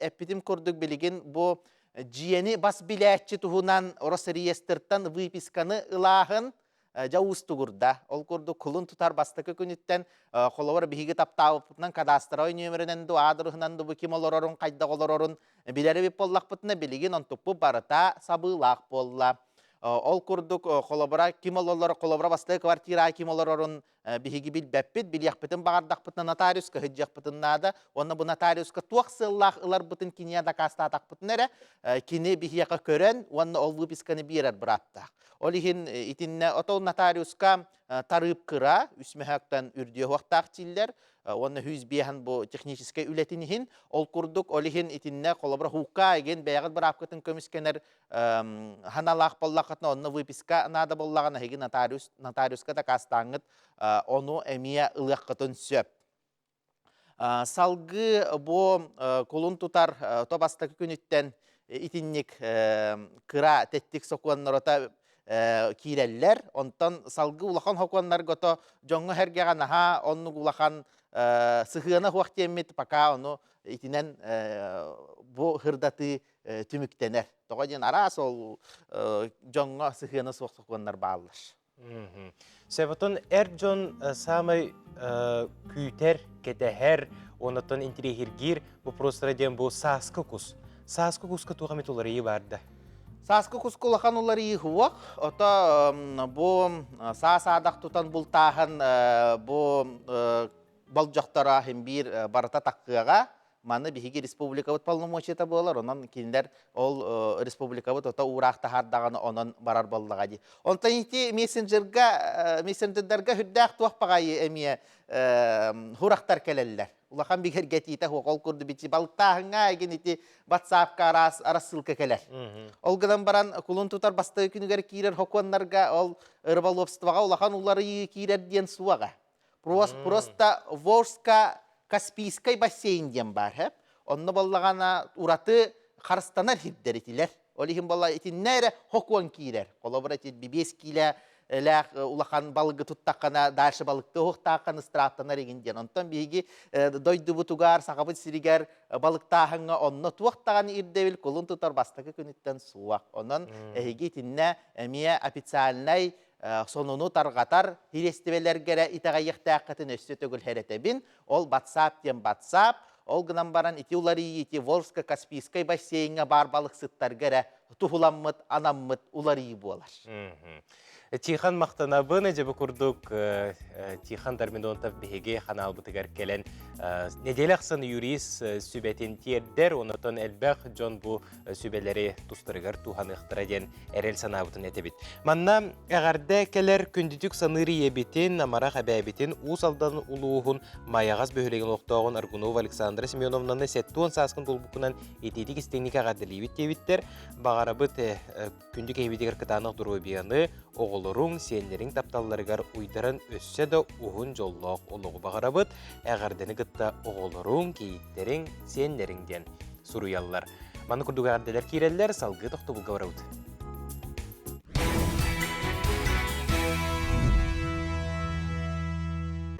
эппитим курдук билигин бу дьиэни бас билээччи туһунан Росреестртан выписканы ылааһын дьэ уустугурда. Ол курдук кулун тутар бастакы күнүттэн холобур биһиги таптаабыппытынан кадастровай нүөмэринэн ду аадырыһынан ду бу ким олорорун, хайдах олорорун билэр эбит буоллахпытына билигин онтукпут барыта сабыылаах буолла. Ол курдук холобура ким олорор, холобура бастакы квартира ким олорорун биһиги билбэппит, билиэхпитин баҕардахпытына нотариуска сылдьыахпытын наада. Уонна бу нотариуска туох сыаллаах ыларбытын киниэ дакаастаатахпытына эрэ, кини биһиэхэ көрөн уонна ол выписканы биэрэр бырааптаах. Ол иһин итиннэ отол нотариуска тарыып кыра, үс мөһөөктөн үрдүө уохтаах дииллэр, уонна хүз биэһэн бу техническэй үлэтин иһин, ол курдук ол иһин итиннэ холобура хуукка эгин бэйэҕит быраапкытын көмүскэнэр ханалаах боллаххытына онно выписка наада боллаҕына эһиги нотариус нотариуска дакаастааҥҥыт ону эмиэ ылыаххытын сөп. Салгыы бу кулун тутар то бастакы күнүттэн итинник кыра тэттик сокуоннарыта киирэллэр. Онтон салгыы улахан сокуоннарга то дьоҥҥо сэргэҕэ наһаа оннук улахан сыһыана суох диэммит пока ону итинэн бу хырдатыы түмүктэнэр. Тоҕо диэн араас ол дьоҥҥо сыһыана суох сокуоннар бааллар. Себотон эр дьон саамай күүтэр, кэтэһэр, оннотон интириэһиргиир вопростара диэн бу сааскы кус. Сааскы куска туох эмит уларыйыы бар да? Сааскы куска улахан уларыйыы суох. Ото бу саас аадах тутан бултааһын бу болдьохторо иһин биир барыта таккыаҕа. Маны биһиги республикабыт полномочията буолар, онон кинилэр ол республикабыт ото уураах таһаардаҕына онон барар буоллаҕа дии. Онтон ити мессенджерга, мессенджердарга үрдээх туох баҕайы эмиэ хурахтар кэлэллэр. Улахан бигэргэтиитэ суох, ол курдук бити балыктааһыҥҥа эгин ити ватсапка араас рассылка кэлэр. Ол гынан баран кулун тутар бастакы күнүгэр киирэр хокуоннарга ол рыболовствоҕа улахан уларыйыы киирэр диэн суоҕа. Просто Волжско-Каспийскай бассейн диэн баар һэ. Онно боллаҕана ураты харыстанар сирдэр итилэр. Ол иһин болла итиннэ эрэ хокуон киирэр. Холобура ити бибиэс киилэ лээх улахан балыгы туттаххына дальше балыкты уһуктааххын ыстырааптанар игин диэн. Онтон биһиги дойдубутугар, Сахабыт сиригэр балыктааһыҥҥа онно туох даҕаны ирдэбил кулун тутар бастакы күнүттэн суох. Онон эһиги итиннэ эмиэ официальнай сонуну тарҕатар сириэстибэлэргэ эрэ итэҕэйиэхтээххитин өссө төгүл сэрэтэбин. Ол батсаап диэн батсаап, ол гынан баран ити уларыйыы ити Волжско-Каспийскай бассейҥҥа баар балыксыттарга эрэ туһуламмыт, анаммыт уларыйыы буолар. Тихон махтанабын, дьэ бу курдук Тихон Дармидонтов биһиги ханаалбытыгар кэлэн неделя ахсын юрист сүбэтин тиэрдэр, онотон элбэх дьон бу сүбэлэри тустарыгар туһаныахтара диэн эрэл санаабытын этэбит. Манна эҕэрдэ кэлэр күндүтүк саныыр ийэбитин, амарах эбээбитин Уус Алдан улууһун Майаҕас бөһүөлэгин олохтооҕун Аргунова Александра Семеновнаны 70 сааскын туолбуккунан итиитик истиҥник эҕэрдэлиибит диэбиттэр. Баҕарабыт күндү киһибитигэр кытаанах доруобуйаны, оҕолоруҥ, сиэннэриҥ тапталларыгар уйдаран өссө да уһун дьоллоох олоҕу баҕарабыт. Эҕэрдэни кытта оҕолоруҥ, кийииттэриҥ, сиэннэриҥ диэн суруйаллар. Манна курдук эҕэрдэлэр киирэллэр, салгыы тохтобулга барабыт.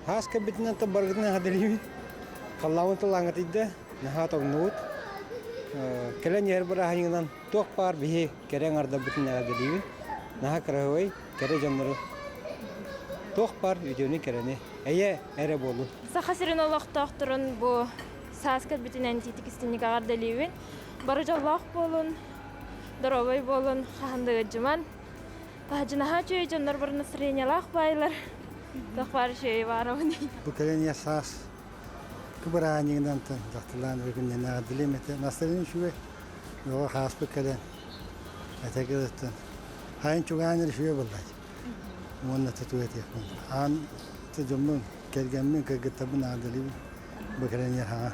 Хаас кэлбитинэн баргытын хадалиибит. Халлаамын тыллааҥҥытыйда, наһаа тоҥнубут. Кэлэн иһэр бырааһынньыгынан туох баар биһи кэрэ аҥардарбытын эҕэрдэлиибин. Наһаа кыраһыабай, кэрэ дьоннору. Туох бар үтүөнү кэрэни, эйэ эрэ буолун. Саха сирин олохтоохторун бу саас кэлбитинэн итиитик истинник эҕэрдэлиибин. Бары дьоллоох буолун, доруобай буолун, хаһан да ыалдьыман. Таһдьынаһаа үчүгэй дьоннор бары настроениялаах баайлар. Туох баар үчүгэй баарабын. Бу кэлэн саас кыбыраанньыгынан дьахталаан өргүннэн эҕэрдэлиэм этэ. Настроение үчүгэй. Оҕо хааспыт кэлэн этэ кылыттан. Хайын чугаан эрэ үчүгэй буоллаачы. Уонна тутуу этиэхпин. Аан дьоммун, кэргэммин, кыргыттарбын аадалыыбын. Бу кэлэн иһэр хаҥа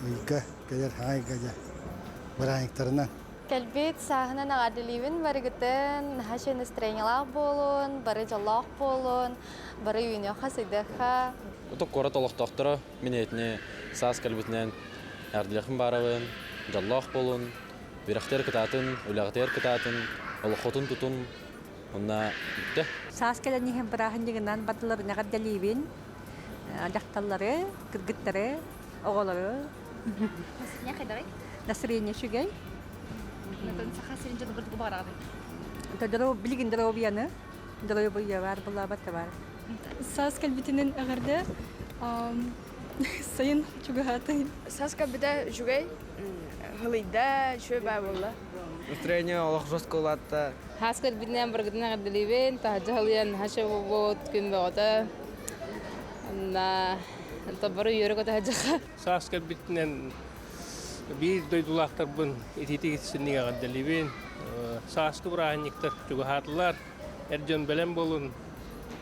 ыйга кэлэр хаҥа ыйга дьэ бырааһынньыктарынан Кэлбит сааһынан эҕэрдэлиибин барыгытын, наһаа үчүгэй настроениелаах буолун, бары дьоллоох буолун, бары үүнүөххэ, сайдыахха. Ытык куорат олохтоохторо мин эйэтини саас кэлбитинэн эҕэрдэлиэхпин баарабын, дьоллоох буолун, үөрэхтэр кытаатын, үлэҕитигэр кытаатын, олоххутун тутун, уонна бүттэ. Саас кэлэн иһэн бырааһынньыгынан бардыларын эҕэрдэлиибин. Дьахталлары, кыргыттары, оҕолору. Настроение хайдаҕый? Настроение үчүгэй. Саха сирин дьонугар тугу баҕараҕыный? Билигин доруобуйаны, доруобуйа баар булаабат да баар. Саас кэлбитинэн эҕэрдэ. Сайын чугаһаатый. Саас кэлбитэ үчүгэй. Хылыйда, үчүгэй баа буолла. Настроение олох жестко улаатта. Хаас кэлбитинэн барыгытын эҕэрдэлиибин, таһырдьа халыйан наһаа буолбут күн бөҕөтө. Онна тобору үөрэ-көтө сылдьыха. Саас кэлбитинэн биир дойдулаахтарбын итиитик итсинник эҕэрдэлиибин. Сааскы бырааһынньыктар чугаһаатылар. Эр дьон бэлэм буолун,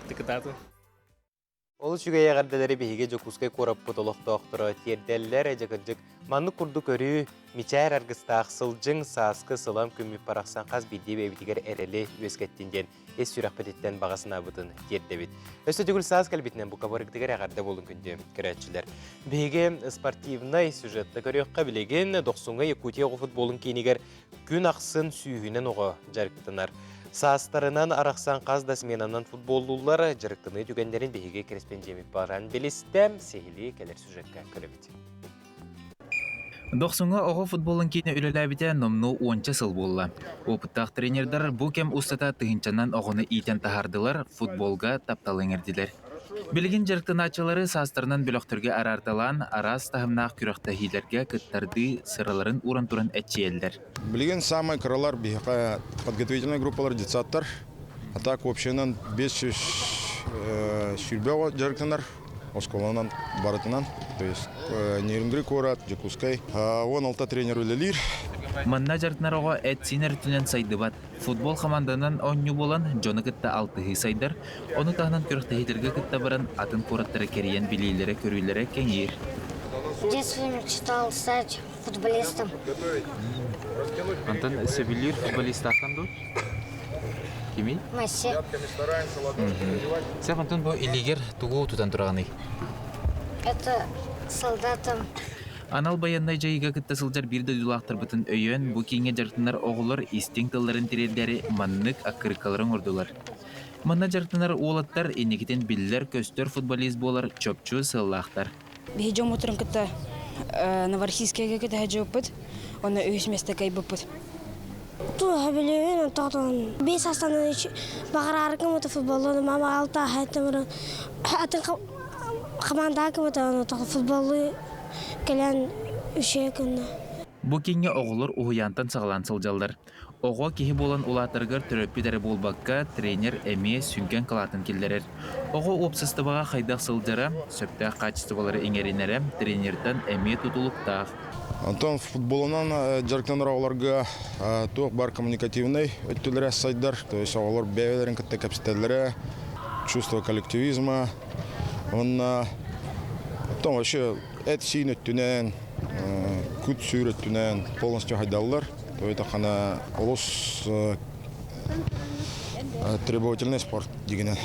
кытаатын. Ол үчүгэй эҕэрдэлэри биһиги Дьокуускай куораппыт олохтоохторо тиэрдэллэр. Дьэ кырдьык, маннык курдук өрүү мичээр аргыстаах сылдьыҥ, сааскы сылам күммүт барахсан хас биирдии бэйэбитигэр эрэли үөскэттин диэн ис сүрэхпититтэн баҕа санаабытын тиэрдэбит. Өссө төгүл саас кэлбитинэн бука барыгытыгар эҕэрдэ буолун күндү көрөөччүлэр. Биһиги спортивнай сюжетта көрүөххэ билигин Дохсуҥҥа Якутия оҕо футболун киинигэр күн ахсын сүүһүнэн оҕо дьарыктанар. Саастарынан арахсан хас да сменанан футболлууллар дьарыктаныы түгэннэрин биһиги кэрэспэндьиэмит баран билистэ. Сиһилии кэлэр сюжекка көрөбүт. Дохсуҥҥа оҕо футболун киинэ үлэлээбитэ номнуо уонча сыл буолла. Опыттаах тренердэр бу кэм устата тыһыынчанан оҕону иитэн таһаардылар, футболга тапталы иҥэрдилэр. Билигин дьарыктанааччылары саастарынан бөлөхтөргө араарталаан, араас таһымнаах күрэхтэһиилэргэ кыттардыы сыраларын ууран туран эччийэллэр. Билигин самай кыралар биһиэхэ подготовительная группалар детсадтар. А так общайынан 520 оҕо дьарыктанар. Оскуоланан барытынан, то есть Нерюнгри куорат, Дьокуускай. 16 тренер үлэлиир. Манна дьарыктанар оҕо эт-сиин өртүнэн сайдыбат. Футбол хамаанданан оонньуу буолан, дьону кытта алтыһыы сайдар. Ону таһынан күрэхтэһиилэргэ кытта баран, атын куораттары кэрийэн билиилэрэ-көрүүлэрэ кэҥиир. В детстве мечтал стать футболистом. Антон сөбүлүүр футболистааххын дуу? Кимий? Месси. Сэх онтон бу илиигэр тугу тутан тураҕыный? Это солдатам. Анал байыаннай дьайыыга кытта сылдьар биир дойдулаахтарбытын өйөөн, бу кииҥҥэ дьарыктанар оҕолор истиҥ тылларын тириэрдээри маннык аккырыыккалары оҥордулар. Манна дьарыктанар уолаттар инникитин биллэр-көстөр футболист буолар чопчу сыаллаахтар. Биһи дьоммутун кытта Новороссийскайга кэтэһэ дьыппыт, уонна үһүс миэстэ кыайбыппыт. Туоха билэбин, онтон бес астанан баҕараары кымыта футболлуну мама алта ахайтымырын атын командаға кымыта футболлу кэлэн үчүгэй күннэ. Бу киҥҥэ оҕолор уһуйаантан саҕалаан сылдьаллар. Оҕо киһи буолан улаатарыгар төрөппүт эрэ буолбакка, тренер эмиэ сүҥкэн кылаатын киллэрэр. Оҕо уопсастыбаҕа хайдах сылдьара, сөптөөх хаачыстыбалары иҥэринэрэ тренертэн эмиэ тутулуктаах. Онтон футболунан дьарыктанар оҕолорго туох баар коммуникативнай өттүлэрэ сайдар, то есть оҕолор бэйэлэрин кытта кэпсэтэллэрэ, чувство коллективизма, уонна оттон вообще эт-сиин өттүнэн, кут-сүр өттүнэн полностью хайдаллар. То это хана олус требовательный спорт дигинен.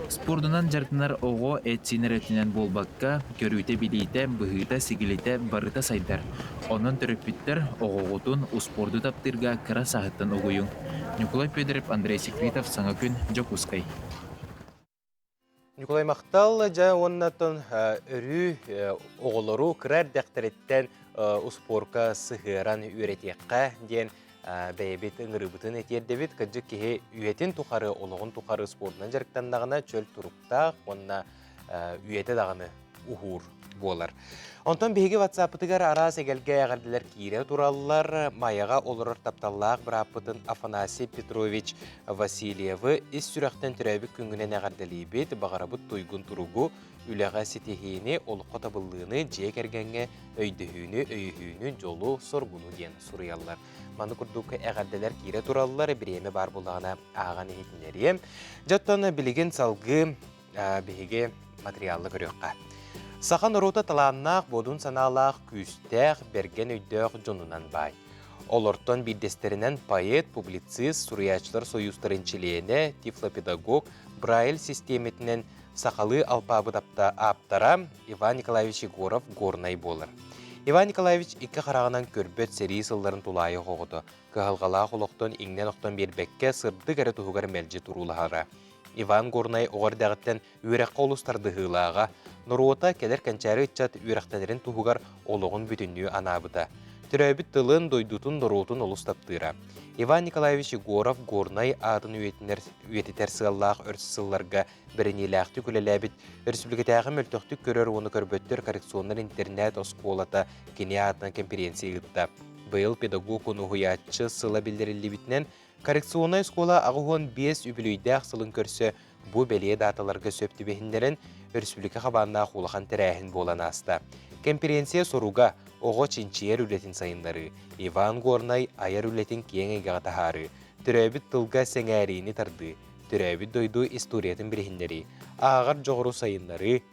Спордунан дьарыктанар оҕо эт-сиин эрэ өттүнэн буолбакка, көрүүтэ-билиитэ, быһыыта-сигилитэ барыта сайдар. Онон төрөппүттэр оҕоҕутун успуорду таптыырга кыра сааһыттан угуйуҥ. Ньукулай Федоров, Андрей Секретов, Саҥа күн, Дьокуускай. Ньукулай махтал дьэ уоннаттан өрүү оҕолору кыра эрдэхтэриттэн успуорка сыһыаран үөрэтиэххэ диэн бэйэбит ыҥырыыбытын этиэрдэбит. Кырдьык киһи үйэтин тухары, олоҕун тухары спордунан дьарыктаннаҕына чөл туруктаах уонна үйэтэ даҕаны уһуур буолар. Онтон биһиги WhatsApp-ытыгар араас эгэлгэ эҕэрдэлэр киирэ тураллар. Майаҕа олорор тапталлаах бырааппытын Афанасий Петрович Васильевы ис сүрэхтэн төрөөбүт күҥҥүнэн эҕэрдэлиибит. Баҕарабыт туйгун туругу, үлэҕэ ситиһиини, олоххо табыллыыны, дьиэ кэргэҥҥэ өйдөһүүнү, өйөһүүнү, дьолу, соргуну диэн суруйаллар. Маны курдук эҕэрдэлэр киирэ тураллар, бириэмэ баар буоллаҕына ааҕан иһитиннэриэм. Дьэ оттон билигин салгыы биһиги материалла көрүөххэ. Саха норуота талааннаах, бодун санаалаах, күүстээх, бэргэн өйдөөх дьонунан баай. Олортон биирдэстэринэн поэт, публицист, суруйааччылар союзтарын чилиэнэ, тифлопедагог, Брайль систиэмэтинэн сахалыы алпаабыт ааптара Иван Николаевич Егоров Горнай буолар. Иван Николаевич икки хараҕынан көрбөт сэрии сылларын тулаайах оҕото, кыһалҕалаах олохтон иҥнэн-охтон биэрбэккэ сырдык эрэ туһугар мэлдьи туруулаһара. Иван Горнай оҕо эрдэҕиттэн үөрэххэ олус тардыһыылааҕа, норуота кэлэр кэнчээри ыччат үөрэхтэнэрин туһугар олоҕун бүтүннүү анаабыта. Төрөөбүт тылын, дойдутун, норуотун олус таптыыра. Иван Николаевич Егоров Горнай аатын үйэтитэр сыаллаах өр сылларга бэриниилээхтик үлэлээбит өрөспүүбүлүкэтээҕи мөлтөхтүк көрөр уонна көрбөттөр коррекционнай интернат-оскуолата кини аатынан кэмпириэнсийэ ыытта. Быйыл педагог уонна уһуйааччы сыла биллэриллибитинэн Коррекционнай оскуола 85 үбүлүөйдээх сылын көрсө бу бэлиэ дааталарга сөп түбэһиннэрэн өрөспүүбүлүкэ хабааннаах улахан тэрээһин буолан ааста. Кэмпириэнсийэ соруга оҕо чинчийэр үлэтин сайыннарыы, Иван Горнай айар үлэтин киэҥ эйгэҕэ таһаарыы, төрөөбүт тылга сэҥээриини тардыы, төрөөбүт дойду историятын билиһиннэрии, ааҕар дьоҕуру сайыннарыы,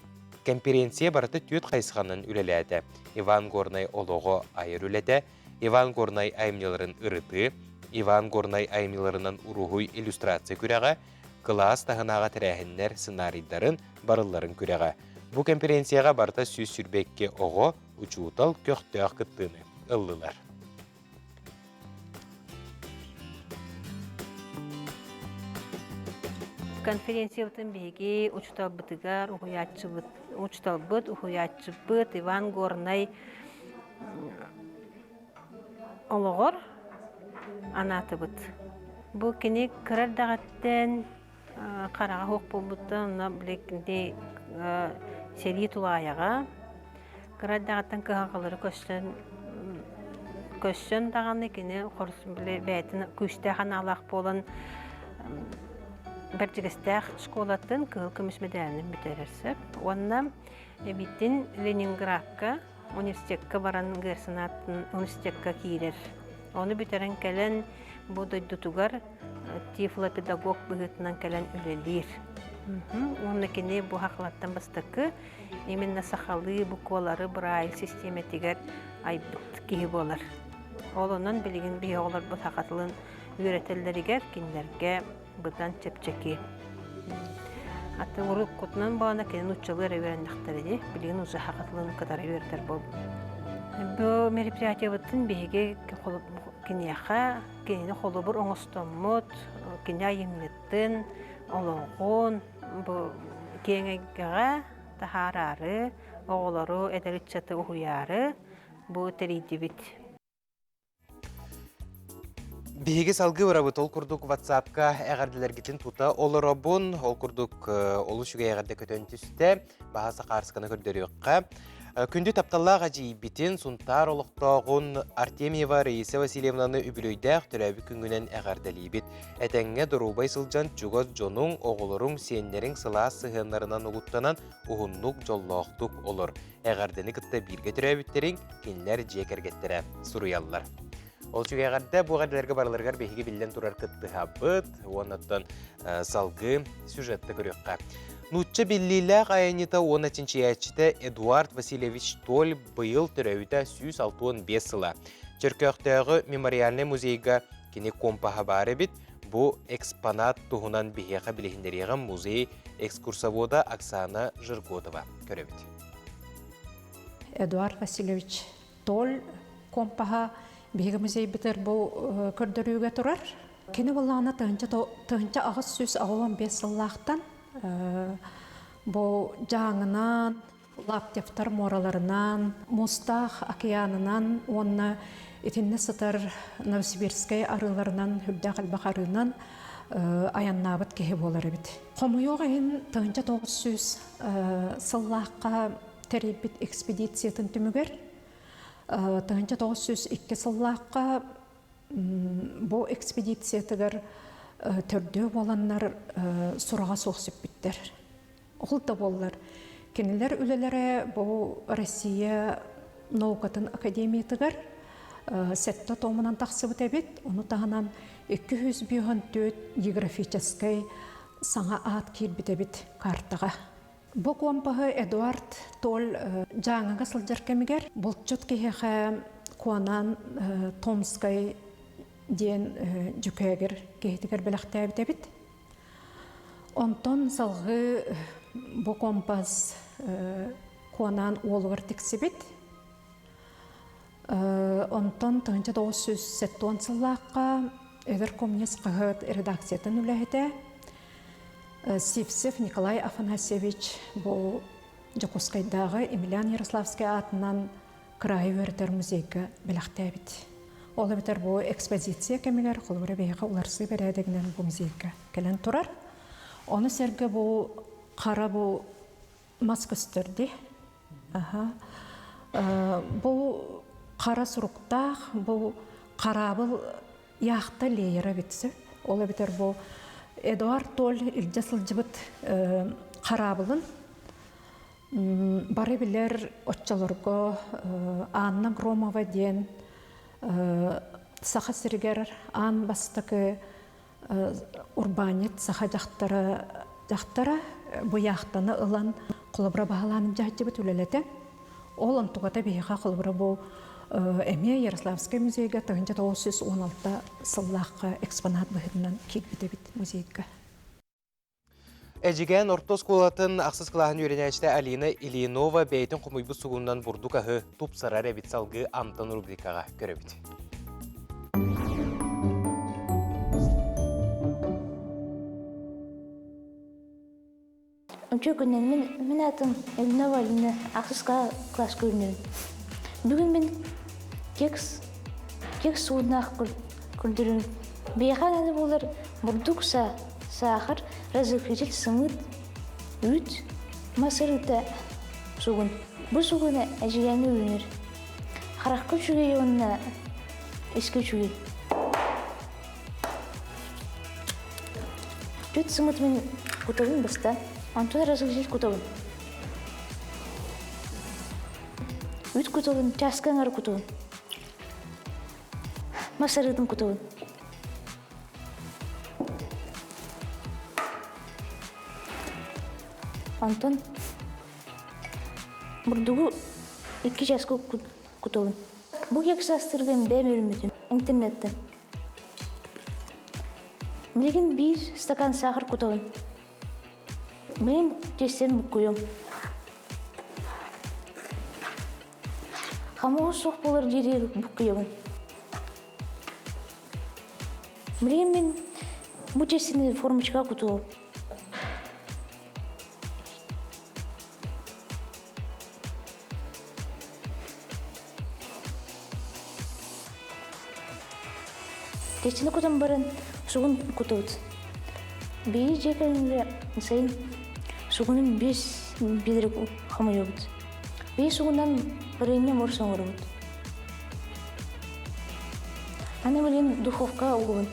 Кэмпириэнсийэ барыта түөрт хайысханан үлэлээтэ. Иван Горнай олоҕо айар үлэтэ, Иван Горнай айымньыларын ырытыы, Иван Горнай айымньыларынан уруһуй иллюстрация күрэҕэ, кылаас таһынааҕы тэрээһиннэр сценарийдарын, барылларын күрэҕэ. Бу конференцияҕа барыта 122 оҕо, учуутал көхтөөх кыттыыны ыллылар. Конференциябытын биһиги учууталбытыгар, уһуйааччыбыт, учууталбыт, уһуйааччыбыт Иван Горнай олоҕор анаатыбыт. Бу кини кыра эрдэҕиттэн хараҕа суох буолбуттан, онно били кини сэрии тулаайаҕа кыра эрдэҕиттэн кыһалҕалары көрсөн көрсөн даҕаны кини хорсун били бэйэтин күүстээх анаалаах буолан Бэрдьигэстээх школатын кыһыл көмүс мэдээлин бүтэрэр сөп. Уонна эбитин Ленинградка университекка баран Герсенатын университекка киирэр. Ону бүтэрэн кэлэн бу дойдутугар тифлопедагог быһыытынан кэлэн үлэлиир. Уонна кини бу хахалаттан бастакы именно сахалыы буквалары Брайль систиэмэтигэр айбыт киһи буолар. Ол онон билигин биһи оҕолорбут саха тылын үөрэтэллэригэр кинилэргэ быдан чэпчэки. Аты уруккутунан буолана кини нууччалыы эрэ үөрэннэхтэрэ дии. Билигин уже саха тылын кытары үөрэтэр буолбут. Бу мероприятиебытын биһиги киниэхэ кинини холобур оҥостоммут, кини айымньытын, олоҕун бу киэҥ эйгэҕэ таһаараары, оҕолору, эдэр ыччаты уһуйаары бу тэрийдибит. Биһиги салгыы барабыт. Ол курдук WhatsApp-ка эҕэрдэлэргитин тута олоробун. Ол курдук олус үчүгэй эҕэрдэ көтөн түстэ. Баһа Сахарсканы көрдөрүөххэ. Күндү тапталлаах эдьиийбитин, Сунтаар олохтооҕун Артемьева Раиса Васильевнаны үбүлүөйдээх төрөөбүт күҥҥүнэн эҕэрдэлиибит. Этэҥҥэ доруобай сылдьан чугас дьонуҥ, оҕолоруҥ, сиэннэриҥ сылаас сыһыаннарынан угуттанан уһуннук, дьоллоохтук олор. Эҕэрдэни кытта бииргэ төрөөбүттэриҥ, кинилэр дьиэ кэргэттэрэ суруйаллар. Ол үчүгэй эҕэрдэ бу эҕэрдэлэргэ барыларыгар биһиги биллэн турар кыттыһабыт уонна салгыы сюжетта көрүөххэ. Нуучча биллиилээх айанньыта уонна чинчийээччитэ Эдуард Васильевич Толь быйыл төрөөбүтэ 165 сыла. Чөркөөхтөөҕү мемориальнай музейга кини компаһа баар эбит. Бу экспонат туһунан биһиэхэ билиһиннэриэҕим музей экскурсовода Оксана Жирготова көрөбүт. Эдуард Васильевич Толь компаһа биһиги музейбытыгар бу көрдөрүүгэ турар. Кини буоллаҕына 1885 сыллаахтан бу дьааҥынан, Лаптевтар муораларынан, Муустаах океанынан уонна итиннэ сытар Новосибирскай арыыларынан, үрдээх элбэх арыынан айаннаабыт киһи буолар эбит. Хомойуох иһин 1900 сыллаахха тэрийбит экспедициятын түмүгэр 1902 сыллаахха бу экспедициятыгар төрдүө буоланнар сураҕа суох сүппүттэр. Ол да буоллар, кинилэр үлэлэрэ бу Россия наукатын академиятыгар сэттэ томунан тахсыбыт эбит. Ону таһынан 254 географическай саҥа аат киирбит эбит картаҕа. Бу компаһы Эдуард Толь Дьааҥыга сылдьар кэмигэр булчут киһиэхэ Куонаан Томскай диэн дьүкээгир киһитигэр бэлэхтээбит эбит. Онтон салгыы бу компас Куонаан уолугар тиксибит. Онтон 1970 сыллаахха Эдэр коммунист хаһыат редакциятын үлэһитэ Сивцев Николай Афанасьевич бу Дьокуускайдааҕы Емельян Ярославскай аатынан кыраайы үөрэтэр музейга бэлэхтээбит. Ол эбэтэр бу экспозиция кэмигэр холобура биһиэхэ уларсыы бэрээдэгинэн бу музейга кэлэн турар. Ону сэргэ бу хара бу мас көстөр дии. Аха. Бу хара суруктаах, бу хараабыл яхта леера эбит сөп. Ол эбэтэр бу Эдуард Толь илдьэ сылдьыбыт хараабылын бары билэр оччолорго Анна Громова диэн Саха сиригэр аан бастакы урбаанньыт саха дьахтара дьахтара бу яхтаны ылан холобура баһылаан дьаһдьыбыт үлэлэтэ. Ол онтугата биһиэхэ холобура бу эмиэ Ярославскай музейга 1916 сыллаахха экспонат быһыытынан киирбит эбит музейга. Эдьигээн орто оскуолатын ахсыс кылааһын үөрэнээччитэ Алина Ильинова бэйэтин хомуйбут сугунунан бурдук аһы тупсарар эбит салгыы Амтан рубрикаҕа көрөбүт. Үчү күнүн мин, мин атым Ильинова Алина ахсыс класска үүннүм. Бүгүн мин кекс, кекс суунаах күрдүрүм. Биэхэ аны буолар бурдук са, саахар, разрыхлитель сымыыт, үүт, мас арыыта сугун. Бу сугун эдьигээҥҥэ үүнэр. Харахха үчүгэй уонна искэ үчүгэй. Түт сымыт мин кутабын быста, онтон разрыхлитель кутабын. Үүт кутабын, чааска аҥары кутабын. Мас арыытын кутабын. Онтон бурдугу икки чааска кутабын. Бу кекс астыргын бэйэм өрүммүтүм интернеттен. Билигин биир стакан сахар кутабын. Мин тестен буккуйум. Хамуһу суох буолар диэри буккуйабын. Билигин мин бу тестини формочка кутуом. Тестини кутан баран сугун кутабыт. Биир дьиэ кэргэҥҥэ сайын сугунун биэс биэдэрэ хомуйабыт. Биир сугунан варенье морс оҥоробут. Аны билигин духовка угабын.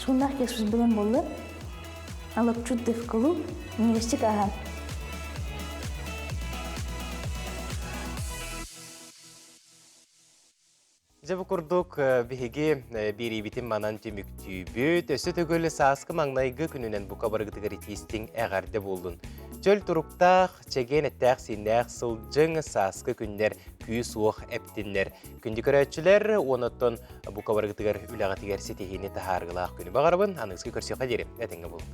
Сугуннаах кекспит бэлэм буолла. Алапчут дыхкылу, университет аһан. Дьэ бу курдук биһиги биэриибитин манан түмүктүүбүт. Өссө төгүл сааскы маҥнайгы күнүнэн бука барыгытыгар итиистиҥ эҕэрдэ буоллун. Чөл туруктаах, чэгиэн эттээх-сииннээх сылдьыҥ, сааскы күннэр күүс-уох эптиннэр. Күндү көрөөччүлэр, уонуттан бука барыгытыгар үлэҕитигэр ситиһиини таһаарыылаах күнү баҕарабын. Аныгыскы көрсүөххэ диэри этэҥҥэ буолуҥ.